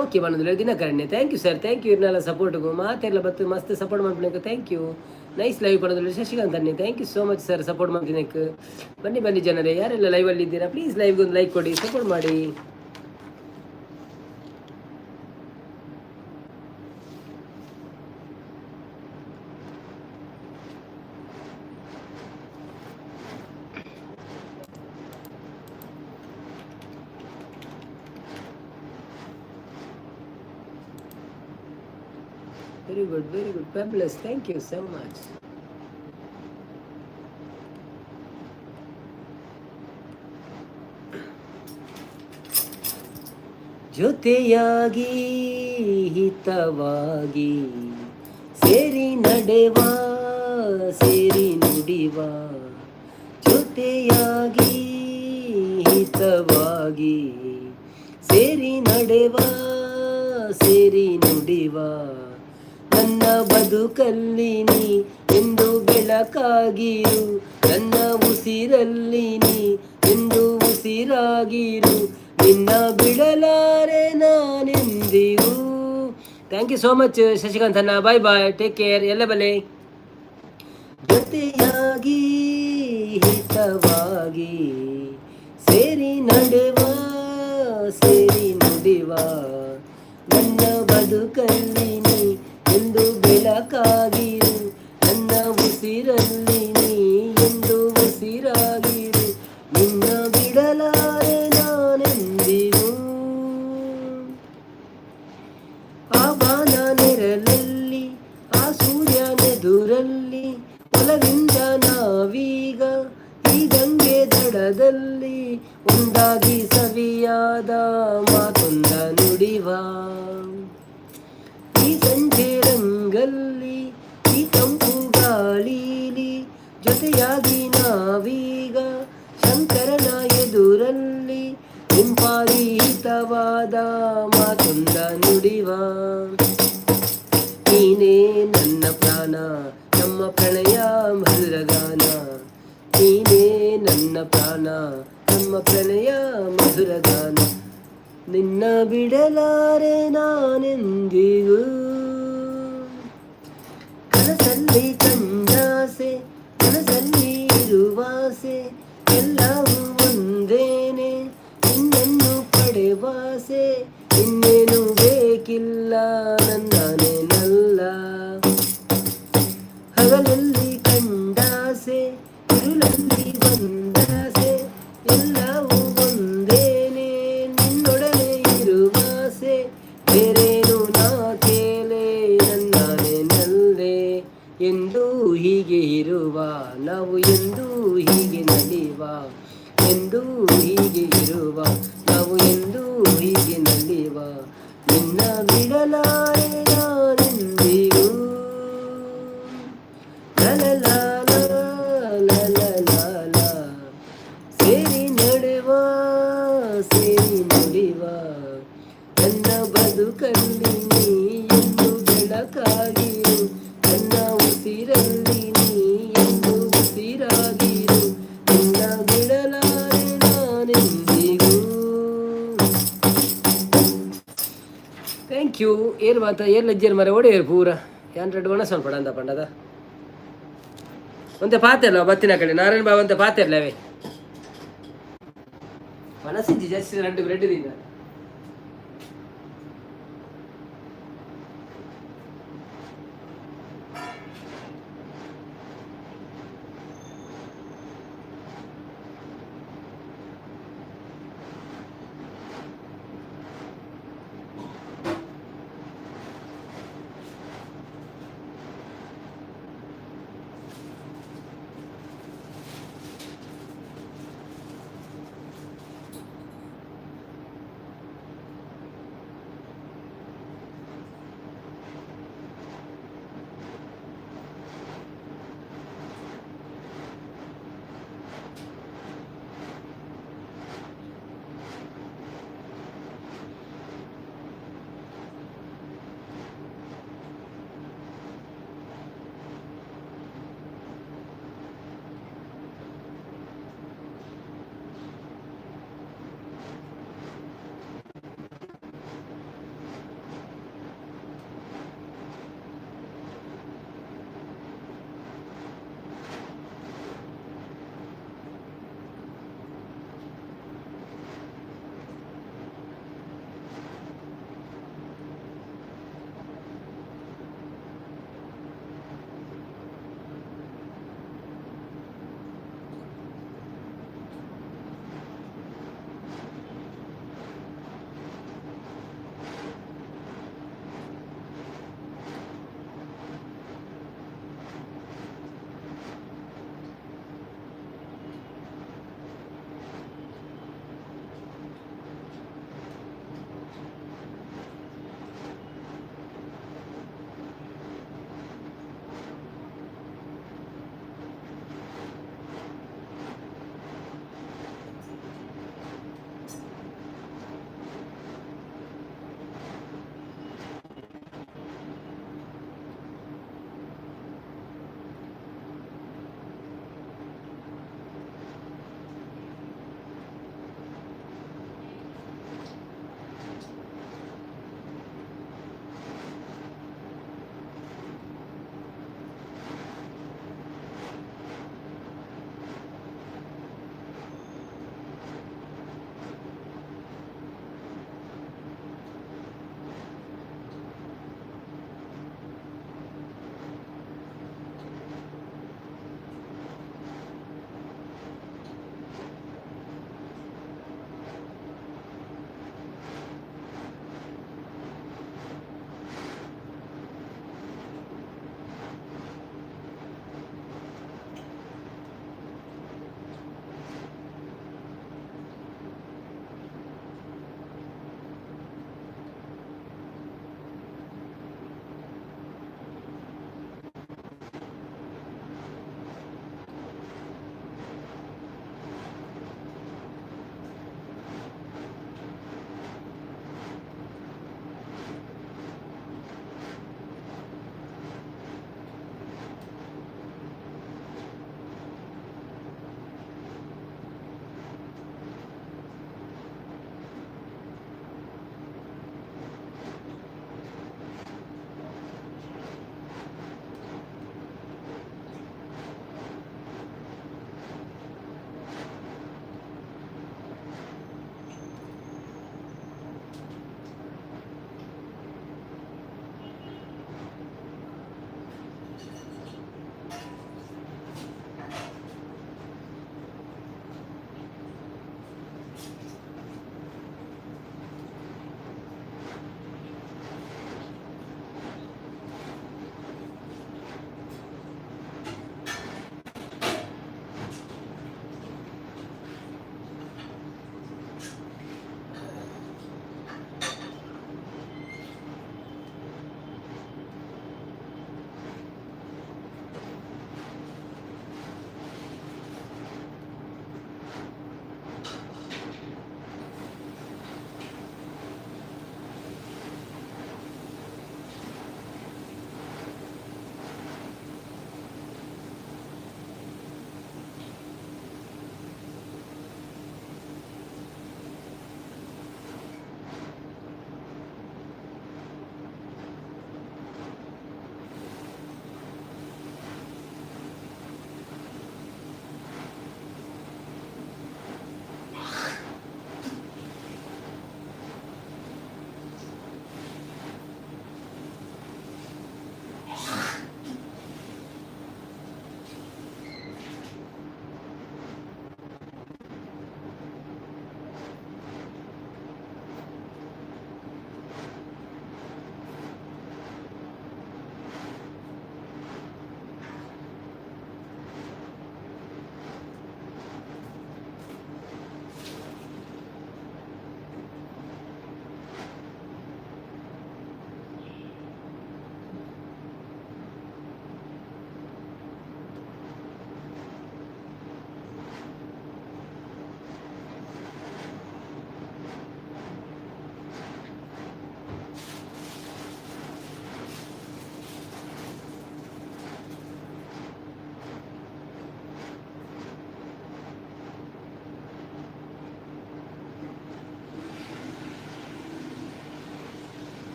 ಓಕೆ ಬಂದ್ರೆ ದಿನಕರಣ್ಯ, thank you sir, thank you. ಇರ್ನೆಲ್ಲ ಸಪೋರ್ಟ್ಗು ಮಾತೆಲ್ಲ ಬತ್ತು ಮಸ್ತ್ support ಮಾಡ್ಬಿಡಕ್ಕೆ thank you. Nice live ಪಡೋದು ಶಶಿಕಾಂತ್ ಅನ್ನಿ, thank you so much sir support ಮಾಡ್ತಿದ್ದಕ್ಕೆ. ಬನ್ನಿ ಬನ್ನಿ ಜನರೇ, ಯಾರೆಲ್ಲ ಲೈವಲ್ಲಿ ಇದ್ದೀರಾ ಪ್ಲೀಸ್ ಲೈವ್ಗೆ ಒಂದು ಲೈಕ್ ಕೊಡಿ, ಸಪೋರ್ಟ್ ಮಾಡಿ. Very good, very good. Fabulous. Thank you so much. ಜೊತೆಯಾಗಿ ಹಿತವಾಗಿ ಸೇರಿ ನಡೆವ, ಸೇರಿ ನುಡಿವ. ಜೊತೆಯಾಗಿ ಹಿತವಾಗಿ ಸೇರಿ ನಡೆವ, ಸೇರಿ ನುಡಿವ. ನನ್ನ ಬದುಕಲ್ಲಿ ನೀ ಎಂದು ಬೆಳಕಾಗಿರು, ನನ್ನ ಉಸಿರಲ್ಲಿ ನೀ ಎಂದು ಉಸಿರಾಗಿರು. ನಿನ್ನ ಬಿಡಲಾರೆ ನಾನೆಂದಿಗೂ. Thank you so much Shashikant ಅಣ್ಣ. Bye bye, take care. ಎಲ್ಲ ಬಲೆ. ಜೊತೆಯಾಗಿ ಹಿತವಾಗಿ ಸೇರಿ ನಡೆವ, ಸೇರಿ ನುಡಿವ. ನನ್ನ ಬದುಕಲ್ಲಿ ನೀ ಎಂದು ಬೆಳಕಾಗಿರು, ನನ್ನ ಉಸಿರಲ್ಲಿ ನೀ ಎಂದು ಉಸಿರಾಗಿರು. ನಿನ್ನ ಬಿಡಲಾರೆ ನಾನೆಂದಿಗೂ. ಆ ಬಾನ ನೆರಳಲ್ಲಿ, ಆ ಸೂರ್ಯನೆದುರಲ್ಲಿ, ಒಲವಿಂದ ನಾವೀಗ ಈ ಗಂಗೆ ದಡದಲ್ಲಿ ಒಂದಾಗಿ ಸವಿಯಾದ ಮಾತೊಂದ ನುಡಿವ. ಈ ಸಂಜೆ ರಂಗಲ್ಲಿ, ಈ ತಂಪು ಗಾಳೀಲಿ, ಜೊತೆಯಾಗಿ ನಾವೀಗ ಶಂಕರನ ಎದುರಲ್ಲಿ ಇಂಪಾಗಿ ಹಿತವಾದ ಮಾತೊಂದ ನುಡಿವ. ನೀನೇ ನನ್ನ ಪ್ರಾಣ, ನಮ್ಮ ಪ್ರಣಯ ಮಧುರಗಾನ. ನೀನೇ ನನ್ನ ಪ್ರಾಣ, ನಮ್ಮ ಪ್ರಣಯ ಮಧುರಗಾನ. ನಿನ್ನ ಬಿಡಲಾರೆ ನಾನೆಂದಿಗೂ. ಕನಸಲ್ಲಿ ಕಂಡಾಸೆ, ಕನಸಲ್ಲಿ ಇರುವಾಸೆ, ಎಲ್ಲವೂ ಒಂದೇನೆ. ನಿನ್ನನ್ನು ಪಡೆವಾಸೆ, ಇನ್ನೇನು ಬೇಕಿಲ್ಲ ನನ್ನನೇನಲ್ಲ. ಹಗಲಲ್ಲಿ ಕಂಡಾಸೆ, ಇರುಳಲ್ಲಿ ಬಂದಾಸೆ, ಎಲ್ಲವೂ ಒಂದೇನೆ. ನಿನ್ನೊಡನೆ ಇರುವಾಸೆ, ಬೇರೇನು ನಾ ಕೇಳೆ ನನ್ನನೇನಲ್ಲೇ. ಎಂದೂ ಹೀಗೆ ಇರುವ ನಾವು, ಎಂದೂ ಹೀಗೆ ನಲಿವ. ಎಂದೂ ಹೀಗೆ ಇರುವ ನಾವು, ಎಂದೂ ಹೀಗೆ ನಲಿವ. ನಿನ್ನ ಬಿಡಲಾರೆ ನಾನೆಂದಿಗೂ. ಲಲ ಲಲ ಲಲ. ಸೇರಿ ನಡೆವ, ಸೇರಿ ನುಡಿವ. ನನ್ನ ಬದುಕಲ್ಲಿ ನೀ ಎಂದು ಬೆಳಕಾಗಿರು, ನನ್ನ ಉಸಿರಲ್ಲಿ ನೀ ಎಂದು ಉಸಿರಾಗಿರು. ನಿನ್ನ ಬಿಡಲಾರೆ ನಾನೆಂದಿಗೂ. ಏರು ಮಾತ ಏರ್ ಲಜ್ಜೇರು ಮರ ಓಡೇರು ಪೂರ. ಯಾನ್ ರೆಡ್ ಒಣಸ್ ಪಡ ಅಂದ ಪಂಡದ ಒಂತೆ ಪಾತೆರ್ಲ ಬತ್ತಿನ ಕಡೆ ನಾರಾಯಣ ಬಾಬು ಅಂತ ಪಾತೆರ್ಲ ಅವೇ. ಮನಸ್ಸಿಜ್ಜಿ ಜಸ್ಟ್ ರಡ್ಡು ಬ್ರೆಡ್ ತಿಂದ.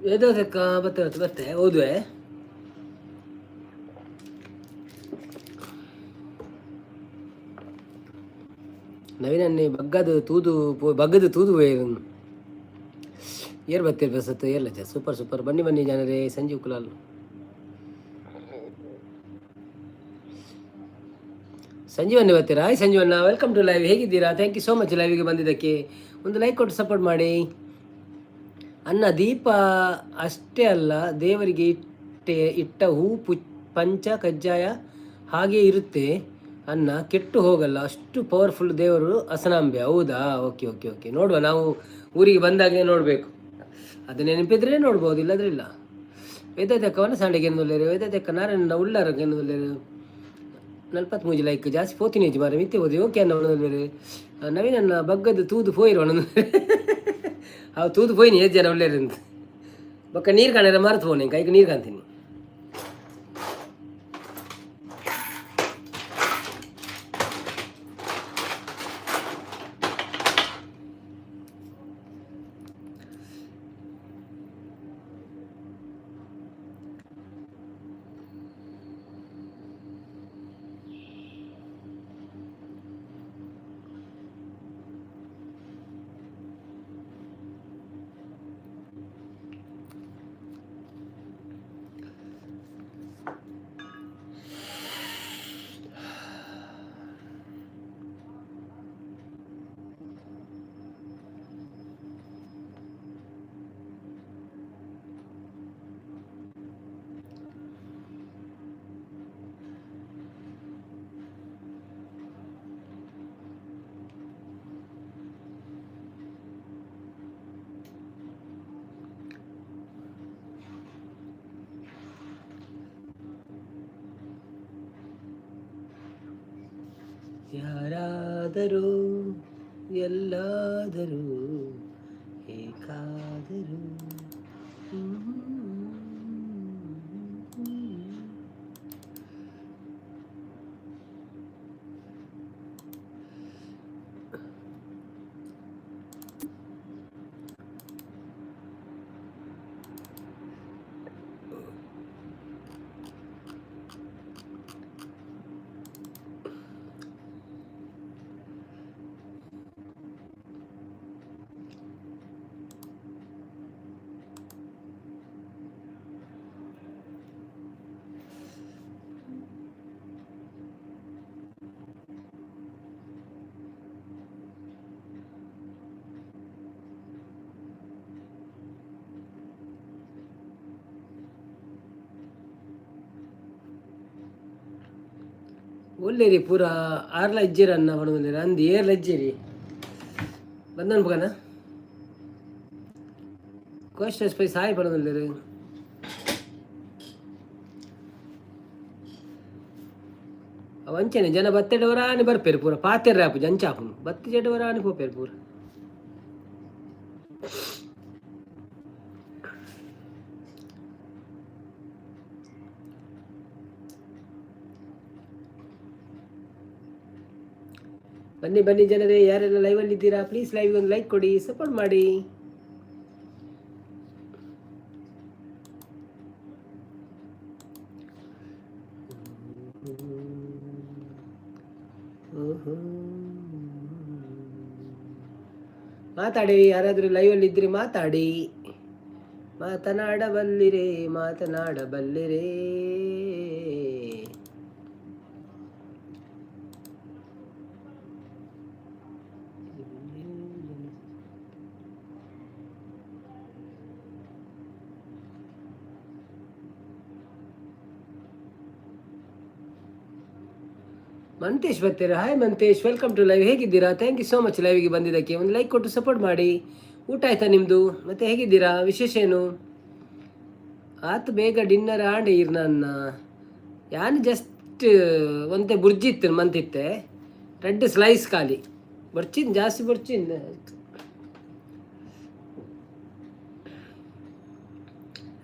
ವೇದಕ್ಕ ಬತ್ತೆ ಬತ್ತೆ ಬತ್ತೆ ಓದುವೆ. ನವೀನನ್ನೇ ಬಗ್ಗದ ತೂದು ಬಗ್ಗದ ತೂದು ಏರ್ ಬತ್ತೀರ್ ಬಸತ್ತು ಏರ್ಲಚ್ಚ. Super super. ಬನ್ನಿ ಬನ್ನಿ ಜನರೇ. ಸಂಜೀವ್ ಕುಲಾಲ್, ಸಂಜೀವಣ್ಣ ಬರ್ತೀರಾ? ಹಾಯ್ ಸಂಜೀವಣ್ಣ, welcome to live. ಹೇಗಿದ್ದೀರಾ? Thank you so much ಲೈವ್ಗೆ ಬಂದಿದ್ದಕ್ಕೆ. ಒಂದು ಲೈಕ್ ಕೊಟ್ಟು ಸಪೋರ್ಟ್ ಮಾಡಿ ಅನ್ನ. ದೀಪ ಅಷ್ಟೇ ಅಲ್ಲ, ದೇವರಿಗೆ ಇಟ್ಟೆ ಇಟ್ಟ ಹೂ ಪು ಪಂಚ ಕಜ್ಜಾಯ ಹಾಗೆ ಇರುತ್ತೆ ಅನ್ನ, ಕೆಟ್ಟು ಹೋಗಲ್ಲ. ಅಷ್ಟು ಪವರ್ಫುಲ್ ದೇವರು ಹಸನಾಂಬೆ. ಹೌದಾ? ಓಕೆ ಓಕೆ ಓಕೆ, ನೋಡುವ. ನಾವು ಊರಿಗೆ ಬಂದಾಗಲೇ ನೋಡಬೇಕು. ಅದು ನೆನಪಿದ್ರೆ ನೋಡ್ಬೋದು, ಇಲ್ಲದ್ರೆ ಇಲ್ಲ. ವೇದದಕ್ಕವನ್ನ ಸಂಡೆಗೆ ಎನ್ನುಲ್ಲೇರು, ವೇದದಕ್ಕ ನಾರಾಯಣ ಉಳ್ಳಾರ ಎನ್ನುಲ್ಲೇರು. 43 ಲೈಕ್, ಜಾಸ್ತಿ ಪೋತಿನಿ ಮಾರೆ ಮಿತ್ತೆ ಓದಿ. ಓಕೆ ಅನ್ನ ಒಣದಲ್ಲೇರು. ನವೀನನ್ನ ಬಗ್ಗದ ತೂದು ಪೋಯಿರು ಒಣ. ಅವು ತೂದು ಪೋಯಿನಿ, ಏಜ್ ಜನ ಉಳ್ಳೇರು ಅಂತ. ಬೊಕ್ಕ ನೀರು ಕಾಣರ ಮರೆತು ಪೋನೆ, ಕೈಗೆ ನೀರು ಕಾಣ್ತೀನಿ. ಯಾರಾದರೂ ಎಲ್ಲಾದರೂ ಹೇಗಾದರೂ. ಒಲ್ಲೇರಿ ಪೂರ ಆರ್ಲ ಇಜ್ಜೇರ ಅನ್ನ ಪಣೊಂದುಲ್ಲೆರ್ ಅಂದ್ ಏರ್ಲ ಇಜ್ಜೇರಿ ಬಂದನ್ ಪಗನ ಕೋಸ್ಟಸ್ ಪೈ ಸಾಯಿ ಪಣೊಂದುಲ್ಲೆರ್. ಅವು ಅಂಚನೆ ಜನ ಬತ್ತೆಡವರಾನಿ ಬರ್ಪೇರು ಪೂರ ಪಾತೆರ್ರೆ ಆಪುಜಿ, ಅಂಚ ಆಪುಂಡು. ಬತ್ತಿ ಚೆಡವರಾನಿ ಪೋಪೇರು ಪೂರ. ಬನ್ನಿ ಬನ್ನಿ ಜನರೇ, ಯಾರೆಲ್ಲ ಲೈವಲ್ಲಿ ಇದ್ದೀರಾ ಪ್ಲೀಸ್ ಲೈವ್ ಒಂದು ಲೈಕ್ ಕೊಡಿ, ಸಪೋರ್ಟ್ ಮಾಡಿ. ಮಾತಾಡಿ, ಯಾರಾದರೂ ಲೈವಲ್ಲಿ ಇದ್ರಿ ಮಾತಾಡಿ. ಮಾತನಾಡಬಲ್ಲಿರೇ, ಮಾತನಾಡಬಲ್ಲಿರೇ. ಮಂತೇಶ್ ಬರ್ತೀರಾ? Hi Mantesh, welcome to live. ಹೇಗಿದ್ದೀರಾ? Thank you so much ಲೈವ್ಗೆ ಬಂದಿದ್ದಕ್ಕೆ. ಒಂದು ಲೈಕ್ ಕೊಟ್ಟು ಸಪೋರ್ಟ್ ಮಾಡಿ. ಊಟ ಆಯ್ತಾ ನಿಮ್ಮದು? ಮತ್ತೆ ಹೇಗಿದ್ದೀರಾ? ವಿಶೇಷ ಏನು? ಆತು ಬೇಗ ಡಿನ್ನರ್ ಆಂಡ್ ಇರ್ ನನ್ನ ಯಾನ್ ಜಸ್ಟ್ ಒಂತೆ ಬುರ್ಜಿತ್ತು ಮಂತಿತ್ತೆ, ರೆಡ್ ಸ್ಲೈಸ್ ಖಾಲಿ ಬರ್ಚಿನ್, ಜಾಸ್ತಿ ಬರ್ಚಿನ್.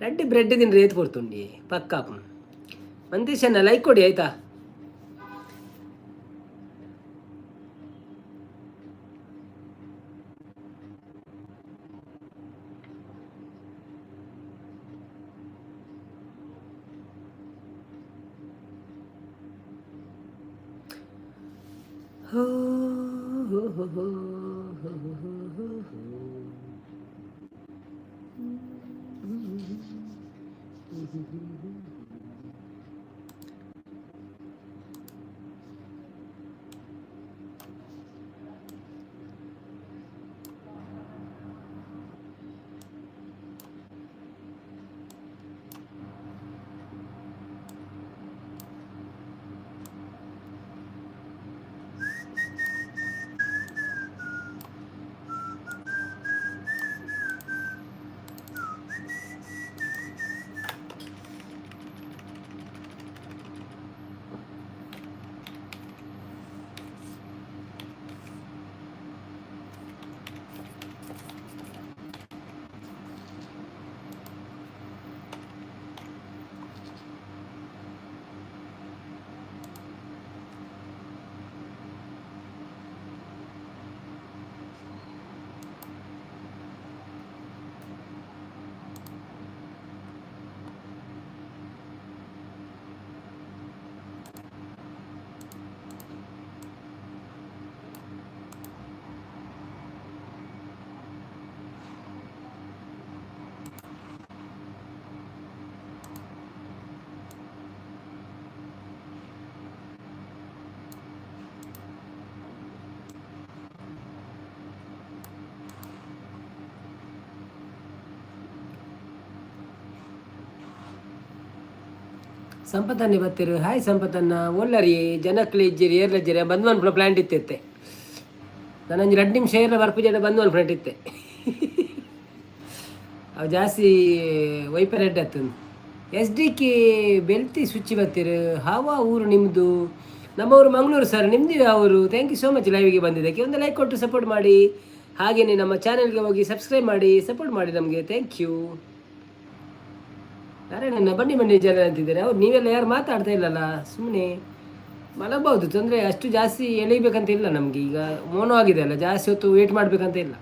ರೆಡ್ ಬ್ರೆಡ್ ತಿಂದ್ರೆ ಏತ್ ಕೊಡ್ತುಂಡಿ ಪಕ್ಕ. ಮಂತೇಶನ್ನ ಲೈಕ್ ಕೊಡಿ ಆಯ್ತಾ? ಹೋ ಹೋ ಹೋ ಹೋ ಹೋ ಹೋ ಹೋ ಹೋ. ಸಂಪತ್ತನ್ನೇ ಬತ್ತಿರು. ಹಾಯ್ ಸಂಪತ್ತನ್ನ. ಒಲ್ಲರಿ ಜನಕ್ಲಿ ಇಜ್ಜಿರಿ, ಏರ್ಲಜ್ಜಿರಿ. ಬಂದ್ ಮನ್ಪುನ ಪ್ಲ್ಯಾಂಟ್ ಇತ್ತಿತ್ತೆ. ನಾನೊಂಜಿ 2 ನಿಮಿಷ ಏರ್ಲ ಬರ್ಪುಜಡ ಬಂದ್ ಮನ್ಪುನ ಇತ್ತೆ. ಅವು ಜಾಸ್ತಿ ವೈಪರ್ ಹೆಡ್ ಆತಂದು. ಎಸ್ ಡಿ ಕೆ ಬೆಲ್ತಿ ಸ್ವಿಚ್ ಬತ್ತೀರು. ಹಾವ ಊರು ನಿಮ್ಮದು? ನಮ್ಮವರು ಮಂಗಳೂರು ಸರ್. ನಿಮ್ಮದು ಯಾವ ಊರು? Thank you so much ಲೈವಿಗೆ ಬಂದಿದ್ದಕ್ಕೆ. ಒಂದು ಲೈಕ್ ಕೊಟ್ಟು ಸಪೋರ್ಟ್ ಮಾಡಿ. ಹಾಗೆಯೇ ನಮ್ಮ ಚಾನೆಲ್ಗೆ ಹೋಗಿ ಸಬ್ಸ್ಕ್ರೈಬ್ ಮಾಡಿ, ಸಪೋರ್ಟ್ ಮಾಡಿ ನಮಗೆ. Thank you. ನಾರಾಯಣಣ್ಣ ಬನ್ನಿ ಬನ್ನಿ ಜನ ಅಂತಿದ್ದಾರೆ ಅವ್ರು. ನೀವೆಲ್ಲ ಯಾರು ಮಾತಾಡ್ತಾ ಇಲ್ಲಲ್ಲ. ಸುಮ್ಮನೆ ಮಲಗಬಹುದು, ತೊಂದರೆ. ಅಷ್ಟು ಜಾಸ್ತಿ ಎಳಿಬೇಕಂತ ಇಲ್ಲ ನಮಗೆ. ಈಗ ಮೋನೋ ಆಗಿದೆ ಅಲ್ಲ, ಜಾಸ್ತಿ ಹೊತ್ತು ವೇಟ್ ಮಾಡಬೇಕಂತ ಇಲ್ಲ.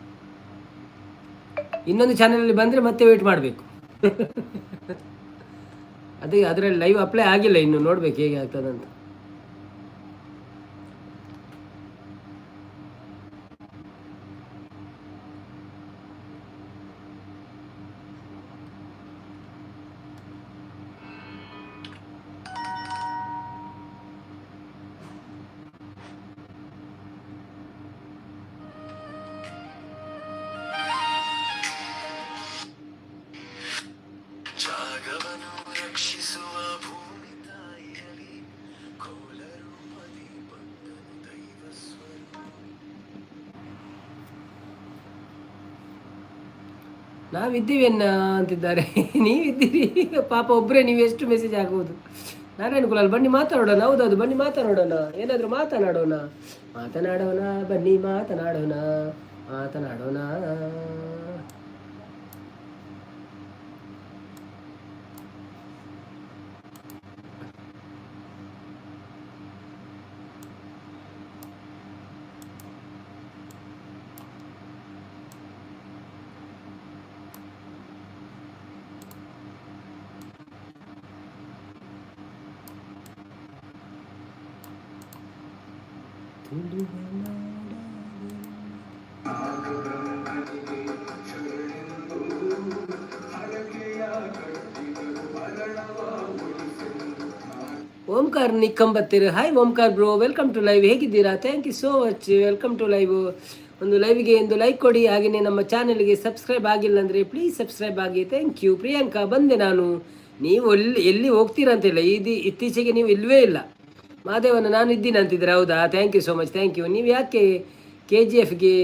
ಇನ್ನೊಂದು ಚಾನಲಲ್ಲಿ ಬಂದರೆ ಮತ್ತೆ ವೇಟ್ ಮಾಡಬೇಕು. ಅದೇ ಅದರಲ್ಲಿ ಲೈವ್ ಅಪ್ಲೈ ಆಗಿಲ್ಲ ಇನ್ನು, ನೋಡ್ಬೇಕು ಹೇಗೆ ಆಗ್ತದಂತ. ಜಾಗವನು ರಕ್ಷಿಸುವ ಭೂಮಿ ತಾಯಿಯಲಿ ಕೋಲರೂಪದಿ ಬಂದನು ದೈವ ಸ್ವರೂಪಿ. ನಾವಿದ್ದೀವಿ ಅನ್ನ ಅಂತಿದ್ದಾರೆ. ನೀವಿದ್ದೀರಿ ಪಾಪ ಒಬ್ಬರೇ. ನೀವು ಎಷ್ಟು ಮೆಸೇಜ್ ಹಾಕುವುದು? ನಾರಾಯಣ ಕುಲಾಲ್ ಬನ್ನಿ ಮಾತಾಡೋಣ. ಹೌದೌದು, ಬನ್ನಿ ಮಾತಾಡೋಣ. ಏನಾದರೂ ಮಾತನಾಡೋಣ, ಮಾತನಾಡೋಣ ಬನ್ನಿ, ಮಾತನಾಡೋಣ, ಮಾತನಾಡೋಣ. Omkar ನಿಕ್ಕಂಬತ್ತಿರು. Hi Omkar bro, welcome to live. ಹೇಗಿದ್ದೀರಾ? Thank you so much, welcome to live. ಒಂದು ಲೈವ್ಗೆ ಒಂದು ಲೈಕ್ ಕೊಡಿ. ಹಾಗೆಯೇ ನಮ್ಮ ಚಾನಲ್ಗೆ ಸಬ್ಸ್ಕ್ರೈಬ್ ಆಗಿಲ್ಲ ಅಂದರೆ ಪ್ಲೀಸ್ ಸಬ್ಸ್ಕ್ರೈಬ್ ಆಗಿ. Thank you. Priyanka ಬಂದೆ ನಾನು. ನೀವು ಎಲ್ಲಿ ಎಲ್ಲಿ ಹೋಗ್ತೀರಾ ಅಂತಿಲ್ಲ. ಇದು ಇತ್ತೀಚೆಗೆ ನೀವು ಇಲ್ಲವೇ ಇಲ್ಲ. ಮಾದೇವನ ನಾನು ಇದ್ದೀನಿ ಅಂತಿದ್ದೀರಾ? ಹೌದಾ? Thank you so much, thank you. ನೀವು ಯಾಕೆ ಕೆ ಜಿ ಎಫ್ಗೆ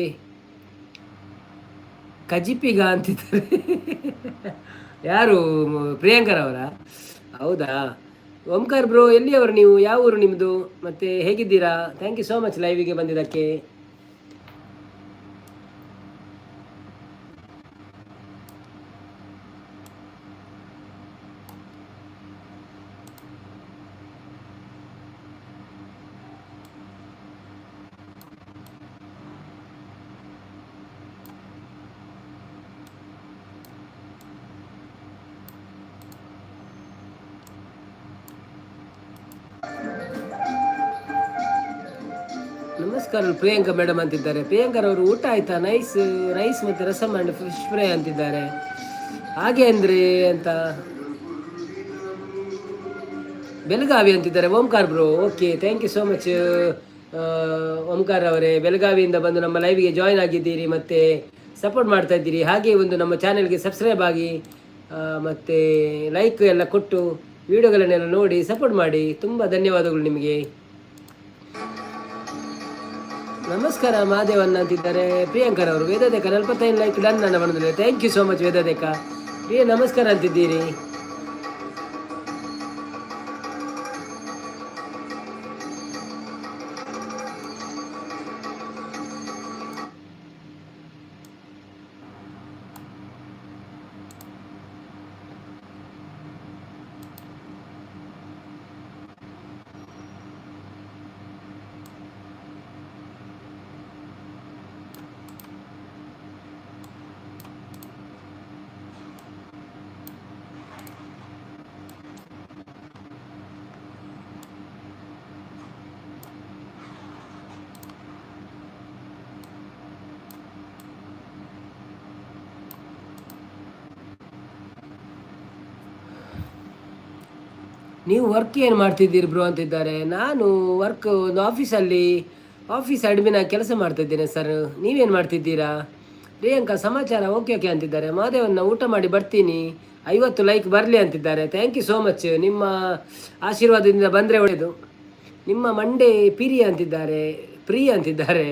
ಕಜಿಪಿಗ ಅಂತಿದ್ದಾರೆ? ಯಾರು, ಪ್ರಿಯಾಂಕರವರ? ಹೌದಾ? ಓಂಕಾರ್ ಬ್ರೋ, ಎಲ್ಲಿಯವರು ನೀವು? ಯಾವ ಊರು ನಿಮ್ಮದು? ಮತ್ತು ಹೇಗಿದ್ದೀರಾ? Thank you so much ಲೈವಿಗೆ ಬಂದಿದ್ದಕ್ಕೆ. ನಮಸ್ಕಾರ ಪ್ರಿಯಾಂಕಾ ಮೇಡಮ್ ಅಂತಿದ್ದಾರೆ. ಪ್ರಿಯಾಂಕರ್ ಅವರು ಊಟ ಆಯ್ತಾ? ನೈಸ್ ರೈಸ್ ಮತ್ತು ರಸಮ್ ಆ್ಯಂಡ್ ಫಿಶ್ ಫ್ರೈ ಅಂತಿದ್ದಾರೆ. ಹಾಗೆ ಅಂದ್ರೆ ಅಂತ ಬೆಳಗಾವಿ ಅಂತಿದ್ದಾರೆ Omkar bro. Okay, thank you so much Omkar ಅವರೇ. ಬೆಳಗಾವಿಯಿಂದ ಬಂದು ನಮ್ಮ ಲೈವ್ಗೆ ಜಾಯ್ನ್ ಆಗಿದ್ದೀರಿ ಮತ್ತು ಸಪೋರ್ಟ್ ಮಾಡ್ತಾ ಇದ್ದೀರಿ. ಹಾಗೆ ಒಂದು ನಮ್ಮ ಚಾನೆಲ್ಗೆ ಸಬ್ಸ್ಕ್ರೈಬ್ ಆಗಿ ಮತ್ತು ಲೈಕ್ ಎಲ್ಲ ಕೊಟ್ಟು ವಿಡಿಯೋಗಳನ್ನೆಲ್ಲ ನೋಡಿ ಸಪೋರ್ಟ್ ಮಾಡಿ. ತುಂಬ ಧನ್ಯವಾದಗಳು ನಿಮಗೆ. ನಮಸ್ಕಾರ ಮಹಾದೇವಣ್ಣ ಅಂತಿದ್ದಾರೆ ಪ್ರಿಯಾಂಕರ್ ಅವರು. ವೇದದೇಕ 45 ಲೈಕ್ ಡನ್ ನನ್ನ ಬಂದಿದೆ. Thank you so much ವೇದದೇಕ. ಪ್ರಿಯ ನಮಸ್ಕಾರ ಅಂತಿದ್ದೀರಿ. ನೀವು ವರ್ಕ್ ಏನು ಮಾಡ್ತಿದ್ದೀರಿ ಬ್ರೋ ಅಂತಿದ್ದಾರೆ. ನಾನು ವರ್ಕ್ ಒಂದು ಆಫೀಸಲ್ಲಿ ಆಫೀಸ್ ಅಡ್ಮಿನ್ ಆಗಿ ಕೆಲಸ ಮಾಡ್ತಿದ್ದೇನೆ ಸರ್. ನೀವೇನು ಮಾಡ್ತಿದ್ದೀರಾ? ಪ್ರಿಯಾಂಕಾ ಸಮಾಚಾರ ಓಕೆ ಓಕೆ ಅಂತಿದ್ದಾರೆ. ಮಾದೇವನ್ನ ಊಟ ಮಾಡಿ ಬರ್ತೀನಿ, 50 ಲೈಕ್ ಬರಲಿ ಅಂತಿದ್ದಾರೆ. Thank you so much. ನಿಮ್ಮ ಆಶೀರ್ವಾದದಿಂದ ಬಂದರೆ ಒಳ್ಳೆಯದು. ನಿಮ್ಮ ಮಂಡೆ ಪಿರಿ ಅಂತಿದ್ದಾರೆ, ಪ್ರಿಯ ಅಂತಿದ್ದಾರೆ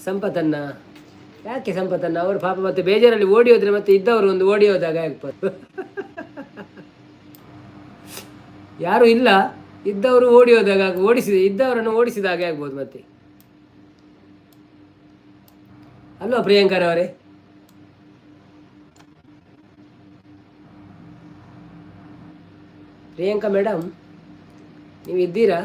ಸಂಪತನ್ನ. ಯಾಕೆ ಸಂಪತನ್ನ ಅವರು ಪಾಪ ಮತ್ತೆ ಬೇಜಾರಲ್ಲಿ ಓಡಿ ಹೋದರೆ ಮತ್ತೆ ಇದ್ದವರು ಒಂದು ಓಡಿ ಹೋದಾಗ ಆಗ್ಬೋದು. ಯಾರೂ ಇಲ್ಲ, ಇದ್ದವರು ಓಡಿ ಹೋದಾಗ ಓಡಿಸಿದ ಇದ್ದವರನ್ನು ಓಡಿಸಿದ ಹಾಗೆ ಆಗ್ಬೋದು ಮತ್ತೆ, ಅಲ್ವಾ ಪ್ರಿಯಾಂಕರ್ ಅವರೇ? ಪ್ರಿಯಾಂಕಾ ಮೇಡಮ್ ನೀವು ಇದ್ದೀರಾ?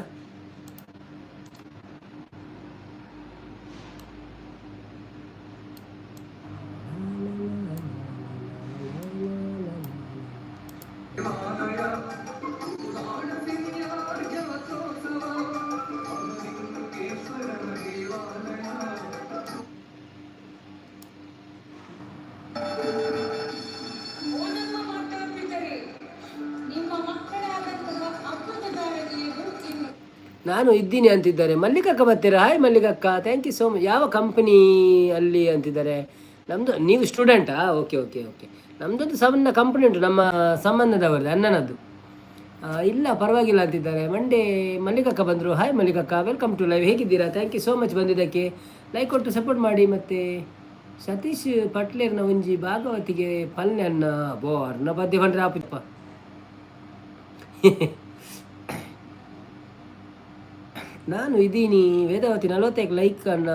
ಓ ನಮ್ಮ ಮಾತಾಪಿತರೇ, ನಿಮ್ಮ ಮಕ್ಕಳಾದಂತಹ ಅಪ್ಪದದಾರರಿಯರು ಇನ್ನು ನಾನು ಇದ್ದೀನಿ ಅಂತಿದ್ದಾರೆ. ಮಲ್ಲಿಕಕ್ಕ ಬರ್ತೀರಾ? ಹಾಯ್ ಮಲ್ಲಿಕಕ್ಕ, thank you so much. ಯಾವ ಕಂಪನಿ ಅಲ್ಲಿ ಅಂತಿದ್ದಾರೆ. ನಮ್ಮದು ನೀವು ಸ್ಟೂಡೆಂಟಾ? Okay okay okay. ನಮ್ಮದೊಂದು ಸಣ್ಣ ಕಂಪನಿ ಉಂಟು, ನಮ್ಮ ಸಂಬಂಧದವರದ್ದು, ಅಣ್ಣನದ್ದು. ಇಲ್ಲ ಪರವಾಗಿಲ್ಲ ಅಂತಿದ್ದಾರೆ. ಮಂಡೇ ಮಲ್ಲಿಕಕ್ಕ ಬಂದರು. ಹಾಯ್ ಮಲ್ಲಿಕಕ್ಕ, welcome to live. ಹೇಗಿದ್ದೀರಾ? Thank you so much ಬಂದಿದ್ದಕ್ಕೆ. ಲೈಕ್ ಕೊಟ್ಟು ಸಪೋರ್ಟ್ ಮಾಡಿ. ಮತ್ತು ಸತೀಶ್ ಪಟ್ಲೇರ್ನ ಒಂಜಿ ಭಾಗವತಿಗೆ ಪಲ್ಯ ಅನ್ನ ಬೋ ಅರ್ನ ಪದ್ಯ ಪಂಡ್ರೆ ಆಪುಪ್ಪ. ನಾನು ಇದ್ದೀನಿ. ವೇದಾವತಿ 41 ಲೈಕ್ ಅನ್ನ.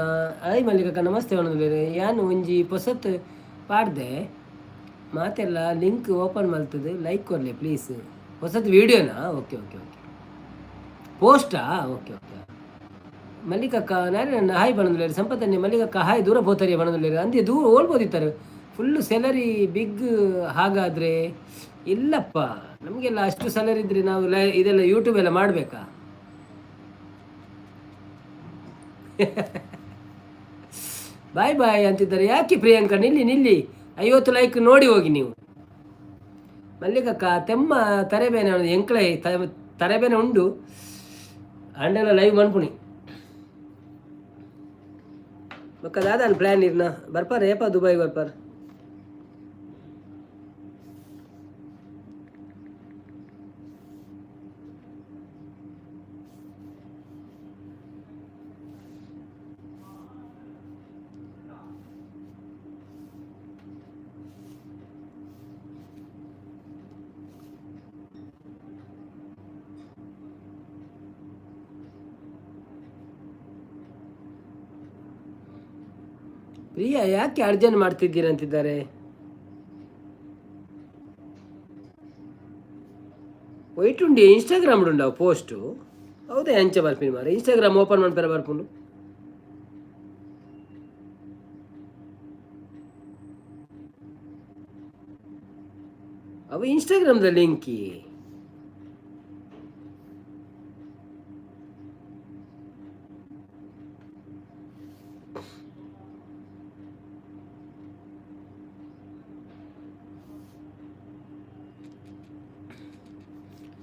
I ಮಲ್ಲಿಕಕ್ಕ ನಮಸ್ತೆ ಬೇರೆ ಯಾನು ಒಂಜಿ ಪೊಸತ್ ಪಾಡ್ದೆ ಮಾತೆಲ್ಲ ಲಿಂಕ್ ಓಪನ್ ಮಲ್ತದೆ ಲೈಕ್ ಕೊರ್ಲೆ ಪ್ಲೀಸ್. ಹೊಸತ್ ವೀಡಿಯೋನಾ? ಓಕೆ ಓಕೆ ಓಕೆ, ಪೋಸ್ಟಾ? Okay okay. ಮಲ್ಲಿಕಕ್ಕ ನಾನೇ ಹಾಯ್ ಬಣದುಲ್ಲೇರು. ಸಂಪತ್ತನ್ನೇ ಮಲ್ಲಿಕಕ್ಕ ಹಾಯ್. ದೂರ ಪೋತರಿಯ ಬಣದುಲ್ಲೇರು ಅಂದೆ ದೂರ ಓಡ್ಬೋದಿತ್ತಾರೆ. ಫುಲ್ಲು ಸ್ಯಾಲರಿ ಬಿಗ್ ಹಾಗಾದರೆ. ಇಲ್ಲಪ್ಪ, ನಮಗೆಲ್ಲ ಅಷ್ಟು ಸ್ಯಾಲರಿ ಇದ್ದರೆ ನಾವು ಇದೆಲ್ಲ ಯೂಟ್ಯೂಬ್ ಎಲ್ಲ ಮಾಡಬೇಕಾ? ಬಾಯ್ ಬಾಯ್ ಅಂತಿದ್ದಾರೆ. ಯಾಕೆ ಪ್ರಿಯಾಂಕಾ? ನಿಲ್ಲಿ ನಿಲ್ಲಿ, 50 ಲೈಕ್ ನೋಡಿ ಹೋಗಿ ನೀವು. ಮಲ್ಲಿಕಕ್ಕ ತೆಮ್ಮ ತರೆಬೇನೆ ಎಂಕ್ಲೆ ತರೆಬೇನೆ ಉಂಡು ಅಂಡೆಲ್ಲ ಲೈವ್ ಮನ್ಪುಣಿ ಬೊಕ್ಕ ದಾದಾನ್ ಪ್ಲ್ಯಾನ್ ಇರ್ನ ಬರ್ಪಾರ ಏಪ ದುಬೈ ಬರ್ಪಾರ? ಪ್ರಿಯಾ ಯಾಕೆ ಅರ್ಜೆಂಟ್ ಮಾಡ್ತಿದ್ದೀರಾ ಅಂತಿದ್ದಾರೆ. ವೈಟ್ ಉಂಡಿ ಇನ್ಸ್ಟಾಗ್ರಾಮ್ ಉಂಡವು ಪೋಸ್ಟು. ಹೌದೇ ಅಂಚೆ ಬರ್ಪಿನಿ ಮಾರೆ. ಇನ್ಸ್ಟಾಗ್ರಾಮ್ ಓಪನ್ ಮಾಡ್ತಾರೆ ಬರ್ಪುಂಡು. ಅವು ಇನ್ಸ್ಟಾಗ್ರಾಮ್ದ ಲಿಂಕಿ.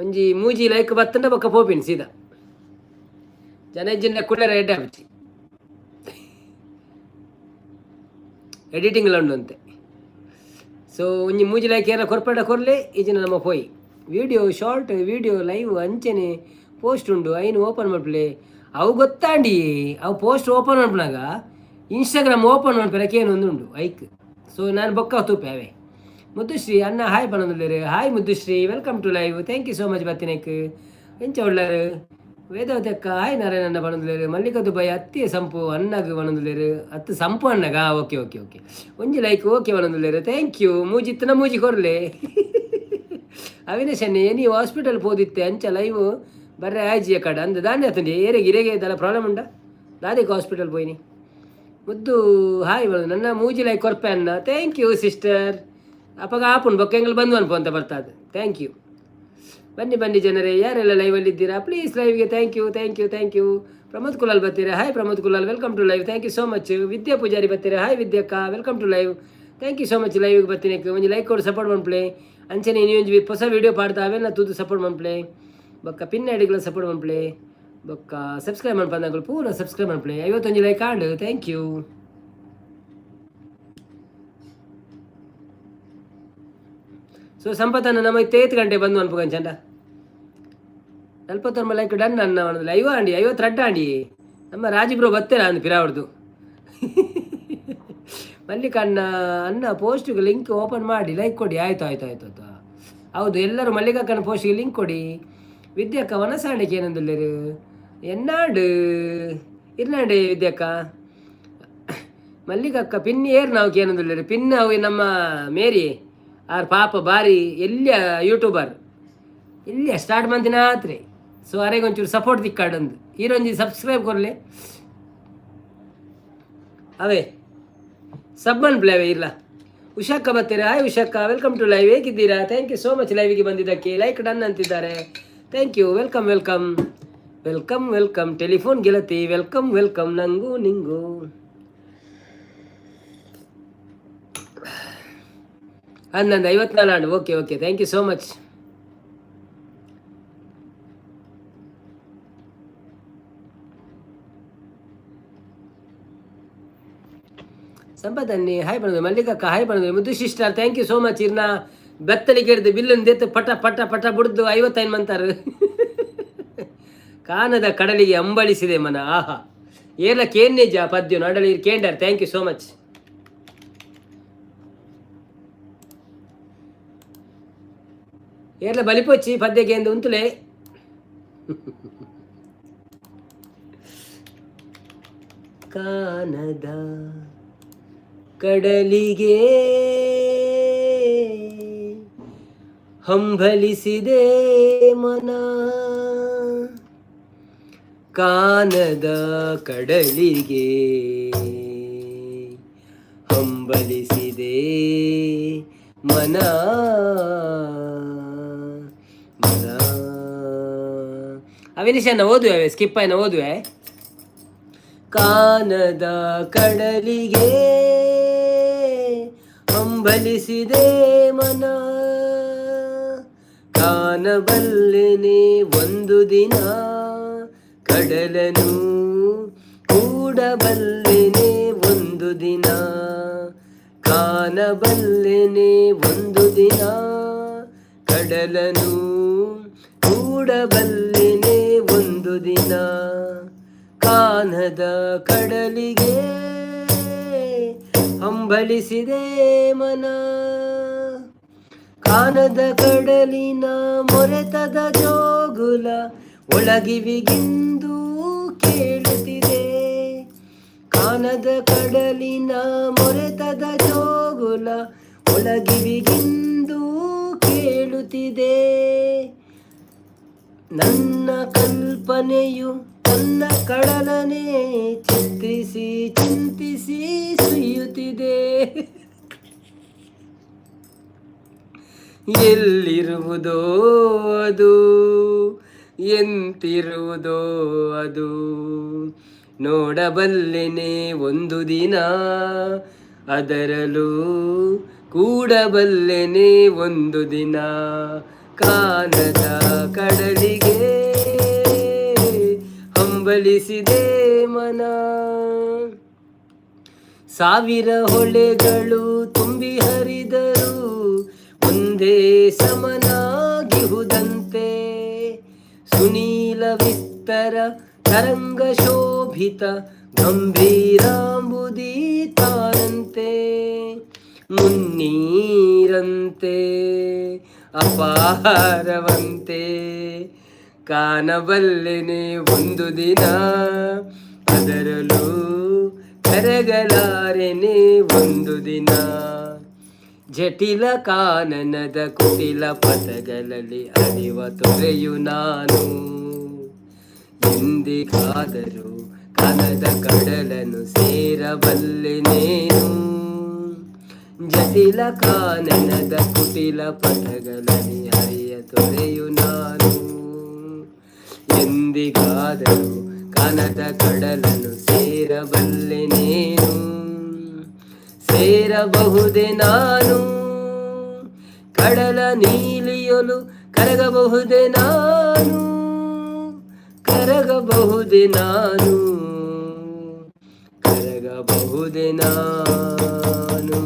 ಒಂಜಿ ಮೂಜಿ ಲೈಕ್ ಬತ್ತಂಡ ಬೊಕ್ಕ ಪೋಪಿನಿ ಸೀದಾ. ಜನ ಇಜ್ಜಿಂಡ ಕುಳ್ಳರ ಎಡ್ಡೆ ಆಪುಜಿ. ಎಡಿಟಿಂಗ್ ಉಂಡು ಅಂತೆ. ಸೊ ಒಂಜಿ ಮೂಜಿ ಲೈಕ್ ಏರ ಕೊರ್ಪಡ ಕೊರ್ಲೆ, ಇಜ್ಜಿಂಡ ನಮ್ಮ ಪೋಯಿ. ವಿಡಿಯೋ ಶಾರ್ಟ್, ವಿಡಿಯೋ ಲೈವ್ ಅಂಚನೆ ಪೋಸ್ಟ್ ಉಂಡು, ಐನು ಓಪನ್ ಮಲ್ಪಲೆ. ಅವು ಗೊತ್ತಾಂಡಿ, ಅವು ಪೋಸ್ಟ್ ಓಪನ್ ಮಲ್ಪನಾಗ ಇನ್ಸ್ಟಾಗ್ರಾಮ್ ಓಪನ್ ಮಲ್ಪೆರಕ್ಕೆ ಒಂದು ಉಂಡು ಐಕ್. ಸೊ ನಾನು ಬೊಕ್ಕ ತೂಪೆ ಅವೇ. ಮುದ್ದುಶ್ರೀ ಅಣ್ಣ ಹಾಯ್ ಪನೊಂದುಲ್ಲೆರ್. Hi Muddushree, welcome to live. Thank you so much ಬತ್ತಿನೆಕ್. ಎಂಚ ಉಳ್ಳರು? ವೇದಾವತಿ ಅಕ್ಕ ಹಾಯ್ ನಾರಾಯಣ ಅಣ್ಣ ಪನೊಂದುಲ್ಲೆರ್. ಮಲ್ಲಿಕ ದುಬೈ ಅತ್ತಿಯ ಸಂಪು ಅಣ್ಣಗ್ ಪನೊಂದುಲ್ಲೆರ್. ಅತ್ತು ಸಂಪು ಅಣ್ಣಗ, ಓಕೆ ಓಕೆ ಓಕೆ. ಒಂಜಿ ಲೈಕ್ ಓಕೆ ಪನೊಂದುಲ್ಲೆರ್. Thank you. ಮೂಜಿ ಇತ್ತನ ಮೂಜಿ ಕೊರ್ಲೆ. ಅವಿನಾಶ್ ಅಣ್ಣೆ, ಎನಿ ಹಾಸ್ಪಿಟಲ್ ಪೋದಿತ್ತೆ, ಅಂಚ ಲೈವ್ ಬರ್ರೆ ಆಯ್ಜಿ ಕಡ ಅಂದ ದಾನೆ ಆತಂಡಿ. ಏರೆಗೆ ಇರೆಗೆ ಇದೆಲ್ಲ ಪ್ರಾಬ್ಲಮ್ ಉಂಡ ದಾದೆಗೆ ಹಾಸ್ಪಿಟಲ್ ಪೋಯಿನಿ? ಮುದ್ದು ಹಾಯ್ ಬರೋದು. ನನ್ನ ಮೂಜಿ ಲೈಕ್ ಕೊರ್ಪೆ ಅನ್ನ. Thank you sister. ಅಪ್ಪಗ ಆಪುಂಡು ಬೊಕ್ಕ ಎಂಗ್ಲು ಬಂದು ಅನ್ಪು ಅಂತ ಬರ್ತದೆ. Thank you. ಬನ್ನಿ ಬನ್ನಿ ಜನರೇ, ಯಾರೆಲ್ಲ ಲೈವಲ್ಲಿದ್ದೀರಾ please ಲೈವ್ಗೆ. Thank you, thank you, thank you. Pramod Kulal ಬರ್ತೀರಾ. Hi Pramod Kulal, welcome to live. Thank you so much. Vidya Poojary ಬರ್ತೀರಾ. ಹಾಯ್ ವಿದ್ಯಕ್ಕ, welcome to live. Thank you so much. ಲೈವ್ಗೆ ಬರ್ತೀನಿ, ಒಂಜಿ ಲೈಕ್ ಕೊಡು, ಸಪೋರ್ಟ್ ಮನ್ಪ್ಲೆ. ಅಂಚನೆ ನೀವು ಒಂಜಿ ಹೊಸ ವೀಡಿಯೋ ಪಾಡ್ತಾ ಅವೆಲ್ಲ ತೂದು ಸಪೋರ್ಟ್ ಮನ್ಪ್ಲೆ. ಬೊಕ್ಕ ಪಿನ್ ಐಡಿಗಳ ಸಪೋರ್ಟ್ ಮನ್ಪ್ಲೆ. ಬೊಕ್ಕ ಸಬ್ಸ್ಕ್ರೈಬ್ ಮನ್ಪಂದಾಗಲು ಪೂರ subscribe ಮನ್ಪ್ಲೆ. 51 like and. Thank you. So ಸಂಪತ್ತನ್ನ ನಮ್ಮ ಇತ್ತೇತ್ ಗಂಟೆ ಬಂದು ಅನ್ಪುಗಂಚಂಡ. 49 ಲೈಕ್ ಡನ್ ಅನ್ನ ಒಂದು ಐವ ಅಂಡಿ 52 ಅಂಡಿ. ನಮ್ಮ ರಾಜಿಬ್ರೋ ಬತ್ತೇರ ಅಂದ್ ಪಿರಾವಡ್ದು. ಮಲ್ಲಿಕಣ್ಣ ಅಣ್ಣ ಪೋಸ್ಟಿಗೆ ಲಿಂಕ್ ಓಪನ್ ಮಾಡಿ ಲೈಕ್ ಕೊಡಿ. ಆಯ್ತು ಆಯ್ತು ಆಯ್ತು ಆಯ್ತು. ಹೌದು, ಎಲ್ಲರೂ ಮಲ್ಲಿಕಕ್ಕನ ಪೋಸ್ಟಿಗೆ ಲಿಂಕ್ ಕೊಡಿ. ವಿದ್ಯಕ್ಕ ವನಸಾಂಡಿಗೆ ಏನಂದುಲ್ಲೇರು ಎನ್ನಾಡು ಇರ್ನಾಂಡೆ ವಿದ್ಯಕ್ಕ. ಮಲ್ಲಿಕಕ್ಕ ಪಿನ್ ಏರ್ ನಾವು ಏನಂದುಲ್ಲೇರು ಪಿನ್. ಅವು ನಮ್ಮ ಮೇರಿ ಆರ್ ಪಾಪ ಬಾರಿ ಎಲ್ಲಿಯ ಯೂಟ್ಯೂಬರ್, ಎಲ್ಲಿಯ ಸ್ಟಾರ್ಟ್ ಮಂತಿನ ಆತ್ರಿ. ಸೊ ಅರೆಗೆ ಒಂಚೂರು ಸಪೋರ್ಟ್ ತಿಕ್ಕಾಡಂದು ಈರೊಂಜಿ ಸಬ್ಸ್ಕ್ರೈಬ್ ಕೊರ್ಲೆ. ಅವೇ ಸಬ್ ಮನ್ಪ್ಲೆ ಅವೇ ಇಲ್ಲ. ಉಷಾಕ್ಕ ಬರ್ತೀರಾ. ಹಾಯ್ ಉಷಾಕ್ಕ, welcome to live. ಹೇಗಿದ್ದೀರಾ? Thank you so much ಲೈವಿಗೆ ಬಂದಿದ್ದಕ್ಕೆ. ಲೈಕ್ ಡನ್ ಅಂತಿದ್ದಾರೆ. Thank you. Welcome welcome welcome welcome. Telephone ಗೆಳತಿ welcome welcome. ನಂಗೂ ನಿಂಗೂ 11 54. Okay okay, thank you so much. ಸಂಪದನ್ನಿ hi ಬಂದ್ರೆ. ಮಲ್ಲಿಕಕ್ಕ ಹಾಯ್ ಬಂದ್ರೆ. ಮುದ್ದು sister thank you so much. ಇರ್ನ ಬೆತ್ತಲಿಗೆ ಹಿಡ್ದು ಬಿಲ್ಲನ್ನು ದೆತ್ತು ಪಟ ಪಟ ಪಟ ಬುಡ್ದು 55 ಮಂತಾರು. ಕಾನದ ಕಡಲಿಗೆ ಅಂಬಳಿಸಿದೆ ಮನ. ಆಹಾ, ಏರ್ಲ ಕೇನ್ನೇಜ ಪದ್ಯ ನಡಲಿ ಕೇಂಡರ್. Thank you so much. ಏರ್ಲ ಬಲಿಪೊಚ್ಚಿ ಪದ್ಯಕ್ಕೆ ಎಂದು ಉಂತುಲೆ. ಕಾನದ ಕಡಲಿಗೆ ಹಂಬಲಿಸಿದೆ ಮನ, ಕಾನದ ಕಡಲಿಗೆ ಹಂಬಲಿಸಿದೆ ಮನ ಮನ. ಅವಿನಿಶನ ಓದುವೆ, ಸ್ಕಿಪ್ ಆಯ್ನ ಓದುವೆ. ಕಾನದ ಕಡಲಿಗೆ ಹಂಬಲಿಸಿದೆ ಮನ, ಕಾಣಬಲ್ಲೆನೆ ಒಂದು ದಿನ ಕಡಲನು ಕೂಡಬಲ್ಲೆನೆ ಒಂದು ದಿನ, ಕಾಣಬಲ್ಲೆನೆ ಒಂದು ದಿನ ಕಡಲನು ಕೂಡಬಲ್ಲೆನೆ ಒಂದು ದಿನ, ಕಾನದ ಕಡಲಿಗೆ ಹಂಬಲಿಸಿದೆ ಮನ, ಕಾನದ ಕಡಲಿನ ಮೊರೆತದ ಜೋಗುಲ ಒಳಗಿವಿಗಿಂದು ಕೇಳುತ್ತಿದೆ, ಕಾನದ ಕಡಲಿನ ಮೊರೆತದ ಜೋಗುಲ ಒಳಗಿವಿಗಿಂದು ಕೇಳುತ್ತಿದೆ, ನನ್ನ ಕಲ್ಪನೆಯು ತನ್ನ ಕಡಲನೆ ಚಿತ್ರಿಸಿ ಚಿಂತಿಸಿ ಸುಯ್ಯುತ್ತಿದೆ, ಎಲ್ಲಿರುವುದೋ ಅದು, ಎಂತಿರುವುದೋ ಅದು, ನೋಡಬಲ್ಲೆನೆ ಒಂದು ದಿನ ಅದರಲ್ಲೂ ಕೂಡಬಲ್ಲೆನೆ ಒಂದು ದಿನ, ಕಾನದ ಕಡಲಿಗೆ ಹಂಬಲಿಸಿದೆ ಮನ. ಸಾವಿರ ಹೊಳೆಗಳು ತುಂಬಿ ಹರಿದರು ಒಂದೇ ಸಮನಾಗಿಹುದಂತೆ. ಸುನೀಲ ವಿಸ್ತರ ತರಂಗ ಶೋಭಿತ ಗಂಭೀರಾಂಬುದಿ ತಾನಂತೆ, ಮುನ್ನೀರಂತೆ ಅಪಾರವಂತೆ ಕಾಣಬಲ್ಲೆನೆ ಒಂದು ದಿನ, ಅದರಲ್ಲೂ ಕರಗಲಾರೆನೆ ಒಂದು ದಿನ. ಜಟಿಲ ಕಾನನದ ಕುಟಿಲ ಪಥಗಳಲ್ಲಿ ಅರಿವ ತೊರೆಯು ನಾನು, ಎಂದಿಗಾದರೂ ಕನದ ಕಡಲನು ಸೇರಬಲ್ಲೆನೇನು. ಜಟಿಲ ಕಾನನದ ಕುಟಿಲ ಪಥಗಳಲ್ಲಿ ಹರಿಯ ತೊರೆಯು ನಾನು, ಎಂದಿಗಾದರೂ ಕನದ ಕಡಲನು ಸೇರಬಲ್ಲೆನೇನು. ಸೇರಬಹುದೇ ನಾನು ಕಡಲ ನೀಲಿಯೊಲು, ಕರಗಬಹುದೇ ನಾನು, ಕರಗಬಹುದೇ ನಾನು, ಕರಗಬಹುದೇ ನಾನು.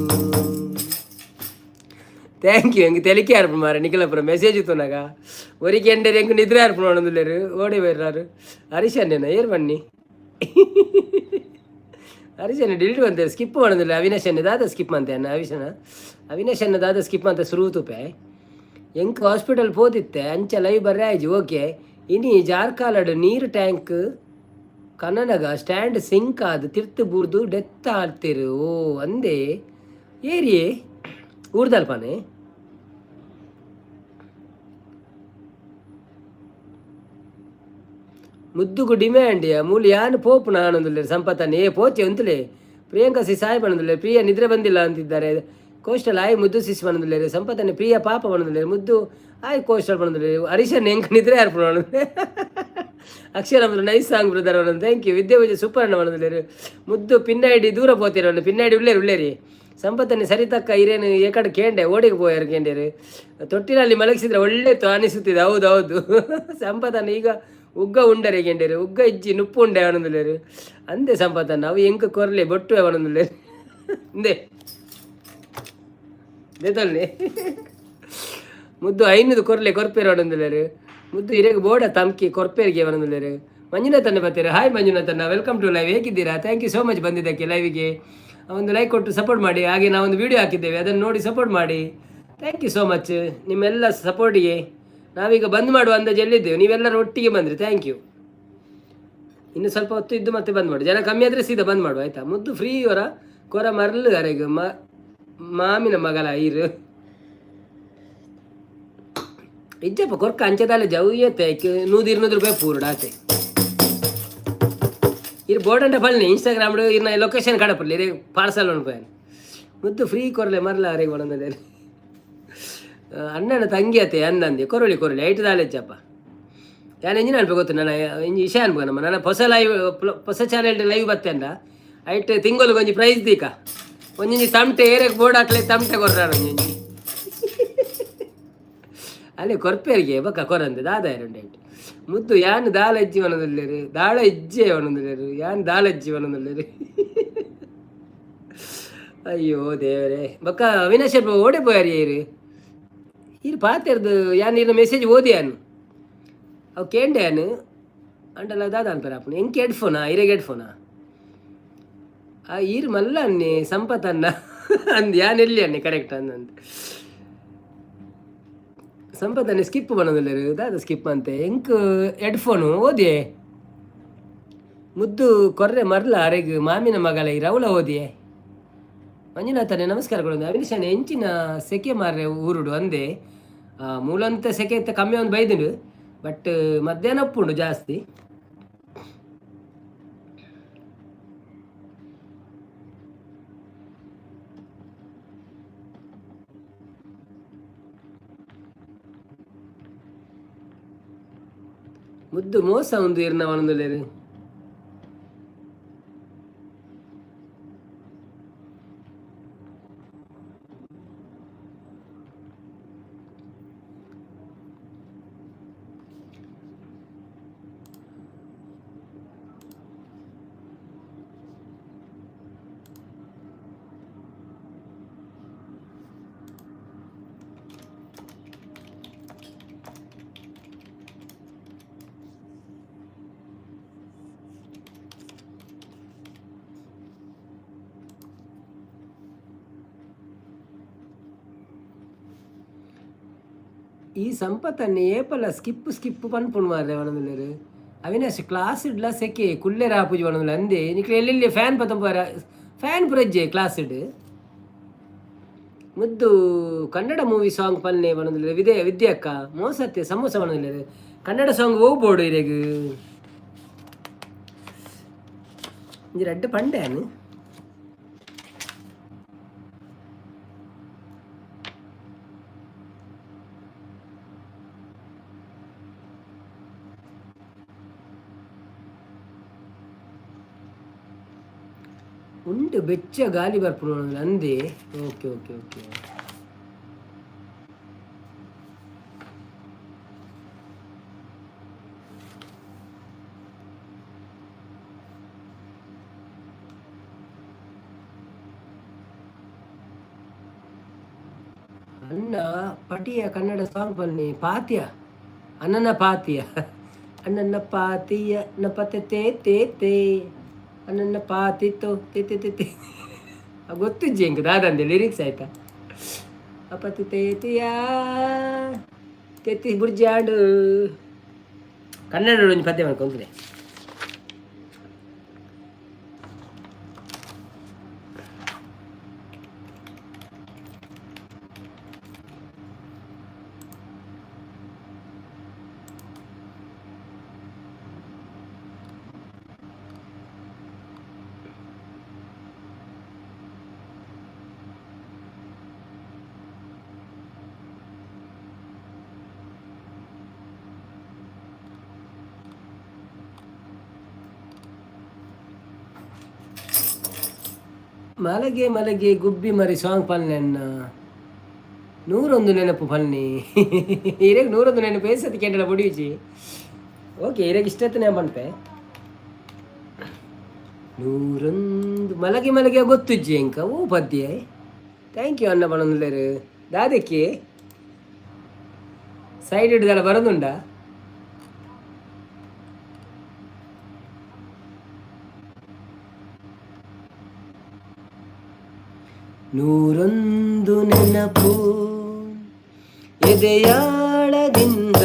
Thank you. ಎಂಕ್ ತೆಲಿಕೆ ಆರ್ಪು ಮಾರೆ ನಿಖಲಪುರ ಮೆಸೇಜ್ ತೂನಗ. ಒರಿ ಕೆಂಡೇರು ಎಂಕ್ ನಿದ್ರೆ ಆರ್ಪು ನೋಡೊಂದುಲ್ಲೆರ್, ಓಡಿ ಬೈರಾರು. ಹರೀಶ್ ಅಣ್ಣನ ಏರ್ ಬನ್ನಿ. ಹರೀಶ್ ಅಣ್ಣ ಡಿಲೀಟ್ ಬಂತೆ, ಸ್ಕಿಪ್ ಮಾಡೋದಿಲ್ಲ. ಅವಿನಾಶ್ ಅಣ್ಣ ದಾದ ಸ್ಕಿಪ್ ಅಂತೆ ಅಣ್ಣ. ಅವಿಶನ ಅವಿನಾಶ್ ಅಣ್ಣ ದಾದ ಸ್ಕಿಪ್ ಅಂತ ಸುರು ತೂಪೆ. ಎಂಕ್ ಹಾಸ್ಪಿಟಲ್ ಪೋದಿತ್ತೆ, ಅಂಚ ಲೈವ್ ಬರ್ರೆ ಆಯ್ಜಿ. ಓಕೆ. ಇನಿ ಜಾರ್ಕಾಲಡ್ ನೀರು ಟ್ಯಾಂಕ್ ಕನನಗ ಸ್ಟ್ಯಾಂಡ್ ಸಿಂಕ್ ಆದ್ ತಿರ್ತು ಬೂರ್ದು ಡೆತ್ ಆಡ್ತಿರು. ಓ ಅಂದೆ, ಏರಿಯೇ ಊರ್ದಲ್ಪನೆ. ಮುದ್ದುಗು ಡಿಮ್ಯಾಂಡ್ ಮೂಲು ಯಾನ್ ಪೋಪುನ ಆನಂದುಲ್ಲೆರ್ ಸಂಪತ್ತನ್ನ. ಏ ಪೋಚೆ ಉಂತುಲೆ. ಪ್ರಿಯಾಂಕಾ ಸಿ ಸಾಯಿ ಪನೊಂದುಲ್ಲೆರ್. ಪ್ರಿಯ ನಿದ್ರೆ ಬಂದಿಲ್ಲ ಅಂತಿದ್ದಾರೆ. ಕೋಸ್ಟಲ್ ಆಯ್ ಮುದ್ದು ಸಿಸ್ ಪನೊಂದುಲ್ಲೆರ್. ಸಂಪತ್ತನ್ನ ಪ್ರಿಯ ಪಾಪ ಪನೊಂದುಲ್ಲೆರ್. ಮುದ್ದು ಆಯ್ ಕೋಸ್ಟಲ್ ಪನೊಂದುಲ್ಲೆರ್. ಹರೀಶನ್ ಎಂಕ್ ನಿದ್ರೆ ಆರ್ಪುನ. ಅಕ್ಷರ ನೈಸ್ ಸಾಂಗ್ ಬ್ರದರ್ ಪನೊಂದು. Thank you. ವಿದ್ಯೆ ಪೂಜೆ ಸೂಪರ್ ಅಣ್ಣ ಪನೊಂದುಲ್ಲೆರ್. ಮುದ್ದು ಪಿನ್ನೈಡಿ ದೂರ ಪೋತಿರ, ಪಿನ್ನೈಡಿ ಉಲ್ಲೇರು ಉಲ್ಲೇರಿ. ಸಂಪತ್ತನ್ನ ಸರಿತಕ್ಕ ಇರೇನು ಏಕಡೆ ಕೇಂಡೆ ಓಡಿಗೆ ಪೋಯಾರು ಕೇಂಡೇರು. ತೊಟ್ಟಿಲಲ್ಲಿ ಮಲಗಿಸಿದ್ರೆ ಒಳ್ಳೆ ಅನಿಸುತ್ತಿದೆ. ಹೌದು ಹೌದು. ಸಂಪತ್ತನ್ನ ಈಗ ಉಗ್ಗ ಉಂಡರೆ ಗೆಂಡೇರು, ಉಗ್ಗ ಇಜ್ಜಿ ನುಪ್ಪು ಉಂಡೆ ಅವನೊಂದುಲ್ಲೇರು ಅಂದೆ. ಸಂಪತ್ತನ್ನ ಅವು ಎಂಕ್ ಕೊರ್ಲೆ ಬೊಟ್ಟು ಅವನೊಂದುಲ್ಲೇರು ಇಂದೆ ದೇತಲ್ಲಿ. ಮುದ್ದು ಐನೂರು ಕೊರ್ಲೆ ಕೊರ್ಪೇರು ಅವನೊಂದುಲ್ಲೇರು. ಮುದ್ದು ಇರೆಗ್ ಬೋಡ ತಮ್ಕಿ ಕೊರ್ಪೇರಿಗೆ ಅವನೊಂದುಲ್ಲೇರು. ಮಂಜುನಾಥನ್ನ ಬರ್ತೀರಾ? ಹಾಯ್ ಮಂಜುನಾಥನ್ನ, welcome to live. ಹೇಗಿದ್ದೀರಾ? Thank you so much ಬಂದಿದ್ದಕ್ಕೆ ಲೈವಿಗೆ. ಒಂದು ಲೈಕ್ ಕೊಟ್ಟು ಸಪೋರ್ಟ್ ಮಾಡಿ. ಹಾಗೆ ನಾವೊಂದು ವಿಡಿಯೋ ಹಾಕಿದ್ದೇವೆ, ಅದನ್ನು ನೋಡಿ ಸಪೋರ್ಟ್ ಮಾಡಿ. Thank you so much ನಿಮ್ಮೆಲ್ಲ ಸಪೋರ್ಟಿಗೆ. ನಾವೀಗ ಬಂದ್ ಮಾಡುವ ಅಂದಾಜು ಎಲ್ಲಿದ್ದೇವೆ, ನೀವೆಲ್ಲರೂ ಒಟ್ಟಿಗೆ ಬಂದರೆ thank you. ಇನ್ನು ಸ್ವಲ್ಪ ಹೊತ್ತು ಇದ್ದು ಮತ್ತೆ ಬಂದ್ ಮಾಡು. ಜನ ಕಮ್ಮಿ ಆದರೆ ಸೀದಾ ಬಂದ್ ಮಾಡು, ಆಯ್ತಾ? ಮುದ್ದು ಫ್ರೀ ಅವರ ಕೊರ ಮರಲು ಅರೆಗ್ ಮಾಮಿನ ಮಗಲ ಐರು ಇಜ್ಜಪ್ಪ ಕೊರ್ಕ ಅಂಚೆದಾಲೆ ಜೌಯತೆ 100-200 ರೂಪಾಯಿ ಪೂರ್ಡ ಆತೆ. ಇರು ಬೋರ್ಡ್ ಪಳ್ಳಿ ಇನ್ಸ್ಟಾಗ್ರಾಮ್ ಇರ್ನ ಲೊಕೇಶನ್ ಕಡಪಲ್ಲಿ ಇರೇ ಪಾರ್ಸಲ್ ಉಂಟು. ಮುದ್ದು ಫ್ರೀ ಕೊರಲೆ ಮರಲ ಅರೆಗೆ ಒಣಂದಲೆ. ಅಣ್ಣನ ತಂಗಿ ಅತ್ತೆ ಅಂದಂದೆ. ಕೊರಳಿ ಕೊರಳಿ ಐಟ್ ದಾಲೆಜ್ಜಪ್ಪ. ಯಾನ್ ಎಂಜಿನ ಅನ್ಪೆ ಗೊತ್ತು ನನ್ನ ಇಂಜಿ ವಿಷಯ ಅನ್ಪು ನಮ್ಮ ನನ್ನ ಹೊಸ ಲೈವ್, ಹೊಸ ಚಾನೆಲ್ ಲೈವ್ ಬತ್ತೆಂಡ ಐಟ್ ತಿಂಗಳು ಒಂಜಿ ಪ್ರೈಸ್ ದೀಕ. ಒಂಜೊಂಜಿ ತಮಟೆ ಏರಕ್ಕೆ ಬೋರ್ಡ್ ಹಾಕ್ಲೆ, ತಮಟೆ ಕೊರ್ರಾರ ಒಂಜೊಂಜಿ ಅಲ್ಲಿ ಕೊರ್ಪೇರಿಗೆ ಬೊಕ್ಕ ಕೊರಂದೆ ದಾದ ಎರಡು ಐಟ್. ಮುದ್ದು ಯಾನ್ ದಾಲ ಇಜ್ಜಿ ವನದುಲ್ಲೆರ್, ದಾಳ ಇಜ್ಜೆ ವನದುಲ್ಲೆರ್, ಯಾನ್ ದಾಲ ಇಜ್ಜಿ ವನದುಲ್ಲೆರ್. ಅಯ್ಯೋ ದೇವರೇ. ಬೊಕ್ಕ ಅವಿನಾಶ್ ಓಡೆ ಪೋಯಾರಿ ಏರು ಈರ್ ಪಾತೆರ್ದು. ಯಾನ್ ಇರ್ನ ಮೆಸೇಜ್ ಓದಿ ಯಾನ್ ಅವು ಕೇಂಡೆ ಯಾನ್ ಅಂಡಲ ದಾದ ಅನ್ಪೆರ್ ಆಪುಂಡು. ಎಂಕ್ ಹೆಡ್ಫೋನಾ? ಇರೆಗ್ ಹೆಡ್ಫೋನಾ? ಆ ಈರ್ ಮಲ್ಲ ಅನ್ನಿ ಸಂಪತ್ ಅನ್ನ ಅಂದ್. ಯಾನ್ ಎಲ್ಲಿ ಅನ್ನಿ ಕರೆಕ್ಟ್ ಅಂದಂತ. ಸಂಪತ್ ಅನ್ನೆ ಸ್ಕಿಪ್ ಪನೊಂದುಲ್ಲೆರ್. ದಾದ ಸ್ಕಿಪ್ ಅಂತೆ? ಎಂಕ್ ಹೆಡ್ಫೋನು ಓದಿಯೆ. ಮುದ್ದು ಕೊರ್ರೆ ಮರ್ಲ ಅರೆಗ್ ಮಾಮಿನ ಮಗಲ ಈ ರೌಲ ಓದಿಯೆ. ಮಂಜುನಾಥನೇ ನಮಸ್ಕಾರಗಳು. ಅವಿನಾಶ್ ಎಂಚಿನ ಸೆಕೆ ಮಾರ್ರೆ ಊರುಡು ಅಂದೆ. ಮೂಲಂತ ಸೆಕೆ ಇತ್ತ ಕಮ್ಮಿ ಒಂದು ಬೈದುಂಡು, ಬಟ್ ಮಧ್ಯಾಹ್ನ ಉಪ್ಪುಂಡು ಜಾಸ್ತಿ. ಮುದ್ದು ಮೋಸ ಒಂದು ಇರ್ನ ಒಣದುಲ್ಲೆರ್. ಈ ಸಂಪತ್ತನ್ನು ಏಪಲ ಸ್ಕಿಪ್ ಸ್ಕಿಪ್ ಪನ್ಪುಂಡು ಮಾರ್ರೆ ಪನೊಂದುಲ್ಲೆರ್. ಅವಿನಾಶ್ ಕ್ಲಾಸ್ ಇಡ್ಲ ಸೆಕೆ ಕುಲ್ಲೆರ ಆಪುಜಿ ಪನೊಂದುಲ್ಲೆ. ಅಂದೆ ನಿಕ್ಲೆ ಎಲ್ಲೆಲ್ಲಿ ಫ್ಯಾನ್ ಪತ್ತೊಂಬರ ಫ್ಯಾನ್ ಪುರಜ್ಜೆ ಕ್ಲಾಸ್ ಇಡ್. ಮುದ್ದು ಕನ್ನಡ ಮೂವಿ ಸಾಂಗ್ ಪನ್ನೆ ಪನೊಂದುಲ್ಲೆರ್. ವಿದ್ಯೆ ವಿದ್ಯಕ್ಕ ಮೋಸತ್ತೆ ಸಮೋಸ ಪನೊಂದುಲ್ಲೆರ್. ಕನ್ನಡ ಸಾಂಗ್ ಓ ಬೋಡು ಇರೆಗ್? ಒಂಜಿ ರಡ್ಡ್ ಪಂಡೆ ಯಾನ್. ಉಂಡು ಬೆಚ್ಚ ಗಾಲಿ ಬರ್ಪುಂಡು ಅಂದೆ. ಓಕೆ ಓಕೆ ಓಕೆ, ಅಣ್ಣ ಪಟಿಯ ಕನ್ನಡ ಸಾಂಗ್ ಬನ್ನಿ. ಪಾತಿಯ ಅಣ್ಣನ ಪಾತಿಯ ಅಣ್ಣನ ಪಾತಿಯ ನಪತೆ ತೇ ತೇ ತೇ ಅಣ್ಣನ ಪಾತಿತ್ತೋ ತೇ ತೇ ತೇ ತೇ. ಗೊತ್ತಿಜ್ಜಿ ಎಂಕ್ ದಾದಂದೆ ಲಿರಿಕ್ಸ್ ಆಯ್ತಾ. ಅಪತಿ ತೇತಿಯ ತೆತ್ತಿ ಬುರ್ಜಾಂಡು. ಕನ್ನಡ ಒಂಜಿ ಪದ್ಯ ಮಾಡ್ಕೊಂತದೆ. ಮಲಗೆ ಮಲಗೆ ಗುಬ್ಬಿ ಮರಿ ಸಾಂಗ್ ಪನ್ನೆ. ನೂರೊಂದು ನೆನಪು ಪನ್ನಿ ಇರೆಗ್. ನೂರೊಂದು ನೆನಪು ಏಸತಿ ಕೆಂಡಲ ಬುಡಿಯುಜಿ. ಓಕೆ, ಇರೆಗ್ ಇಷ್ಟತ್ತನೇ ಪನ್ಪೆ. ನೂರೊಂದು ಮಲಗೆ ಮಲಗೆ ಗೊತ್ತುಜ್ಜಿ ಎಂಕ ಓ ಪದ್ಯ. Thank you ಅನ್ನ ಪನೊಂದುಲ್ಲೆರ್. ದಾದಕ್ಕೆ ಸೈಡ್ ಹಿಡ್ದಲ್ಲ ಬರೋದುಂಡ. ನೂರೊಂದು ನೆನಪು ಎದೆಯಾಳದಿಂದ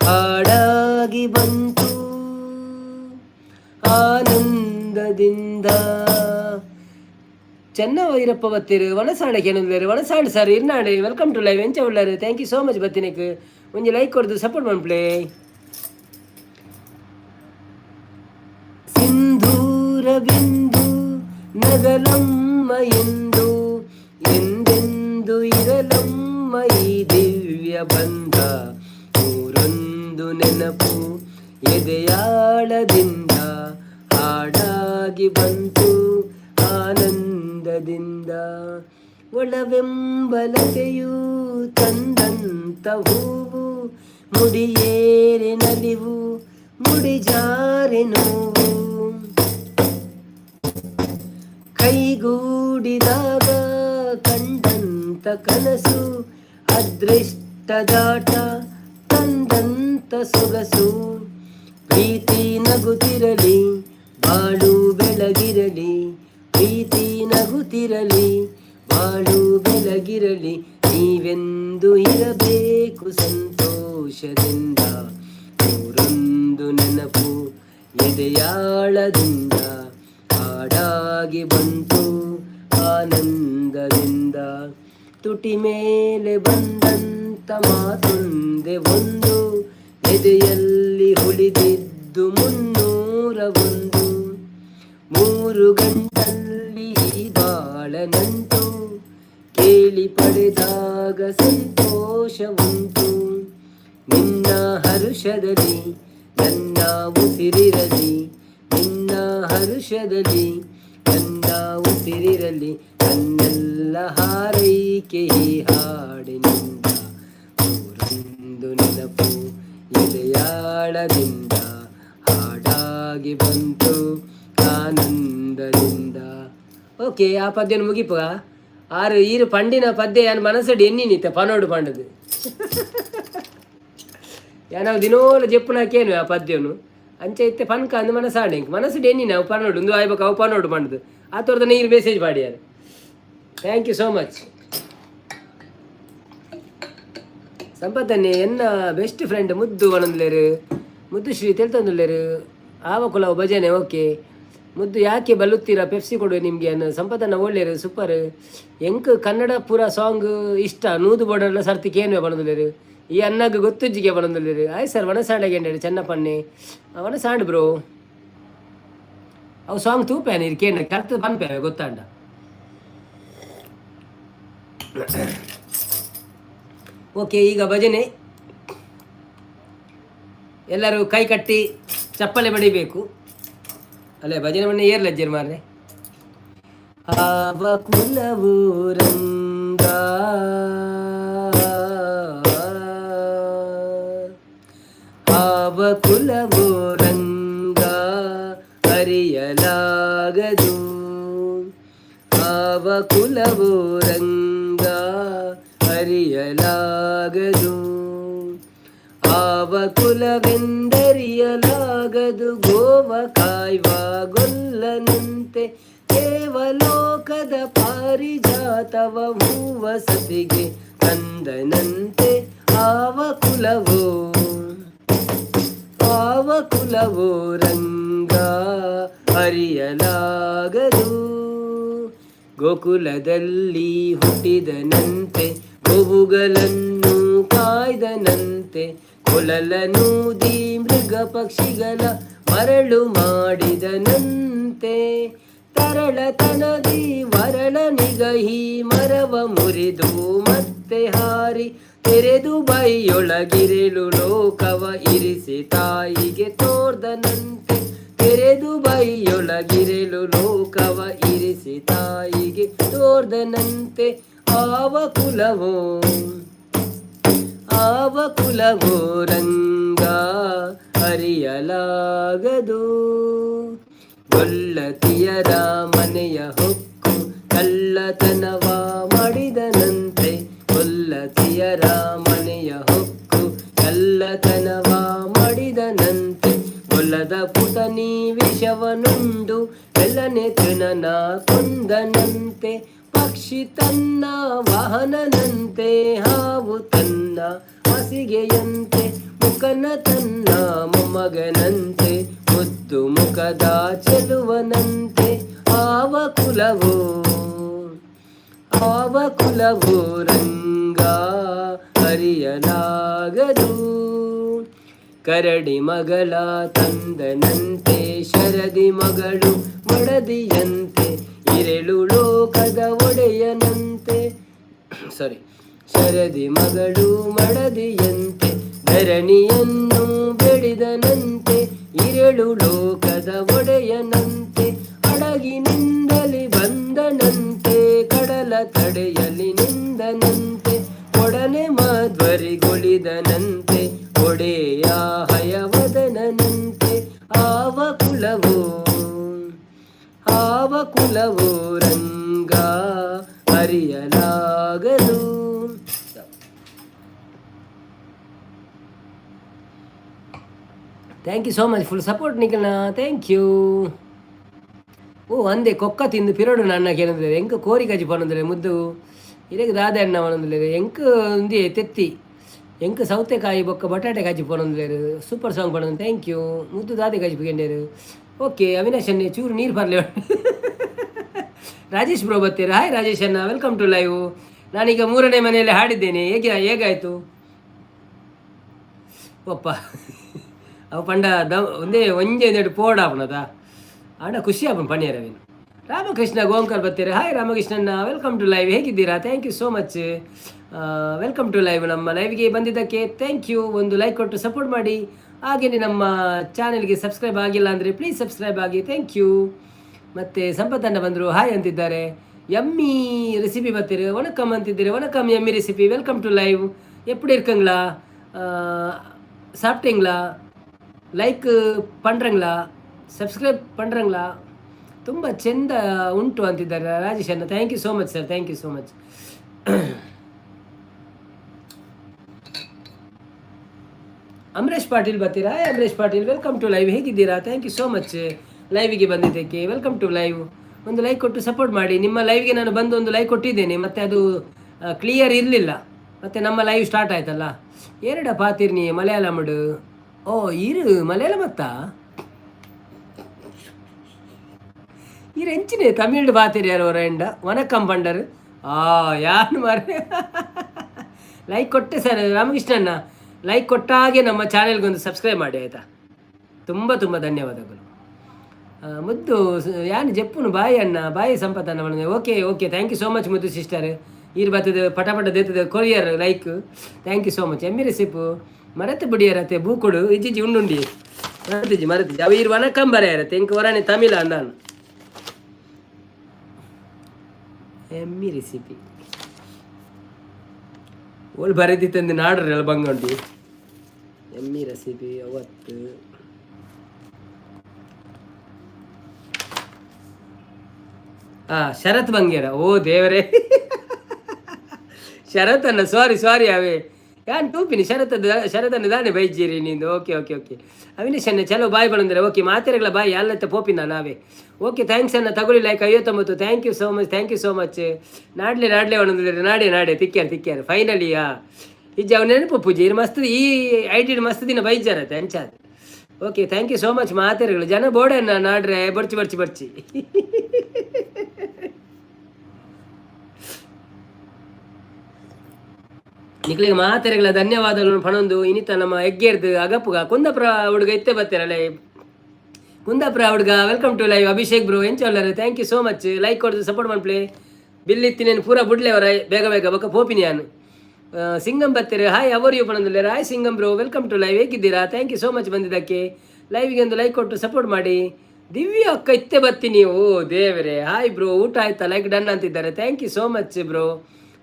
ಹಾಡಾಗಿ ಬಂತು ಆನಂದದಿಂದ. ಚೆನ್ನ Vairappa ಬತ್ತೀರು ವನಸಾಣೆ ಕೇನೊಂದುಲ್ಲೆರ್. ವನಸಾಣೆ sir ಇರ್ನಾಡೆ, welcome to live. ಎಂಚ ಉಳ್ಳಾರು? Thank you so much ಬತ್ತಿನಕ್. ಒಂಜಿ ಲೈಕ್ ಕೊರ್ದು ಸಪೋರ್ಟ್ ಮನ್ಪುಲೆ. ಸಿಂಧೂರ ಬಿಂದು ನಗಲಮ್ಮ ಎಂದು ಎಂದೆಂದು ಇರಲಮ್ಮ ಈ ದಿವ್ಯ ಬಂಧ. ನೂರೊಂದು ನೆನಪು ಎದೆಯಾಳದಿಂದ ಹಾಡಾಗಿ ಬಂತು ಆನಂದದಿಂದ. ಒಳವೆಂಬಲತೆಯು ತಂದಂತ ಹೂವು ಮುಡಿಯೇರೆ ನಲಿವು ಮುಡಿಜಾರೆ ನೋವು. ಕೈಗೂಡಿದಾಗ ಕಂಡಂತ ಕನಸು ಅದೃಷ್ಟದಾಟ ತಂದಂತ ಸೊಗಸು. ಪ್ರೀತಿ ನಗುತ್ತಿರಲಿ ಬಾಳು ಬೆಳಗಿರಲಿ, ಪ್ರೀತಿ ನಗುತ್ತಿರಲಿ ಬಾಳು ಬೆಳಗಿರಲಿ, ನೀವೆಂದು ಇರಬೇಕು ಸಂತೋಷದಿಂದ. ನೂರೊಂದು ನೆನಪು ಎದೆಯಾಳದಿಂದ ಹಾಡಾಗಿ ಬಂತು ಆನಂದದಿಂದ. ತುಟಿ ಮೇಲೆ ಬಂದಂತ ಮಾತೊಂದೆ ಒಂದು, ಎದೆಯಲ್ಲಿ ಉಳಿದಿದ್ದು 301. ಮೂರು ಗಂಟಲ್ಲಿ ಬಾಳನಂಟು ಕೇಳಿ ಪಡೆದಾಗ ಸಂತೋಷ ಉಂಟು. ನಿನ್ನ ಹರುಷದಲ್ಲಿ ನನ್ನ ಉಸಿರಿರಲಿ, ನಿನ್ನ ಹರುಷದಲ್ಲಿ ನನ್ನ ಉಸಿರಿರಲಿ, ನನ್ನೆಲ್ಲ ಹಾರೈಕೆ ಈ ಹಾಡಿನಿಂದ. ನೂರೊಂದು ನೆನಪು ಎದೆಯಾಳದಿಂದ ಹಾಡಾಗಿ ಬಂತು ಆನಂದದಿಂದ. ಓಕೆ, ಆ ಪದ್ಯನ ಮುಗಿಪ. ಆರು ಈರು ಪಂಡಿನ ಪದ್ಯ ಯಾನ್ ಮನಸ್ಸಡಿ ಎನ್ನಿನಿತ್ತ ಪನೋಡು ಪಂಡದು. ಯಾನವು ದಿನೋಲ ಜೆಪ್ಪುನಾಕೇನು ಆ ಪದ್ಯನು ಅಂಚ ಇತ್ತೆ ಪನ್ಕ ಅಂದ್ ಮನಸ್ಸಾಂಡೆ ಮನಸ್ಸು ಎನ್ನಿನ ಅವು ಪನೋಡು ಒಂದು ಆಯ್ಬೇಕು ಅವು ಪನೋಡು ಪಂಡದು. ಆ ತೋರ್ದ ನೀರು ಮೆಸೇಜ್ ಮಾಡ್ಯಾರ. Thank you so much. ಸಂಪತ್ತನ್ನೇ ಎನ್ನ ಬೆಸ್ಟ್ ಫ್ರೆಂಡ್ ಮುದ್ದು ಬನೊಂದುಲ್ಲೇರು. ಮುದ್ದು ಶ್ರೀ ತೆಲ್ತೊಂದುಲ್ಲೇರು. ಆವ ಕುಲವು ಭಜನೆ ಓಕೆ. ಮುದ್ದು ಯಾಕೆ ಬಲ್ಲುತ್ತೀರಾ, ಪೆಪ್ಸಿ ಕೊಡುವೆ ನಿಮಗೆ ಅನ್ನ ಸಂಪತ್ತನ್ನ ಒಳ್ಳೇರು ಸೂಪರ್. ಎಂಕ್ ಕನ್ನಡ ಪೂರ ಸಾಂಗ್ ಇಷ್ಟ ನೂದು ಬೋರ್ಡರ್ಲ ಸರ್ತಿ ಕೇನ್ವೆ ಬನೊಂದುಲ್ಲೇರು. ಈ ಅನ್ನಗ್ ಗೊತ್ತುಜ್ಜಿಗೆ ಬನೊಂದುಲ್ಲೇರು. ಆಯ್ ಸರ್ ವನಸಾಂಡಗೆ ಚೆನ್ನಪ್ಪನ್ನೆ ವನಸಾಂಡ್ ಬ್ರೋ. ಅವು ಸಾಂಗ್ ತೂಪೇನೆ ಇದು ಕೇಂದ್ರ ಕರ್ತ ಪನ್ಪೆ ಗೊತ್ತಾಂಡ. ಓಕೆ, ಈಗ ಭಜನೆ ಎಲ್ಲರೂ ಕೈ ಕಟ್ಟಿ ಚಪ್ಪಲೆ ಬಡಿಬೇಕು ಅಲ್ಲೇ. ಭಜನೆ ಮಣ್ಣೆ ಏರ್ಲಜ್ಜರು ಮಾರ್ರೆ. ಆವ ಕುಲವು ರಂಗ, ಆವ ಕುಲವು ರಂಗ ಅರಿಯಲಾಗದು, ಆವ ಕುಲವು ರಂಗ ಅರಿಯಲಾಗದು, ಆವ ಕುಲವೆಂದರಿಯಲಾಗದು, ಗೋವ ಕಾಯ್ವ ಗೊಲ್ಲನಂತೆ, ದೇವಲೋಕದ ಪಾರಿಜಾತವ ಹೂವ ಸತಿಗೆ ತಂದನಂತೆ, ಆವ ಕುಲವೋ ಆವ ಕುಲವೋ ರಂಗ ಅರಿಯಲಾಗದು, ಗೋಕುಲದಲ್ಲಿ ಹುಟ್ಟಿದನಂತೆ, ಗೋವುಗಳನ್ನು ಕಾಯ್ದನಂತೆ, ಕೊಲಲನೂದಿ ಮೃಗ ಪಕ್ಷಿಗಳ ಮರಳು ಮಾಡಿದನಂತೆ, ತರಳತನದಿ ವರಳ ನಿಗಹಿ ಮರವ ಮುರಿದು ಮತ್ತೆ ಹಾರಿ ತೆರೆದು ಬೈಯೊಳಗಿರೆಳು ಲೋಕವ ಇರಿಸಿ ತಾಯಿಗೆ ತೋರ್ದನಂತೆ, ತೆರೆದು ಬೈಯೊಳಗಿರೆಳು ಲೋಕವ ಇರಿಸಿ ತಾಯಿಗೆ ತೋರ್ದನಂತೆ, ಆವ ಕುಲವೋ ಆವ ಕುಲವೋ ರಂಗ ಅರಿಯಲಾಗದು, ಗೊಲ್ಲತಿಯರ ಮನೆಯ ಹೊಕ್ಕು ಕಳ್ಳತನವ ಮಾಡಿದನಂತೆ, ಗೊಲ್ಲತಿಯರ ಮನೆಯ ಹೊಕ್ಕು ಕಳ್ಳತನವ ಮಾಡಿದನಂತೆ, ಗೊಲ್ಲದ ಪುತನಿ ವಿಷವನುಂಡು ಬೆಲ್ಲನೆ ತೃಣನ ಕೊಂದನಂತೆ, ಪಕ್ಷಿ ತನ್ನ ವಾಹನನಂತೆ, ಹಾವು ತನ್ನ ಹಾಸಿಗೆಯಂತೆ, ಮುಖನ ತನ್ನ ಮೊಮ್ಮಗನಂತೆ, ಮುದ್ದು ಮುಖದ ಚೆಲುವನಂತೆ, ಆವ ಕುಲವೋ ಆವ ಕುಲವೋ ರಂಗ ಅರಿಯಲಾಗದು, ಕರಡಿ ಮಗಳ ತಂದನಂತೆ, ಶರದಿ ಮಗಳು ಮಡದಿಯಂತೆ, ಇರೆಳು ಲೋಕದ ಒಡೆಯನಂತೆ, ಸಾರಿ, ಶರದಿ ಮಗಳು ಮಡದಿಯಂತೆ, ಧರಣಿಯನ್ನು ಬೆಳೆದನಂತೆ, ಇರೆಳು ಲೋಕದ ಒಡೆಯನಂತೆ, ಅಡಗಿನಿಂದಲಿ ಬಂದನಂತೆ, ಕಡಲ ತಡೆಯಲಿ ನಿಂದನಂತೆ, ಒಡನೆ ಮಧ್ವರಿಗೊಳಿದನಂತೆ, ಒಡೆಯ ಹಯವದನಂತೆ, ಆವ ಕುಲವೋ ಆವ ಕುಲವೋ ರಂಗ ಅರಿಯಲಾಗದು. Thank you so much full support ನಿಖಲ್ನ, thank you. ಓ ಅಂದೆ ಕೊಕ್ಕ ತಿಂದು ಪಿರಡು ನನ್ನ ಕೇಳಿದ್ರೆ ಎಂಕ್ ಕೋರಿ ಕಜಿ ಪನೊಂದುಲ್ಲೆ ಮುದ್ದು ಇರೆಗ್ ದಾದೆ ಅಣ್ಣ ಪನೊಂದುಲ್ಲೆರ್ ಎಂಕ್ ಉಂದಿ ತೆತ್ತಿ ಎಂಕ್ ಸೌತೆಕಾಯಿ ಬೊಕ್ಕ ಬಟಾಟೆ ಕಜ್ಜಿ ಪನೊಂದುಲ್ಲೆರ್. ಸೂಪರ್ ಸಾಂಗ್ ಪನೊಂದು, thank you. ಮುದ್ದು ದಾದೆ ಕಜ್ಜಿ ಕೆಂಡೇರು. ಓಕೆ ಅವಿನಾಶ್ ಅಣ್ಣೆ ಚೂರು ನೀರು ಪರ್ಲೆ. ರಾಜೇಶ್ ಬ್ರೋ ಬರ್ತೀರಾ? ಹಾಯ್ ರಾಜೇಶ್ ಅಣ್ಣ, welcome to live. ನಾನೀಗ ಮೂರನೇ ಮನೆಯಲ್ಲಿ ಹಾಡಿದ್ದೇನೆ, ಹೇಗೆ ಹೇಗಾಯಿತು? ಒಪ್ಪ ಅವು ಪಂಡ the ಒಂದೇ ಒಂಜೆ ನೆಡು ಪೋಡ ಆಪುನದ ಆಂಡ ಖುಷಿ ಆಪುಂಡು ಪಣಿಯರ ಅವಿನ್. ರಾಮಕೃಷ್ಣ ಗೋಂಕರ್ ಬರ್ತೀರಾ? ಹಾಯ್ ರಾಮಕೃಷ್ಣಣ್ಣ, welcome to live. ಹೇಗಿದ್ದೀರಾ? Thank you so much, welcome to live. ನಮ್ಮ ಲೈವ್ಗೆ ಬಂದಿದ್ದಕ್ಕೆ thank you. ಒಂದು ಲೈಕ್ ಕೊಟ್ಟು ಸಪೋರ್ಟ್ ಮಾಡಿ. ಹಾಗೆಯೇ ನಮ್ಮ ಚಾನೆಲ್ಗೆ ಸಬ್ಸ್ಕ್ರೈಬ್ ಆಗಿಲ್ಲ ಅಂದರೆ ಪ್ಲೀಸ್ ಸಬ್ಸ್ಕ್ರೈಬ್ ಆಗಿ, thank you. ಮತ್ತು ಸಂಪತ್ತಣ್ಣ ಬಂದರು, ಹಾಯ್ ಅಂತಿದ್ದಾರೆ. ಎಮ್ಮಿ ರೆಸಿಪಿ ಬರ್ತೀರಿ, ವಣಕ್ಕಮ್ ಅಂತಿದ್ದೀರಿ. ವಣಕ್ಕಮ್ Emmy recipe, welcome to live. எப்படி இருக்குங்களா? சாப்பிட்டீங்களா? லைக் பண்ணுறங்களா? ಸಬ್ಸ್ಕ್ರೈಬ್ பண்ணுறங்களಾ? ತುಂಬ ಚೆಂದ ಉಂಟು ಅಂತಿದ್ದಾರೆ ರಾಜೇಶ್ ಅಣ್ಣ. Thank you so much sir, thank you so much. Amaresh Patil ಬರ್ತೀರಾ? Amaresh Patil, welcome to live. ಹೇಗಿದ್ದೀರಾ? Thank you so much ಲೈವಿಗೆ ಬಂದಿದ್ದಕ್ಕೆ. Welcome to live. ಒಂದು ಲೈಕ್ ಕೊಟ್ಟು ಸಪೋರ್ಟ್ ಮಾಡಿ. ನಿಮ್ಮ ಲೈವ್ಗೆ ನಾನು ಬಂದು ಒಂದು ಲೈಕ್ ಕೊಟ್ಟಿದ್ದೇನೆ, ಮತ್ತು ಅದು ಕ್ಲಿಯರ್ ಇರಲಿಲ್ಲ. ಮತ್ತು ನಮ್ಮ ಲೈವ್ ಸ್ಟಾರ್ಟ್ ಆಯ್ತಲ್ಲ. ಎರಡ ಪಾತಿರ್ನಿ ಮಲಯಾಳಮಡು. ಓ ಇರು ಮಲಯಾಳಂ ಅತ್ತ ಇರು ಎಂಚಿನೆ ತಮಿಳು ಪಾತಿರಿ ಯಾರು ಅವರ ವನಕ್ಕಂ ಪಂಡರು. ಆ ಯಾರು ಮಾರೆ ಲೈಕ್ ಕೊಟ್ಟೆ ಸರ್ ರಾಮಕೃಷ್ಣಣ್ಣ. ಲೈಕ್ ಕೊಟ್ಟಾಗೆ ನಮ್ಮ ಚಾನೆಲ್ಗೊಂದು ಸಬ್ಸ್ಕ್ರೈಬ್ ಮಾಡಿ ಆಯಿತಾ. ತುಂಬ ತುಂಬ ಧನ್ಯವಾದಗಳು. ಮುದ್ದು ಯಾನ್ ಜೆಪ್ಪುನು ಬಾಯಿ ಅಣ್ಣ, ಬಾಯಿ ಸಂಪತ್ ಅಣ್ಣ. Okay okay, thank you so much ಮುದ್ದು ಸಿಸ್ಟರ್. ಈರ್ ಬತ್ತದ ಪಟ ಪಟ ದೇತದ courier like. Thank you so much. ಎಮ್ಮಿ ರೆಸಿಪು ಮರத்து ಬಿಡಿಯರತ್ತೆ ಬೂಕೊಡು ಇಜ್ಜಿಜಿ ಉಂಡುಂಡಿ ಮರತಿಜಿ ಮರತಿಜಿ ಅವ ಈರ್ ವನಕಂ ಬರೆಯರತ್ತೆ ಇಂಕ ವರಾನೆ ತಮಿಳ ಅಂದಾನು. ಎಮ್ಮಿ ರೆಸಿಪಿ ಓಲ್ ಬರೆದಿತ್ತಂದು ನಾಡ್ರಲ್ಲ ಬಂಗುಂಡಿ ಎಮ್ಮಿ ರೆಸಿಪಿ ಅವತ್ತು. ಶರತ್ ಬಂಗೇರ. ಓ ದೇವರೇ, ಶರತ್ ಅನ್ನ ಸಾರಿ ಸಾರಿ ಅವೇ ಯಾನ್ ಟೂಪಿನಿ ಶರತ್ ಶರತ್ ಅನ್ನ ದಾನೆ ಬೈಜೀರಿ ನಿಂದು. ಓಕೆ ಓಕೆ ಓಕೆ ಅವಿನೇಶ್ ಅನ್ನ ಚಲೋ ಬಾಯ್ ಬಂದ್ರೆ. ಓಕೆ ಮಾತೆರೆಗಳ ಬಾಯ್ ಅಲ್ಲತ್ತ ಪೋಪಿನ ನಾವೇ. ಓಕೆ thanks ಅನ್ನ ತಗೊಳ್ಳಿ like 59. Thank you so much, thank you so much. ನಾಡ್ಲೆ ನಾಡ್ಲೆ ಒಂದೊಂದು ನಾಡೆ ನಾಡೆ ತಿಕ್ಕ್ಯಾರ ತಿಕ್ಕ್ಯಾರ ಫೈನಲಿ. ಇಜ್ಜ ಅವ್ ನೆನಪು ಪೂಜೆ ಇರು ಮಸ್ತ್ ಈ I T ಮಸ್ತ್ ದಿನ ಬೈಜಾರತ್ತೆ ಅಂಚಾದ. Okay thank you so much ಮಾತೆರೆಗಳು. ಜನ ಬೋಡನ್ನ ನಾಡ್ರೆ ಬರ್ಚಿ ಬರ್ಚಿ ಬರ್ಚಿ. ನಿಕ್ಲಿಗೆ ಮಾತೆರೆಗಳ ಧನ್ಯವಾದಗಳು ಪಣೊಂದು ಇನಿತ ನಮ್ಮ ಎಗ್ಗೇರ್ದು ಅಗಪುಗ ಕುಂದಾಪುರ ಹುಡುಗ ಇತ್ತೆ ಬತ್ತೀರಲ್ಲ. ಕುಂದಾಪುರ ಹುಡುಗ welcome to live. Abhishek bro ಎಂಚೋಲ್ಲರು thank you so much. Like ಕೊಡ್ದು ಸಪೋರ್ಟ್ ಮಾಡ್ಪ್ಲೆ. ಬಿಲ್ ಇತ್ತಿನೇನು ಪೂರ ಬುಡ್ಲೆ ಅವರ ಬೇಗ ಬೇಗ ಬೊಕ್ಕ ಪೋಪಿನಿ ಯಾನು. ಸಿಂಗಂ ಬತ್ತೀರಿ ಹಾಯ್ ಅವರು you ಪಣೊಂದುಲ್ಲೇರು. Hi Singam bro, welcome to live. ಹೇಗಿದ್ದೀರಾ? Thank you so much ಬಂದಿದ್ದಕ್ಕೆ. ಲೈವ್ಗೆ ಒಂದು ಲೈಕ್ ಕೊಟ್ಟು ಸಪೋರ್ಟ್ ಮಾಡಿ. ದಿವ್ಯ ಅಕ್ಕ ಇತ್ತೆ ಬತ್ತೀನಿ. ಓ ದೇವರೇ, ಹಾಯ್ ಬ್ರೋ, ಊಟ ಆಯ್ತಾ? ಲೈಕ್ ಡನ್ ಅಂತಿದ್ದಾರೆ. Thank you so much bro,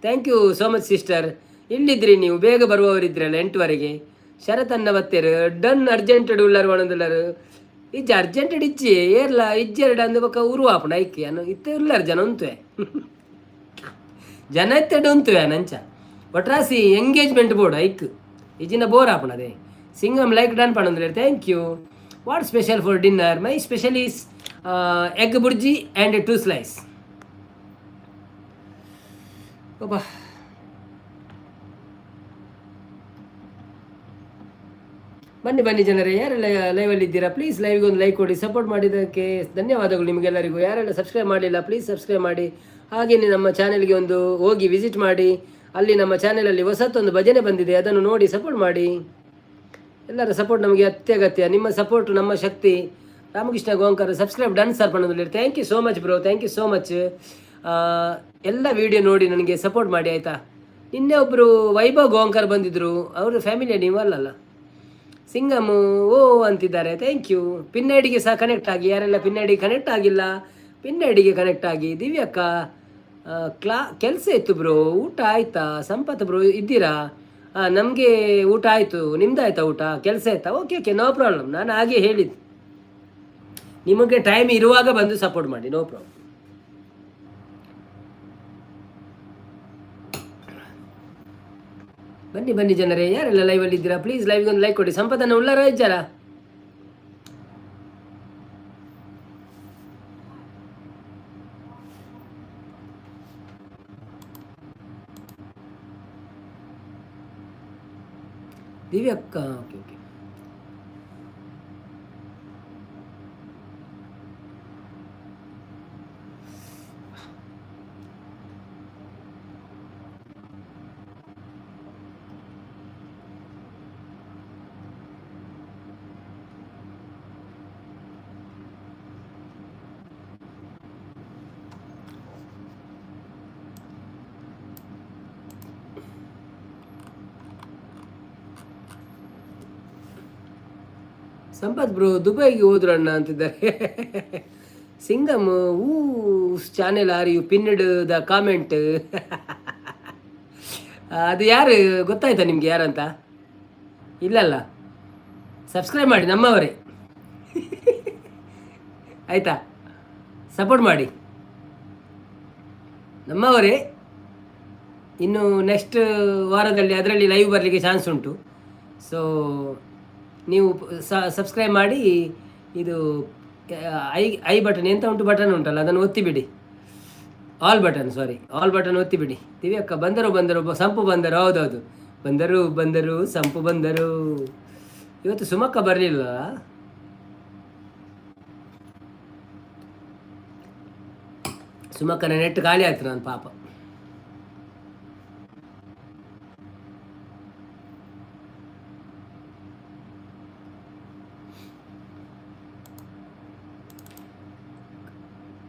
thank you so much sister. ಇಲ್ಲಿದ್ರಿ ನೀವು ಬೇಗ ಬರುವವರಿದ್ರಲ್ಲ 8ವರೆಗೆ. ಶರತ್ ಅನ್ನ ಬತ್ತೇರು ಡನ್ ಅರ್ಜೆಂಟ್ ಉಳ್ಳರು ಒಣದುಲ್ಲರು ಇಜ್ಜ ಅರ್ಜೆಂಟ್ ಇಜ್ಜಿ ಏರ್ಲ ಇಜ್ಜೆರಡು ಅಂದ ಬೊಕ್ಕ ಉರು ಆಪುಂಡು ಐಕೆ ಅನ್ನು ಇತ್ತೆ ಉಳ್ಳರು ಜನ ಉಂತುವೆ ಜನ ಇತ್ತೆಡು ಉಂತುವೆ ನಂಚ ಒಟ್ರಾಸಿ ಎಂಗೇಜ್ಮೆಂಟ್ ಬೋರ್ಡ್ ಐಕ್ ಇಜಿನ ಬೋರ್ ಆಪುಂಡು ಅದೇ. ಸಿಂಗಮ್ ಲೈಕ್ ಡನ್ ಪಣೊಂದುಲ್ಲೆರ್. Thank you. What special for dinner? My special is egg bhurji and 2 slice. ಒಬ್ಬ ಬನ್ನಿ ಬನ್ನಿ ಜನರೇ, ಯಾರೆಲ್ಲ ಲೈವಲ್ಲಿ ಇದ್ದೀರಾ ಪ್ಲೀಸ್ ಲೈವ್ಗೆ ಒಂದು ಲೈಕ್ ಕೊಡಿ. ಸಪೋರ್ಟ್ ಮಾಡಿದ್ದಕ್ಕೆ ಧನ್ಯವಾದಗಳು ನಿಮಗೆಲ್ಲರಿಗೂ. ಯಾರೆಲ್ಲ ಸಬ್ಸ್ಕ್ರೈಬ್ ಮಾಡಲಿಲ್ಲ ಪ್ಲೀಸ್ ಸಬ್ಸ್ಕ್ರೈಬ್ ಮಾಡಿ. ಹಾಗೆಯೇ ನಮ್ಮ ಚಾನೆಲ್ಗೆ ಒಂದು ಹೋಗಿ ವಿಸಿಟ್ ಮಾಡಿ. ಅಲ್ಲಿ ನಮ್ಮ ಚಾನೆಲಲ್ಲಿ ಹೊಸತೊಂದು ಭಜನೆ ಬಂದಿದೆ, ಅದನ್ನು ನೋಡಿ ಸಪೋರ್ಟ್ ಮಾಡಿ. ಎಲ್ಲರ ಸಪೋರ್ಟ್ ನಮಗೆ ಅತ್ಯಗತ್ಯ. ನಿಮ್ಮ ಸಪೋರ್ಟ್ ನಮ್ಮ ಶಕ್ತಿ. ರಾಮಕೃಷ್ಣ ಗೋಂಕರ್ ಸಬ್ಸ್ಕ್ರೈಬ್ ಡನ್ ಸರ್ ಪಣ್ಣದಲ್ಲಿ. Thank you so much bro, thank you so much. ಎಲ್ಲ ವೀಡಿಯೋ ನೋಡಿ ನನಗೆ ಸಪೋರ್ಟ್ ಮಾಡಿ ಆಯಿತಾ. ನಿನ್ನೆ ಒಬ್ಬರು ವೈಭವ್ ಗೋಂಕರ್ ಬಂದಿದ್ದರು, ಅವರ ಫ್ಯಾಮಿಲಿಯ ನೀವು ಅಲ್ಲಲ್ಲ. ಸಿಂಗಮ್ ಓ ಅಂತಿದ್ದಾರೆ, thank you. Pin ಐಡಿಗೆ ಸಹ ಕನೆಕ್ಟ್ ಆಗಿ, ಯಾರೆಲ್ಲ ಪಿನ್ ಐಡಿಗೆ ಕನೆಕ್ಟ್ ಆಗಿಲ್ಲ ಪಿನ್ ಐಡಿಗೆ ಕನೆಕ್ಟ್ ಆಗಿ. ದಿವ್ಯಕ್ಕ ಕೆಲಸ ಇತ್ತು ಬ್ರೋ, ಊಟ ಆಯಿತಾ? ಸಂಪತ್ ಬ್ರೋ ಇದ್ದೀರಾ? ಹಾಂ, ನಮಗೆ ಊಟ ಆಯಿತು, ನಿಮ್ದು ಆಯಿತಾ ಊಟ? ಕೆಲಸ ಆಯಿತಾ? Okay okay, no problem. ನಾನು ಹಾಗೆ ಹೇಳಿದ್ದು, ನಿಮಗೆ ಟೈಮ್ ಇರುವಾಗ ಬಂದು ಸಪೋರ್ಟ್ ಮಾಡಿ, ನೋ ಪ್ರಾಬ್ಲಮ್. ಬನ್ನಿ ಬನ್ನಿ ಜನರೇ, ಯಾರೆಲ್ಲ ಲೈವಲ್ಲಿ ಇದ್ದೀರಾ ಪ್ಲೀಸ್ ಲೈವ್ಗೆ ಒಂದು ಲೈಕ್ ಕೊಡಿ. ಸಂಪದನ್ನು ಉಳ್ಳಾರ ಇದ್ದಾರಾ? ದಿವ್ಯಕ್ಕ ಓಕೆ ಓಕೆ. ಸಂಪತ್ ಬ್ರೋ ದುಬೈಗೆ ಹೋದ್ರು ಅಣ್ಣ ಅಂತಿದ್ದಾರೆ. Singam whose channel are you pinned the comment? ಅದು ಯಾರು ಗೊತ್ತಾಯ್ತಾ ನಿಮ್ಗೆ ಯಾರಂತ? ಇಲ್ಲಲ್ಲ, ಸಬ್ಸ್ಕ್ರೈಬ್ ಮಾಡಿ ನಮ್ಮವರೇ ಆಯಿತಾ, ಸಪೋರ್ಟ್ ಮಾಡಿ ನಮ್ಮವರೇ. ಇನ್ನು ನೆಕ್ಸ್ಟ್ ವಾರದಲ್ಲಿ ಅದರಲ್ಲಿ ಲೈವ್ ಬರಲಿಕ್ಕೆ ಚಾನ್ಸ್ ಉಂಟು. ಸೊ ನೀವು ಸಬ್ಸ್ಕ್ರೈಬ್ ಮಾಡಿ. ಇದು I I button ಎಂತ ಉಂಟು, ಬಟನ್ ಉಂಟಲ್ಲ, ಅದನ್ನು ಒತ್ತಿಬಿಡಿ. All button, sorry, all button ಒತ್ತಿಬಿಡಿ. ದಿವ್ಯಕ್ಕ ಬಂದರು ಬಂದರು, ಸಂಪು ಬಂದರು. ಹೌದೌದು, ಬಂದರು ಬಂದರು, ಸಂಪು ಬಂದರು. ಇವತ್ತು ಸುಮಕ್ಕ ಬರಲಿಲ್ಲ. ಸುಮಕ್ಕನ ನೆಟ್ ಖಾಲಿ ಆಯ್ತು ನಾನು ಪಾಪ.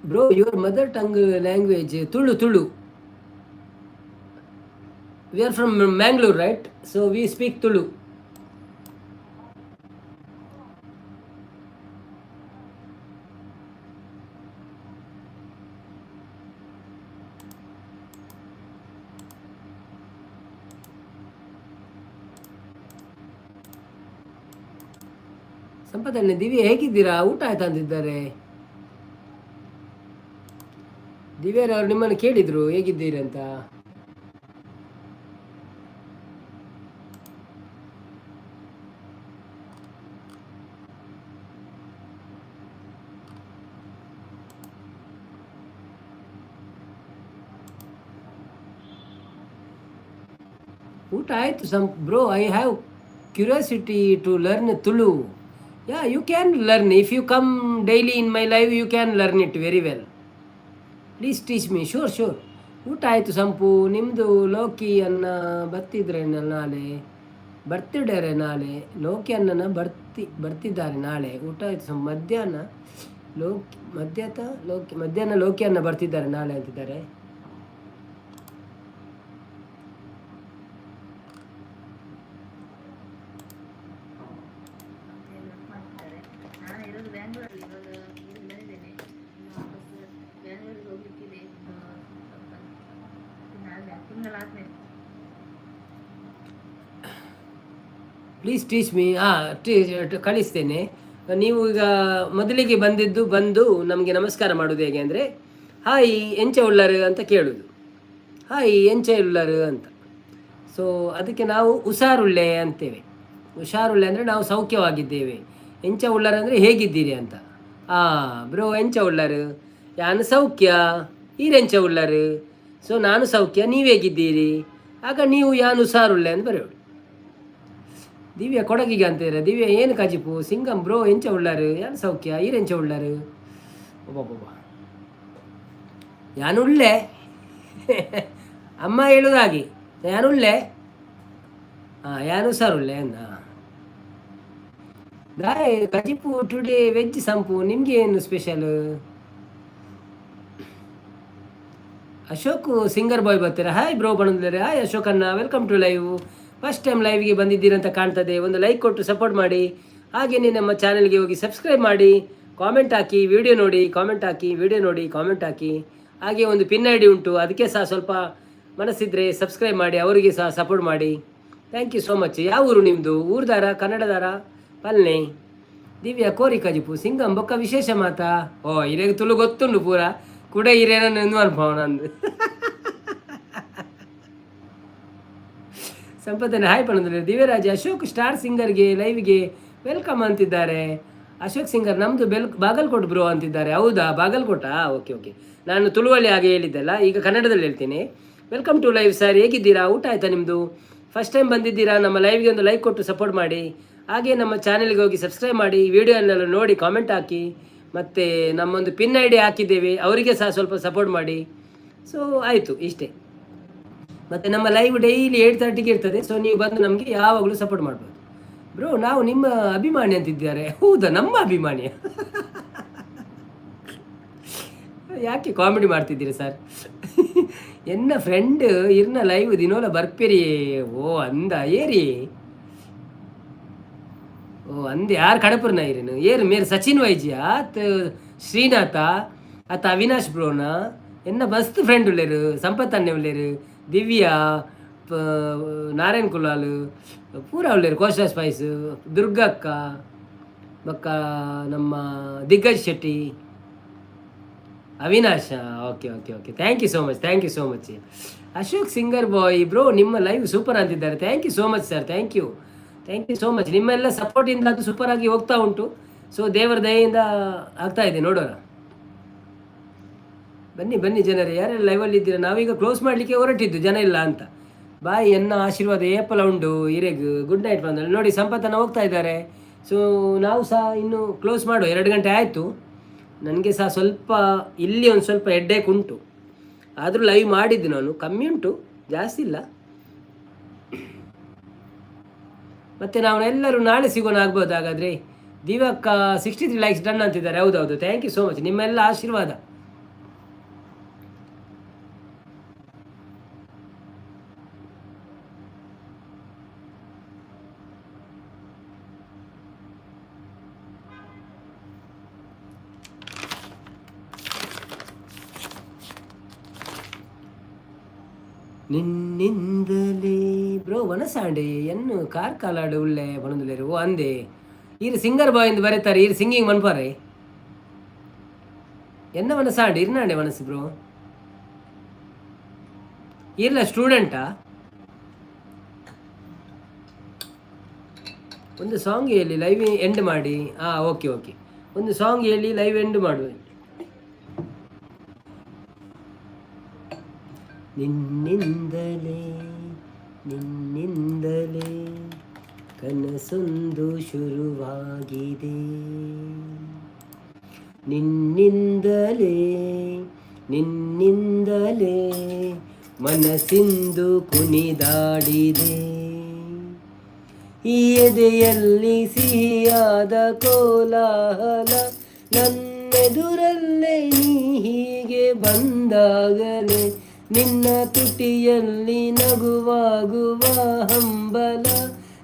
Bro, your mother tongue language? Tulu, Tulu. We are from Mangalore, right? So we speak Tulu. ಸಂಪದನ್ನೇ ದಿವ್ಯ ಹೇಗಿದ್ದೀರಾ, ಊಟ ಆಯ್ತಾ ಅಂತಿದ್ದಾರೆ. ದಿವ್ಯರವರು ನಿಮ್ಮನ್ನು ಕೇಳಿದ್ರು ಹೇಗಿದ್ದೀರಿ ಅಂತ. ಊಟ ಆಯಿತು ಸಂ. Bro, I have curiosity to learn Tulu. Yeah, you can learn. If you come daily in my live, you can learn it very well. Please teach me. Sure, sure. ಊಟ ಆಯಿತು ಸಂಪು, ನಿಮ್ಮದು? ಲೋಕಿ ಅನ್ನ ಬರ್ತಿದ್ರೆ ನಾಳೆ, ಬರ್ತಿದ್ದಾರೆ ನಾಳೆ. ಲೋಕಿ ಅಣ್ಣನ ಬರ್ತಿದ್ದಾರೆ ನಾಳೆ. ಊಟ ಆಯಿತು ಸಂಪು. ಮಧ್ಯಾಹ್ನ ಲೋಕಿ ಮಧ್ಯಾಹ್ನ ಲೋಕಿ ಮಧ್ಯಾಹ್ನ ಲೋಕಿ ಅನ್ನ ಬರ್ತಿದ್ದಾರೆ ನಾಳೆ ಅಂತಿದ್ದಾರೆ. ಮಾಡ್ತಾರೆ. ನಾನು ಇರೋದು ಬ್ಯಾಂಗ್ಳೂರಲ್ಲಿ. ಇವಾಗ ಇಲ್ಲಿ ಬಂದಿದ್ದೇನೆ. ಇನ್ನು ವಾಪಸ್ ಬ್ಯಾಂಗ್ಳೂರಿಗೆ ಹೋಗ್ಲಿಕ್ಕಿದೆ. ಇನ್ನು ಸ್ವಲ್ಪ ನಾಳೆ ತಿಂಗಳಾದ್ಮೇಲೆ. Please teach me. ಹಾಂ, ಕಳಿಸ್ತೇನೆ. ನೀವು ಈಗ ಮೊದಲಿಗೆ ಬಂದಿದ್ದು, ಬಂದು ನಮಗೆ ನಮಸ್ಕಾರ ಮಾಡೋದು ಹೇಗೆ ಅಂದರೆ, ಹಾಯ್, ಎಂಚ ಉಳ್ಳರು ಅಂತ ಕೇಳೋದು. ಹಾಯ್, ಎಂಚ ಉಳ್ಳರು ಅಂತ. ಸೊ ಅದಕ್ಕೆ ನಾವು ಹುಷಾರುಳ್ಳೆ ಅಂತೇವೆ. ಹುಷಾರುಳ್ಳೆ ಅಂದರೆ ನಾವು ಸೌಖ್ಯವಾಗಿದ್ದೇವೆ. ಎಂಚ ಉಳ್ಳರು ಅಂದರೆ ಹೇಗಿದ್ದೀರಿ ಅಂತ. ಆ ಬ್ರೋ, ಎಂಚ ಉಳ್ಳರು? ಯಾನು ಸೌಖ್ಯ, ಈರೆಂಚ ಉಳ್ಳರು? ಸೊ ನಾನು ಸೌಖ್ಯ, ನೀವು ಹೇಗಿದ್ದೀರಿ? ಆಗ ನೀವು ಯಾನು ಹುಷಾರುಳ್ಳೆ ಅಂತ ಬರೆಯೋಡು. ದಿವ್ಯ ಕೊಡಗಿಗೆ ಅಂತೀರ. ದಿವ್ಯ ಏನು ಕಾಜಿಪು? ಸಿಂಗಂ ಬ್ರೋ, ಎಂಚ ಉಳ್ಳಾರು? ಯಾನು ಸೌಖ್ಯ, ಈರೆಂಚ ಉಳ್ಳಾರು? ಒಬ್ಬೊಬ್ಬ ಯಾನುಳ್ಳೆ. ಅಮ್ಮ ಹೇಳುದಾಗಿ ಯಾನುಳ್ಳೆ. ಹಾಂ, ಯಾನು ಉಳ್ಳೆ ಅಂದ. ದಾಯ್ ಕಜಿಪು ಟುಡೇ ವೆಜ್ ಸಂಪು? ನಿಮಗೆ ಏನು ಸ್ಪೆಷಲ್? ಅಶೋಕ್ ಸಿಂಗರ್ ಬಾಯ್ ಬರ್ತೀರಾ? ಹಾಯ್ ಬ್ರೋ ಬಂದಿದ್ದಾರೆ. ಹಾಯ್ ಅಶೋಕ್ ಅಣ್ಣ, welcome to live. First time ಲೈವ್ಗೆ ಬಂದಿದ್ದೀರಂತ ಕಾಣ್ತದೆ. ಒಂದು ಲೈಕ್ ಕೊಟ್ಟು ಸಪೋರ್ಟ್ ಮಾಡಿ. ಹಾಗೆಯೇ ನಮ್ಮ ಚಾನಲ್ಗೆ ಹೋಗಿ ಸಬ್ಸ್ಕ್ರೈಬ್ ಮಾಡಿ, ಕಾಮೆಂಟ್ ಹಾಕಿ, ವಿಡಿಯೋ ನೋಡಿ ಕಾಮೆಂಟ್ ಹಾಕಿ, ವಿಡಿಯೋ ನೋಡಿ ಕಾಮೆಂಟ್ ಹಾಕಿ. ಹಾಗೆ ಒಂದು ಪಿನ್ ಐಡಿ ಉಂಟು, ಅದಕ್ಕೆ ಸಹ ಸ್ವಲ್ಪ ಮನಸ್ಸಿದ್ರೆ ಸಬ್ಸ್ಕ್ರೈಬ್ ಮಾಡಿ, ಅವರಿಗೆ ಸಹ ಸಪೋರ್ಟ್ ಮಾಡಿ. Thank you so much. ಯಾವ ಊರು ನಿಮ್ಮದು? ಊರ್ದಾರ ಕನ್ನಡದಾರ ಪಲ್ನೆ? ದಿವ್ಯ ಕೋರಿ ಕಜಿಪು ಸಿಂಗಂ ಬೊಕ್ಕ ವಿಶೇಷ ಮಾತಾ. ಓ, ಇರೇಗ ತುಳು ಗೊತ್ತುಂಡು ಪೂರ ಕೂಡ. ಇರೇನ ಅನುಭವ ನಂದು. ಸಂಪದನೆ ಹಾಯ್ ಪಣಂದ್ರೆ. ದಿವ್ಯರಾಜ್ ಅಶೋಕ್ ಸ್ಟಾರ್ ಸಿಂಗರ್ಗೆ ಲೈವ್ಗೆ welcome ಅಂತಿದ್ದಾರೆ. ಅಶೋಕ್ ಸಿಂಗರ್ ನಮ್ಮದು ಬಾಗಲಕೋಟ್ ಬ್ರೋ ಅಂತಿದ್ದಾರೆ. ಹೌದಾ, ಬಾಗಲಕೋಟಾ? Okay okay. ನಾನು ತುಳುವಲ್ಲಿ ಹಾಗೆ ಹೇಳಿದ್ದಲ್ಲ, ಈಗ ಕನ್ನಡದಲ್ಲಿ ಹೇಳ್ತೀನಿ. Welcome to live sir. ಹೇಗಿದ್ದೀರಾ? ಊಟ ಆಯ್ತಾ ನಿಮ್ಮದು? ಫಸ್ಟ್ ಟೈಮ್ ಬಂದಿದ್ದೀರಾ ನಮ್ಮ ಲೈವ್ಗೆ, ಒಂದು ಲೈಕ್ ಕೊಟ್ಟು ಸಪೋರ್ಟ್ ಮಾಡಿ. ಹಾಗೆ ನಮ್ಮ ಚಾನೆಲ್ಗೆ ಹೋಗಿ ಸಬ್ಸ್ಕ್ರೈಬ್ ಮಾಡಿ, ವಿಡಿಯೋನೆಲ್ಲ ನೋಡಿ ಕಾಮೆಂಟ್ ಹಾಕಿ. ಮತ್ತು ನಮ್ಮೊಂದು ಪಿನ್ ಐಡಿ ಹಾಕಿದ್ದೇವೆ, ಅವರಿಗೆ ಸಹ ಸ್ವಲ್ಪ ಸಪೋರ್ಟ್ ಮಾಡಿ. ಸೊ ಆಯಿತು, ಇಷ್ಟೇ. ಮತ್ತು ನಮ್ಮ ಲೈವ್ ಡೈಲಿ 8:30ಗೆ ಇರ್ತದೆ. ಸೊ ನೀವು ಬಂದು ನಮಗೆ ಯಾವಾಗಲೂ ಸಪೋರ್ಟ್ ಮಾಡ್ಬೋದು. ಬ್ರೋ, ನಾವು ನಿಮ್ಮ ಅಭಿಮಾನಿ ಅಂತಿದ್ದಾರೆ. ಹೌದಾ? ನಮ್ಮ ಅಭಿಮಾನಿ? ಯಾಕೆ ಕಾಮಿಡಿ ಮಾಡ್ತಿದ್ದೀರಿ ಸರ್? ಎನ್ನ ಫ್ರೆಂಡ್ ಇರ್ನ ಲೈವ್ ದಿನೋಲ ಬರ್ಪೇರಿ. ಓ ಅಂದ ಏರಿ. ಓ ಅಂದ ಯಾರು ಕಡಪುರ್ನ ಇರೇನು ಏರು ಮೇರು? ಸಚಿನ್ ವೈಜಿಯ ಆತ್ ಶ್ರೀನಾಥ ಆತ ಅವಿನಾಶ್ ಬ್ರೋನ? ಎನ್ನ ಮಸ್ತ್ ಫ್ರೆಂಡ್ ಉಳ್ಳೇರು. ಸಂಪತ್ ಅಣ್ಣೆ ಉಳ್ಳೇರು, ದಿವ್ಯಾ, ನಾರಾಯಣ್ ಕುಲಾಲ್ ಪೂರ ಉಳ್ಳೇರು, ಕೋಶ ಸ್ಪೈಸ್, ದುರ್ಗಕ್ಕ, ಬೊಕ್ಕ ನಮ್ಮ Diggaj Shetty, Avinash. Okay okay okay, thank you so much, thank you so much. Ashok singer boy bro, ನಿಮ್ಮ ಲೈವ್ ಸೂಪರ್ ಅಂತಿದ್ದಾರೆ. Thank you so much sir, thank you, thank you so much. ನಿಮ್ಮೆಲ್ಲ ಸಪೋರ್ಟಿಂದ ಅದು ಸೂಪರ್ ಆಗಿ ಹೋಗ್ತಾ ಉಂಟು. ಸೊ ದೇವರ ದಯೆಯಿಂದ ಆಗ್ತಾ ಇದೆ, ನೋಡೋಣ. ಬನ್ನಿ ಬನ್ನಿ ಜನರೇ, ಯಾರೆಲ್ಲ ಲೈವಲ್ಲಿ ಇದ್ದೀರಾ? ನಾವೀಗ ಕ್ಲೋಸ್ ಮಾಡಲಿಕ್ಕೆ ಹೊರಟಿದ್ದು, ಜನ ಇಲ್ಲ ಅಂತ. ಬಾಯ್, ಎನ್ನ ಆಶೀರ್ವಾದ ಏಪಲ ಉಂಡು ಇರೆಗ್. ಗುಡ್ ನೈಟ್ ಬಂದ ನೋಡಿ ಸಂಪತ್ತನ್ನು ಹೋಗ್ತಾ ಇದ್ದಾರೆ. ಸೊ ನಾವು ಸಹ ಇನ್ನು ಕ್ಲೋಸ್ ಮಾಡುವ, 2 ಗಂಟೆ ಆಯಿತು. ನನಗೆ ಸಹ ಸ್ವಲ್ಪ ಇಲ್ಲಿ ಒಂದು ಸ್ವಲ್ಪ ಹೆಡ್ಡೇಕ್ ಉಂಟು, ಆದರೂ ಲೈವ್ ಮಾಡಿದ್ದು ನಾನು, ಕಮ್ಮಿ ಉಂಟು, ಜಾಸ್ತಿ ಇಲ್ಲ. ಮತ್ತು ನಾವು ಎಲ್ಲರೂ ನಾಳೆ ಸಿಗೋಣ, ಆಗ್ಬೋದು ಹಾಗಾದರೆ. ದಿವಕ್ಕ 63 ಲೈಕ್ಸ್ ಡನ್ ಅಂತಿದ್ದಾರೆ. ಹೌದೌದು, thank you so much, ನಿಮ್ಮೆಲ್ಲ ಆಶೀರ್ವಾದ. ನಿನ್ನಿಂದಲೇ ಬ್ರೋ ವನಸಾಂಡೆ ಎನ್ನು ಕಾರ್ ಕಾಲಾಡು ಉಳ್ಳೆ ಬಣದುಲೇರು. ಓ ಅಂದೆ ಈರು ಸಿಂಗರ್ ಬಾಯ್ ಎಂದು ಬರೀತಾರೆ, ಈರು ಸಿಂಗಿಂಗ್ ಮನ್ಪಾರೆ. ಎನ್ನ ಮನಸಾಂಡೆ ಇರ್ನಾಂಡೆ ಮನಸ್ಸು ಬ್ರೋ. ಇರ್ಲ ಸ್ಟೂಡೆಂಟಾ? ಒಂದು ಸಾಂಗ್ ಹೇಳಿ ಲೈವ್ ಎಂಡ್ ಮಾಡಿ. ಹಾಂ, ಓಕೆ ಓಕೆ, ಒಂದು ಸಾಂಗ್ ಹೇಳಿ ಲೈವ್ ಎಂಡ್ ಮಾಡುವ. ನಿನ್ನಿಂದಲೇ ನಿನ್ನಿಂದಲೇ ಕನಸೊಂದು ಶುರುವಾಗಿದೆ, ನಿನ್ನಿಂದಲೇ ನಿನ್ನಿಂದಲೇ ಮನಸ್ಸಿಂದು ಕುಣಿದಾಡಿದೆ. ಈ ಎದೆಯಲ್ಲಿ ಸಿಹಿಯಾದ ಕೋಲಾಹಲ, ನನ್ನೆದುರಲ್ಲೇ ನೀ ಹೀಗೆ ಬಂದಾಗಲೇ ನಿನ್ನ ತುಟಿಯಲ್ಲಿ ನಗುವಾಗುವ ಹಂಬಲ,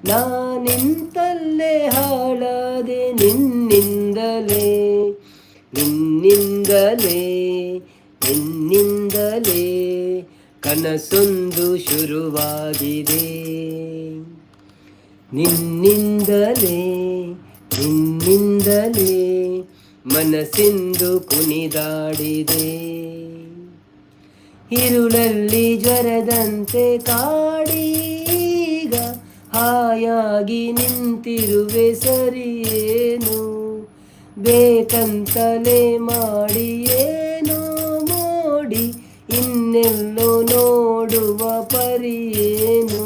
ನಾನಿಂತಲ್ಲೇ ಹಾಳಾದೆ ನಿನ್ನಿಂದಲೇ ನಿನ್ನಿಂದಲೇ ನಿನ್ನಿಂದಲೇ ಕನಸೊಂದು ಶುರುವಾಗಿದೆ, ನಿನ್ನಿಂದಲೇ ನಿನ್ನಿಂದಲೇ ಮನಸ್ಸಿಂದು ಕುಣಿದಾಡಿದೆ. ಇರುಳಲ್ಲಿ ಜ್ವರದಂತೆ ಕಾಡೀಗ ಹಾಯಾಗಿ ನಿಂತಿರುವೆ ಸರಿಯೇನು? ಬೇಕಂತಲೇ ಮಾಡಿ ಏನೋ ಮೋಡಿ ಇನ್ನೆಲ್ಲೋ ನೋಡುವ ಪರಿಯೇನು?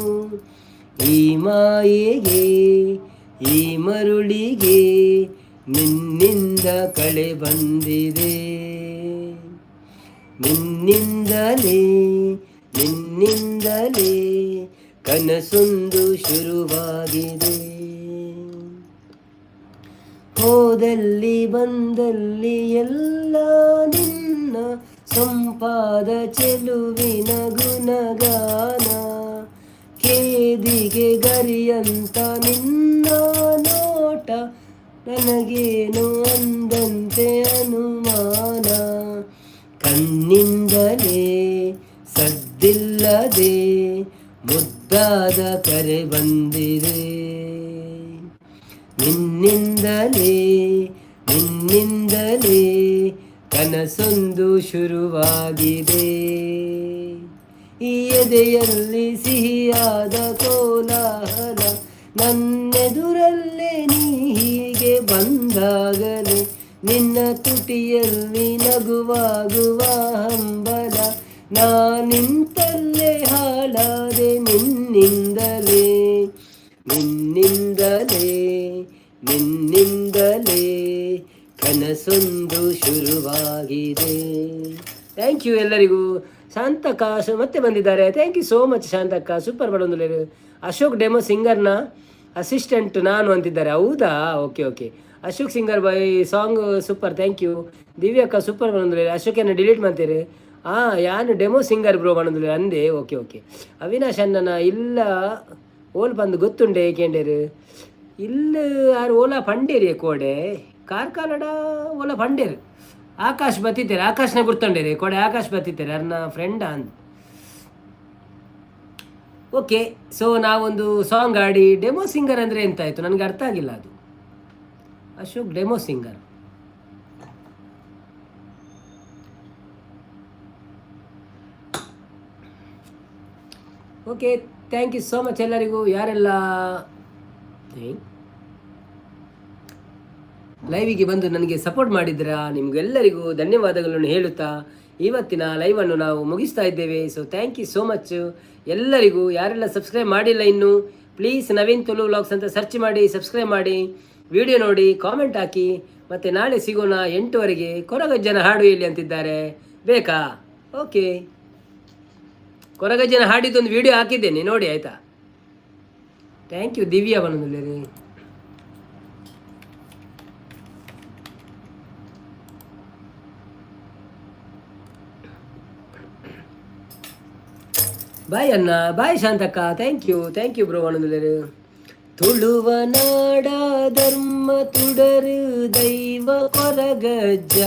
ಈ ಮಾಯೆಗೆ ಈ ಮರುಳಿಗೆ ನಿನ್ನಿಂದ ಕಳೆ ಬಂದಿದೆ, ನಿನ್ನಿಂದಲೇ ನಿನ್ನಿಂದಲೇ ಕನಸೊಂದು ಶುರುವಾಗಿದೆ. ಹೋದಲ್ಲಿ ಬಂದಲ್ಲಿ ಎಲ್ಲ ನಿನ್ನ ಸೊಂಪಾದ ಚೆಲುವಿನ ಗುಣಗಾನ, ಕೇದಿಗೆ ಗರಿಯಂತ ನಿನ್ನ ನೋಟ ನನಗೇನು ಅಂದಂತೆ ಅನುಮಾನ. ಕಣ್ಣಿಂದಲೇ ಸದ್ದಿಲ್ಲದೆ ಮುದ್ದಾದ ಕರೆ ಬಂದಿದೆ, ನಿನ್ನಿಂದಲೇ ನಿನ್ನಿಂದಲೇ ಕನಸೊಂದು ಶುರುವಾಗಿದೆ. ಈ ಎದೆಯಲ್ಲಿ ಸಿಹಿಯಾದ ಕೋಲಾಹಲ, ನನ್ನೆದುರಲ್ಲೇ ನೀ ಹೀಗೆ ಬಂದಾಗಲೇ ನಿನ್ನ ತುಟಿಯಲ್ಲಿ ನಗುವಾಗುವ ಹಂಬಲ, ನಾನಿಂತಲ್ಲೇ ಹಾಳಾದೆ ನಿನ್ನಿಂದಲೇ ನಿನ್ನಿಂದಲೇ ನಿನ್ನಿಂದಲೇ ಕನಸೊಂದು ಶುರುವಾಗಿದೆ. Thank you ಎಲ್ಲರಿಗೂ. ಶಾಂತಕ್ಕ ಮತ್ತೆ ಬಂದಿದ್ದಾರೆ, thank you so much ಶಾಂತಕ್ಕ. ಸೂಪರ್ ಬಡೊಂದು. ಅಶೋಕ್ ಡೆಮೋ ಸಿಂಗರ್ನ ಅಸಿಸ್ಟೆಂಟ್ ನಾನು ಅಂತಿದ್ದಾರೆ. ಹೌದಾ? Okay okay. Ashok singer boy song super, thank you. ದಿವ್ಯಕ್ಕ super ಬಂದ್ರೆ. ಅಶೋಕನ್ನು ಡಿಲೀಟ್ ಮಾಡ್ತೀರಿ. ಹಾಂ, ಯಾನು ಡೆಮೋ ಸಿಂಗರ್ ಬ್ರೋ ಬಂದ್ರೆ ಅಂದೆ. Okay okay. ಅವಿನಾಶ್ ಅಣ್ಣನ ಇಲ್ಲ ಓಲ್ ಬಂದು ಗೊತ್ತುಂಡೆ ಏಕೆಂಡೇರು ಇಲ್ಲ ಯಾರು ಓಲಾ ಪಂಡೇರಿ ಕೋಡೆ ಕಾರ್ಕಳಡ ಓಲಾ ಪಂಡೇರು ಆಕಾಶ್ ಬತ್ತಿತ್ತೇರೆ, ಆಕಾಶ್ನ ಗುರ್ತೊಂಡೇರಿ ಕೋಡೆ ಆಕಾಶ್ ಬತ್ತಿತ್ತೇರೆ ಅರ್ನ ಫ್ರೆಂಡ್ ಅಂದ್. ಓಕೆ, ಸೊ ನಾವೊಂದು ಸಾಂಗ್ ಆಡಿ. ಡೆಮೋ ಸಿಂಗರ್ ಅಂದರೆ ಎಂತಾಯಿತು ನನಗೆ ಅರ್ಥ ಆಗಿಲ್ಲ ಅದು. Ashok demo singer. Okay, thank you so much ಎಲ್ಲರಿಗೂ. ಯಾರೆಲ್ಲ ಲೈವಿಗೆ ಬಂದು ನನಗೆ ಸಪೋರ್ಟ್ ಮಾಡಿದ್ರಾ ನಿಮಗೆಲ್ಲರಿಗೂ ಧನ್ಯವಾದಗಳನ್ನು ಹೇಳುತ್ತಾ ಇವತ್ತಿನ ಲೈವನ್ನು ನಾವು ಮುಗಿಸ್ತಾ ಇದ್ದೇವೆ. So thank you so much ಎಲ್ಲರಿಗೂ. ಯಾರೆಲ್ಲ ಸಬ್ಸ್ಕ್ರೈಬ್ ಮಾಡಿಲ್ಲ ಇನ್ನು, ಪ್ಲೀಸ್ ನವೀನ್ ತುಳು ವ್ಲಾಗ್ಸ್ ಅಂತ ಸರ್ಚ್ ಮಾಡಿ, ಸಬ್ಸ್ಕ್ರೈಬ್ ಮಾಡಿ, ವಿಡಿಯೋ ನೋಡಿ, ಕಾಮೆಂಟ್ ಹಾಕಿ. ಮತ್ತು ನಾಳೆ ಸಿಗೋಣ 8ವರೆಗೆ. ಕೊರಗಜ್ಜನ ಹಾಡು ಹೇಳಿ ಅಂತಿದ್ದಾರೆ, ಬೇಕಾ? ಓಕೆ, ಕೊರಗಜ್ಜನ ಹಾಡಿದ್ದೊಂದು ವಿಡಿಯೋ ಹಾಕಿದ್ದೇನೆ, ನೋಡಿ ಆಯಿತಾ? Thank you. Divya ಬಂದಿದ್ದೀರಿ. ಬಾಯ್ ಅಣ್ಣ, ಬಾಯ್ ಶಾಂತಕ್ಕ, thank you, thank you bro. ಅನ್ನೋದಿಲ್ಲರು. ತುಳುವ ನಾಡ ಧರ್ಮ ತುಡರು ದೈವ ಕೊರಗಜ್ಜ,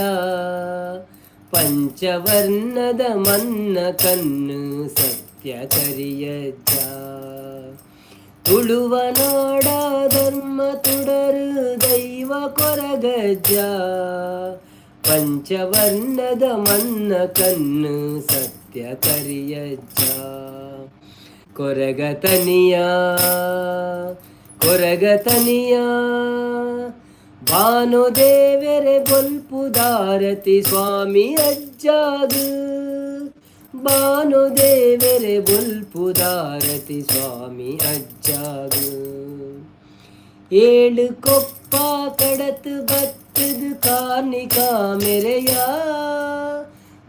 ಪಂಚವರ್ಣದ ಮನ್ನ ಕಣ್ಣು ಸತ್ಯ ಕರಿಯಜ್ಜ. ತುಳುವ ನಾಡ ಧರ್ಮ ತುಡರು ದೈವ ಕೊರಗಜ್ಜ, ಪಂಚವರ್ಣದ ಮನ್ನ ಕಣ್ಣು ಸತ್ಯ ಕರಿಯಜ್ಜ. ಕೊರಗತನಿಯ ಕೊರಗತನಿಯ ಭಾನುದೇವೆರೆ ಬೊಲ್ಪುದಾರತಿ ಸ್ವಾಮಿ ಅಜ್ಜಾಗು, ಭಾನುದೇವೆರೆ ಬೊಲ್ಪುದಾರತಿ ಸ್ವಾಮಿ ಅಜ್ಜಾಗು. ಏಳು ಕೊಪ್ಪ ಕಡತು ಬತ್ತದು ಕಾರ್ಣಿಕ ಮೆರೆಯ,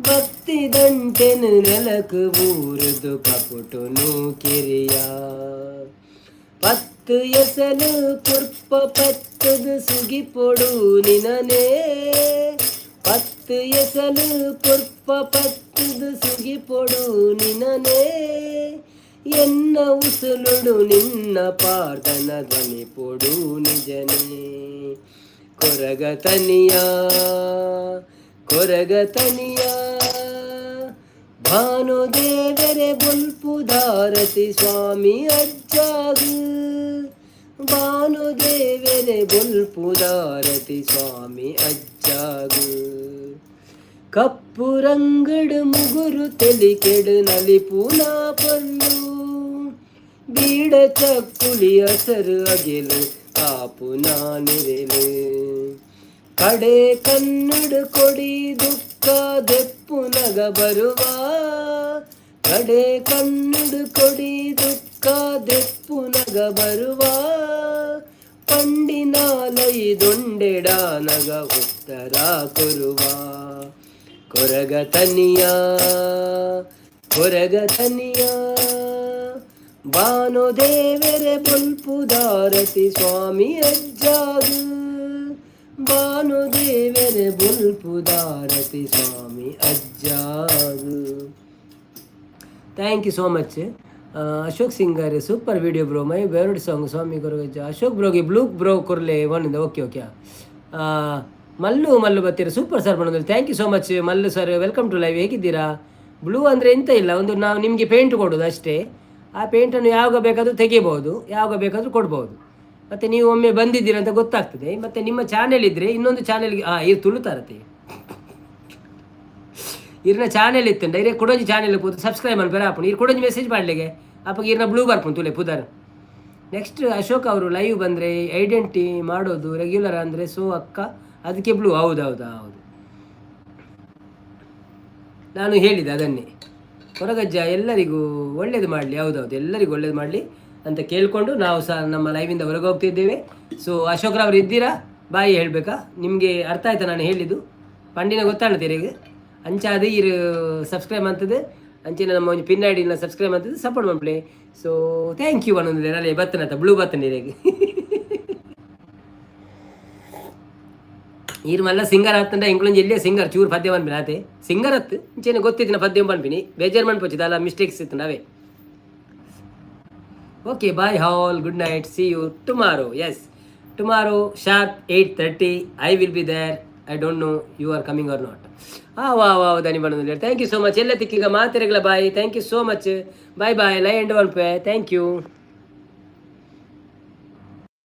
ಭಕ್ತಿ ದಂಟೆನು ನೆಲಕು ಊರುದು ಕಪುಟುನು ಕಿರಿಯ. ಪತ್ತು ಎಸಲು ಪುರ್ಪ ಪತ್ತದು ಸುಗಿಪೊಡು ನಿನನೇ, ಪತ್ತು ಎಸಲು ಪುರ್ಪ ಪತ್ತದು ಸುಗಿಪೊಡು ನಿನನೇ. ಎನ್ನ ಉಸುಲುಡು ನಿನ್ನ ಪಾರ್ದನ ಧ್ವನಿ ಪೊಡು ನಿಜನೇ. ಕೊರಗತನಿಯ ಕೊರಗತನಿಯ ಭಾನುದೇವರೆ ಬೊಲ್ಪುದಾರತಿ ಸ್ವಾಮಿ ಅಜ್ಜಾಗು, ಭಾನುದೇವರೆ ಬೊಲ್ಪುದಾರತಿ ಸ್ವಾಮಿ ಅಜ್ಜಾಗು. ಕಪ್ಪು ರಂಗಡು ಮುಗುರು ತೆಲಿಕೆಡು ನಲಿಪುನ ಪೊರ್ಲು, ಬೀಡ ಚಕ್ಕುಲಿ ಹಸರು ಅಗೆಲು ಕಾಪುನ ನಿರೆಲು. ಕಡೆ ಕನ್ನಡ ಕೊಡಿ ದುಃಖ ದೆಪ್ಪುನಗ ಬರುವ, ಕಡೆ ಕನ್ನಡ ಕೊಡಿ ದುಃಖ ದೆಪ್ಪುನಗ ಬರುವ. ಪಂಡಿನಾಲೈ ದೊಂಡೆಡಾನಗ ಉತ್ತರ ಕೊರುವ. ಕೊರಗತನಿಯ ಕೊರಗತನಿಯ ಭಾನುದೇವರೆ ಬೊಲ್ಪುದಾರತಿ ಸ್ವಾಮಿ ಅಜ್ಜಾಗು, ಭಾನುದೇವರೆ ಬೊಲ್ಪುದಾರತಿ ಸ್ವಾಮಿ ಅಜ್ಜಾಗು. Thank you so much Ashok singer, super video bro, my favourite song Swami Koragajja. Ashok ಬ್ರೋಗೆ ಬ್ಲೂ ಬ್ರೋ ಕೊರ್ಲೆ ಒನ್ನಿಂದ. Okay okay. ಮಲ್ಲು ಮಲ್ಲು ಬರ್ತೀರಾ, ಸೂಪರ್ ಸರ್ ಬಂದ್ರೆ. Thank you so much Mallu sir, welcome to live. ಹೇಗಿದ್ದೀರಾ? ಬ್ಲೂ ಅಂದರೆ ಎಂತ ಇಲ್ಲ, ಒಂದು ನಾವು ನಿಮಗೆ ಪೇಂಟ್ ಕೊಡೋದು ಅಷ್ಟೇ. ಆ ಪೇಂಟನ್ನು ಯಾವಾಗ ಬೇಕಾದರೂ ತೆಗಿಬೋದು, ಯಾವಾಗ ಬೇಕಾದರೂ ಕೊಡ್ಬೋದು. ಮತ್ತು ನೀವು ಒಮ್ಮೆ ಬಂದಿದ್ದೀರ ಅಂತ ಗೊತ್ತಾಗ್ತದೆ. ಮತ್ತು ನಿಮ್ಮ ಚಾನೆಲ್ ಇದ್ದರೆ ಇನ್ನೊಂದು ಚಾನೆಲ್ಗೆ ಹಾಂ ಇದು ತುಳುತಾರತೆ ಇರ್ನ ಚಾನೆಲ್ ಇತ್ತಂಡ ಇರೇ ಕೊಡೊಂಜಿ ಚಾನೆಲ್ ಪೋದು ಸಬ್ಸ್ಕ್ರೈಬ್ ಮನ್ಪೆರೆ ಆಪುಂಡು. ಇರ್ ಕೊಡೊಂಜಿ ಮೆಸೇಜ್ ಮಾಡಲಿಗೆ ಅಪ್ಪಗೆ ಇರ್ನ ಬ್ಲೂ ಬರ್ಪುಂಡು ತುಲೆ ಪುದರ್. ನೆಕ್ಸ್ಟ್ ಅಶೋಕ್ ಅವರು ಲೈವ್ ಬಂದರೆ ಐಡೆಂಟಿ ಮಾಡೋದು ರೆಗ್ಯುಲರ್ ಅಂದರೆ ಸೊ ಅಕ್ಕ ಅದಕ್ಕೆ ಬ್ಲೂ. ಹೌದು ಹೌದು ಹೌದು, ನಾನು ಹೇಳಿದೆ ಅದನ್ನೇ. ಕೊರಗಜ್ಜ ಎಲ್ಲರಿಗೂ ಒಳ್ಳೇದು ಮಾಡಲಿ. ಹೌದೌದು, ಎಲ್ಲರಿಗೂ ಒಳ್ಳೇದು ಮಾಡಲಿ ಅಂತ ಕೇಳಿಕೊಂಡು ನಾವು ಸಹ ನಮ್ಮ ಲೈವಿಂದ ಹೊರಗೆ ಹೋಗ್ತಿದ್ದೇವೆ. ಸೊ ಅಶೋಕ್ರವರು ಇದ್ದೀರಾ? ಬಾಯಿ ಹೇಳಬೇಕಾ? ನಿಮಗೆ ಅರ್ಥ ಆಯ್ತಾ ನಾನು ಹೇಳಿದ್ದು? ಪಂಡಿನ ಗೊತ್ತಾಣ್ತೀರಿ ಈಗ ಅಂಚಾದ ಇರು ಸಬ್ಸ್ಕ್ರೈಬ್ ಅಂತದೆ, ಅಂಚಿನ ನಮ್ಮ ಒಂದು ಪಿನ್ ಐಡಿನ ಸಬ್ಸ್ಕ್ರೈಬ್ ಅಂತದೆ, ಸಪೋರ್ಟ್ ಮಾಡ್ಲಿ. ಸೊ thank you ಅನ್ನೊಂದು ಅಲ್ಲೇ ಬತ್ತನತ್ತ ಬ್ಲೂ ಬತ್ತನ ಇರೇಗ. ಈರ್ ಮಲ್ಲ ಸಿಂಗರ್ ಆತಂಡ ಇಂಕ್ಲೊಂಜಿ ಎಲ್ಲಿಯ ಸಿಂಗರ್ ಚೂರು ಪದ್ಯ ಪನ್ಪಿನ ಆತೆ ಸಿಂಗರ್ ಅತ್ತು ಇಂಚೆನೆ ಗೊತ್ತಿತ್ತಿನ ಪದ್ಯ ಪನ್ಪಿನಿ. ಬೇಜಾರು ಮನ್ಪೊಚ್ಚಿ ಅಲ್ಲ ಮಿಸ್ಟೇಕ್ಸ್ ಇತ್ತು ನಾವೇ. Okay, bye all, good night, see you tomorrow. Yes, tomorrow sharp 8:30 I will be there. I don't know you are coming or not. ಆ ವಾ ವಾ ದನಿ ಬಣ್ಣದಲ್ಲಿ. Thank you so much ಎಲ್ಲ ತಿಕ್ಕಿಗ ಮಾತಿರಗಳ. Bye, thank you so much, bye bye. Lie and one pay. Thank you.